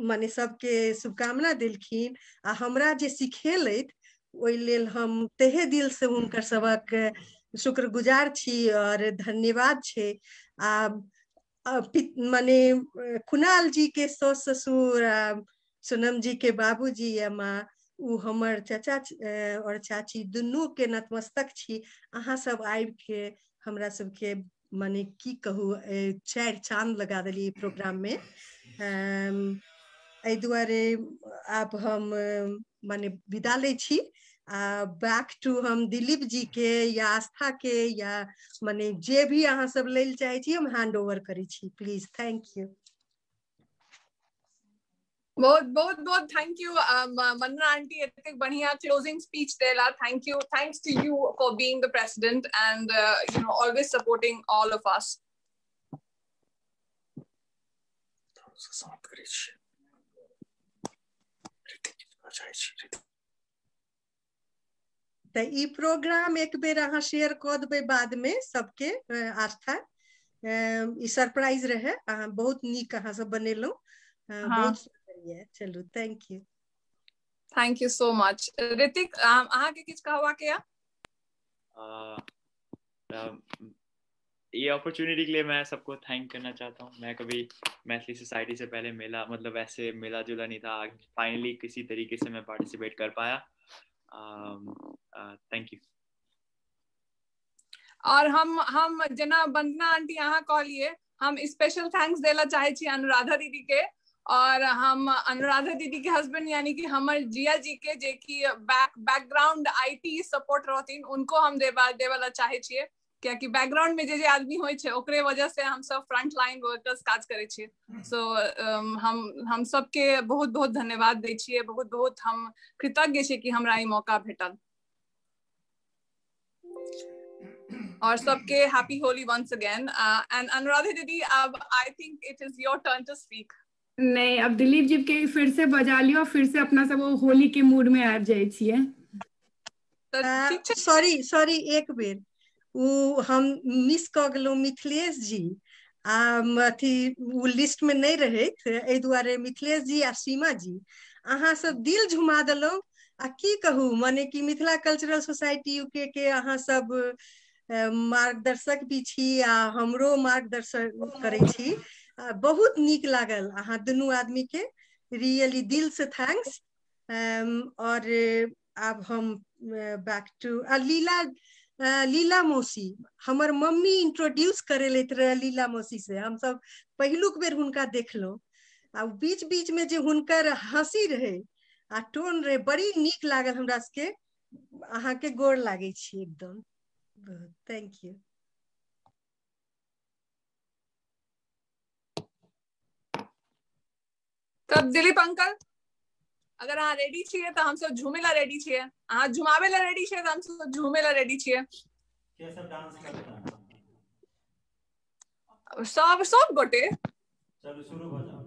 माने सबके शुभकामना देलखिन आ हमरा जे सिखेलथि ओहि लेल हम तहे दिल से हुनकर सबक शुक्रगुजार छी और धन्यवाद छै। आ माने कुणाल जी के सास ससुर, सोनम जी के बाबूजी या माँ, उ हमर चाचा और चाची दुनू के नतमस्तक छी। अहाँ सब आबि के हमरा सबके माने की कहू चारि चांद लगा देलियै प्रोग्राम में। एहि दुआरे आब हम माने विदा लै छी आ बैक टू हम दिलीप जी के या आस्था के या माने जे भी अहाँ सब लै चाहे छी हम हैंड ओवर करै छी, प्लीज। Thank you. बहुत बहुत बहुत thank you Mandana aunty, एतेक बढ़िया क्लोजिंग स्पीच देला। Thank you, thanks to you for being the president and you know always supporting all of us. समाप्त करै छी। तऽ ई प्रोग्राम एक बेर अहाँ शेयर कऽ देबै बाद में सबके आस्था, ई सरप्राइज रहे, अहाँ बहुत नीक अहाँ सब बनेलहुँ, बहुत सुंदर ये। चलू thank you, thank you so much. Hrithik अहाँ के किछु कहवा के या? ये अपॉर्चुनिटी के लिए मैं सबको thank करना चाहता हूँ। मैं कभी मैथिली सोसाइटी से पहले मेला मतलब ऐसे मिला जुला नहीं था, फाइनली किसी तरीके से मैं पार्टिसिपेट कर पाया। Thank you. और हम जेना वंदना आंटी अहाँ कहलिए, हम स्पेशल thanks देला चाहे छी अनुराधा दीदी के और हम अनुराधा दीदी के हस्बैंड यानी कि हमर जिया जी के, जे कि बैकग्राउंड IT support रहथिन, उनको हम देवाला चाहे छियै, कियाकि बैकग्राउंड में जे जे आदमी होइ छै ओकरे वजह से हम सब फ्रंट लाइन वर्कर्स काज करै छियै। सो हम सबके बहुत बहुत धन्यवाद दै छियै, बहुत बहुत हम कृतज्ञ छियै कि हमरा ई मौका भेटल। और सबके happy Holi once again. And Anuradha दीदी अब I think it is your turn to speak. नहीं, अब दिलीप जी के फिर से बजा लियो, फिर से अपना सब वो होली के मूड में आबि जाइ छियै। सॉरी सॉरी, एक बेर उ हम मिस कऽ गेलहुँ मिथिलेश जी आ अथी उ लिस्ट में नहीं रहैत, एहि दुआरे मिथिलेश जी आ सीमा जी अहाँ सब दिल झुमा देलहुँ। आ की कहू माने कि मिथिला कल्चरल सोसाइटी यूके के अहाँ सब मार्गदर्शक भी छी आ हमरो मार्गदर्शन करै छी, बहुत नीक लागल अहाँ दुनू आदमी के, रियली दिल से thanks. और आब हम बैक टू लीला। लीला मौसी हमर मम्मी इंट्रोड्यूस करेलथि रहे लीला मौसी से, हम सब पहिलुक बेर हुनका देखलहुँ आ बीच बीच में जे हुनकर हंसी रहे आ टोन रहे बड़ी नीक लागल हमरा सबके। अहाँके गोर लागै छी एकदम, thank you. तब दिलीप अंकल अगर अहाँ रेडी छियै तऽ हम सब झूमे ला रेडी छियै, अहाँ झुमावे ला रेडी छियै तऽ हम सब झूमे ला रेडी छियै। के सब डांस करता? सब सब गोटे। चलू शुरू भ जाओ।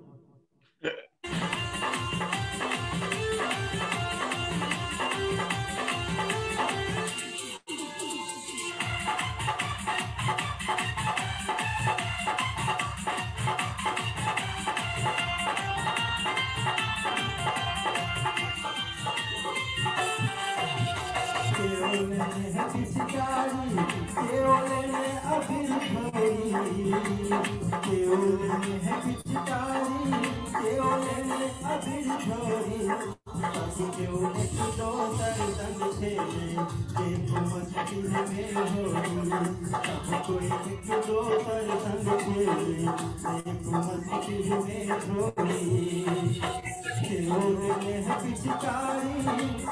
केओ लेने है पिचकारी,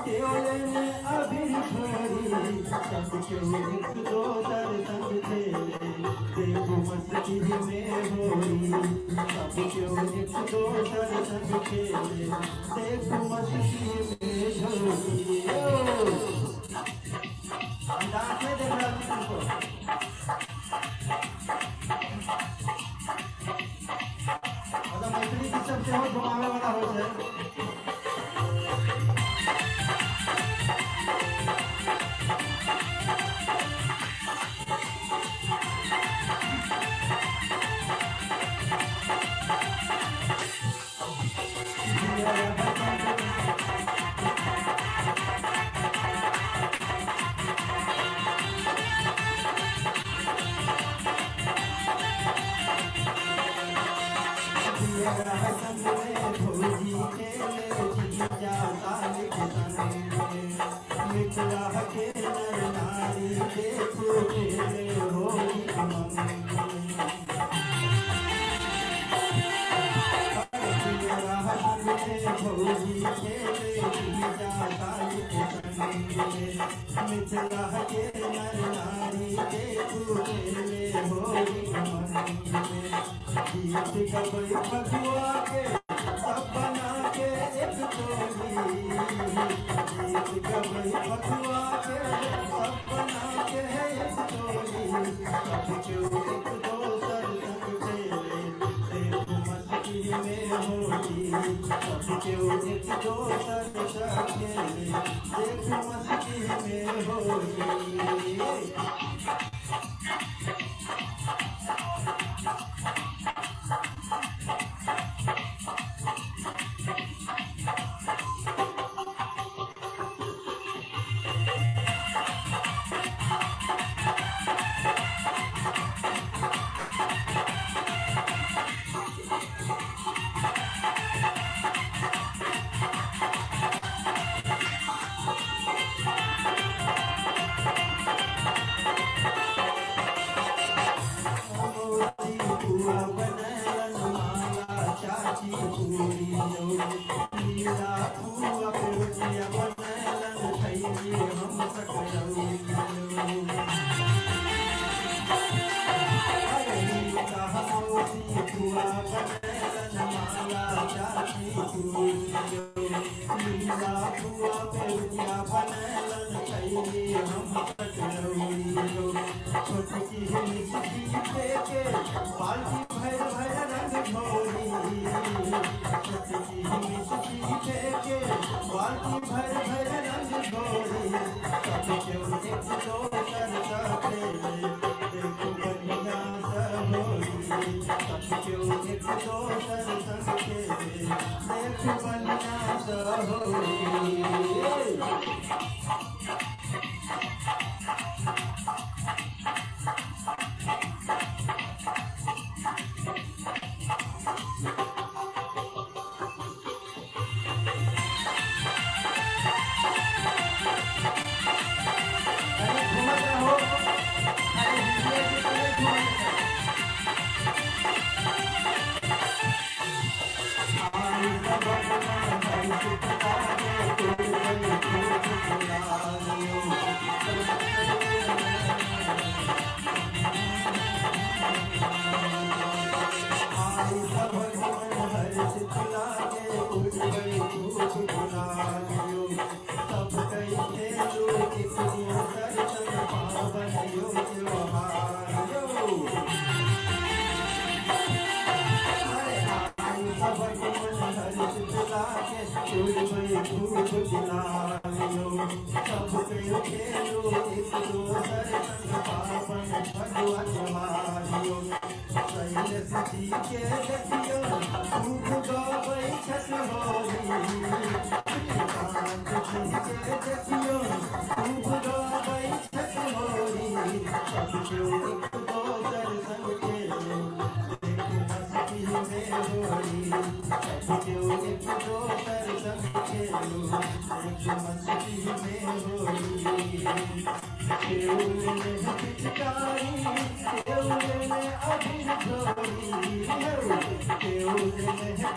केओ लेने अबीर घोरी, सब केओ एक दोसर संग खेले देखो मस्ती में होरी, सब केओ एक दोसर संग खेले देखो मस्ती में होरी। हम डांस में देख रहा हूँ तुमको। मतलब मैथिली गीत सब सेहो घुमावे वाला होइ छै। मिथिला के नर नारी देखो खेले होली उमंग में, भौजी खेले जीजा साली के संग में, मिथिला के नर नारी देखो खेले होली उमंग में, गीत गबै फगुआ के सब बना के एक टोली, गीत गबै फगुआ के सब बना के एक टोली, सब केओ एक दोसर संग खेले देखो मस्ती में होली, सब केओ एक दोसर संग खेले देखो मस्ती में होली।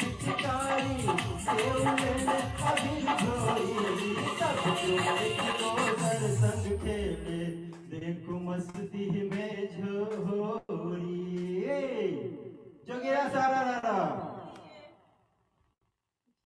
पिचकारी, एक दोसर संग खेले, देखो मस्ती में झोरी। जोगिरा सारा रा।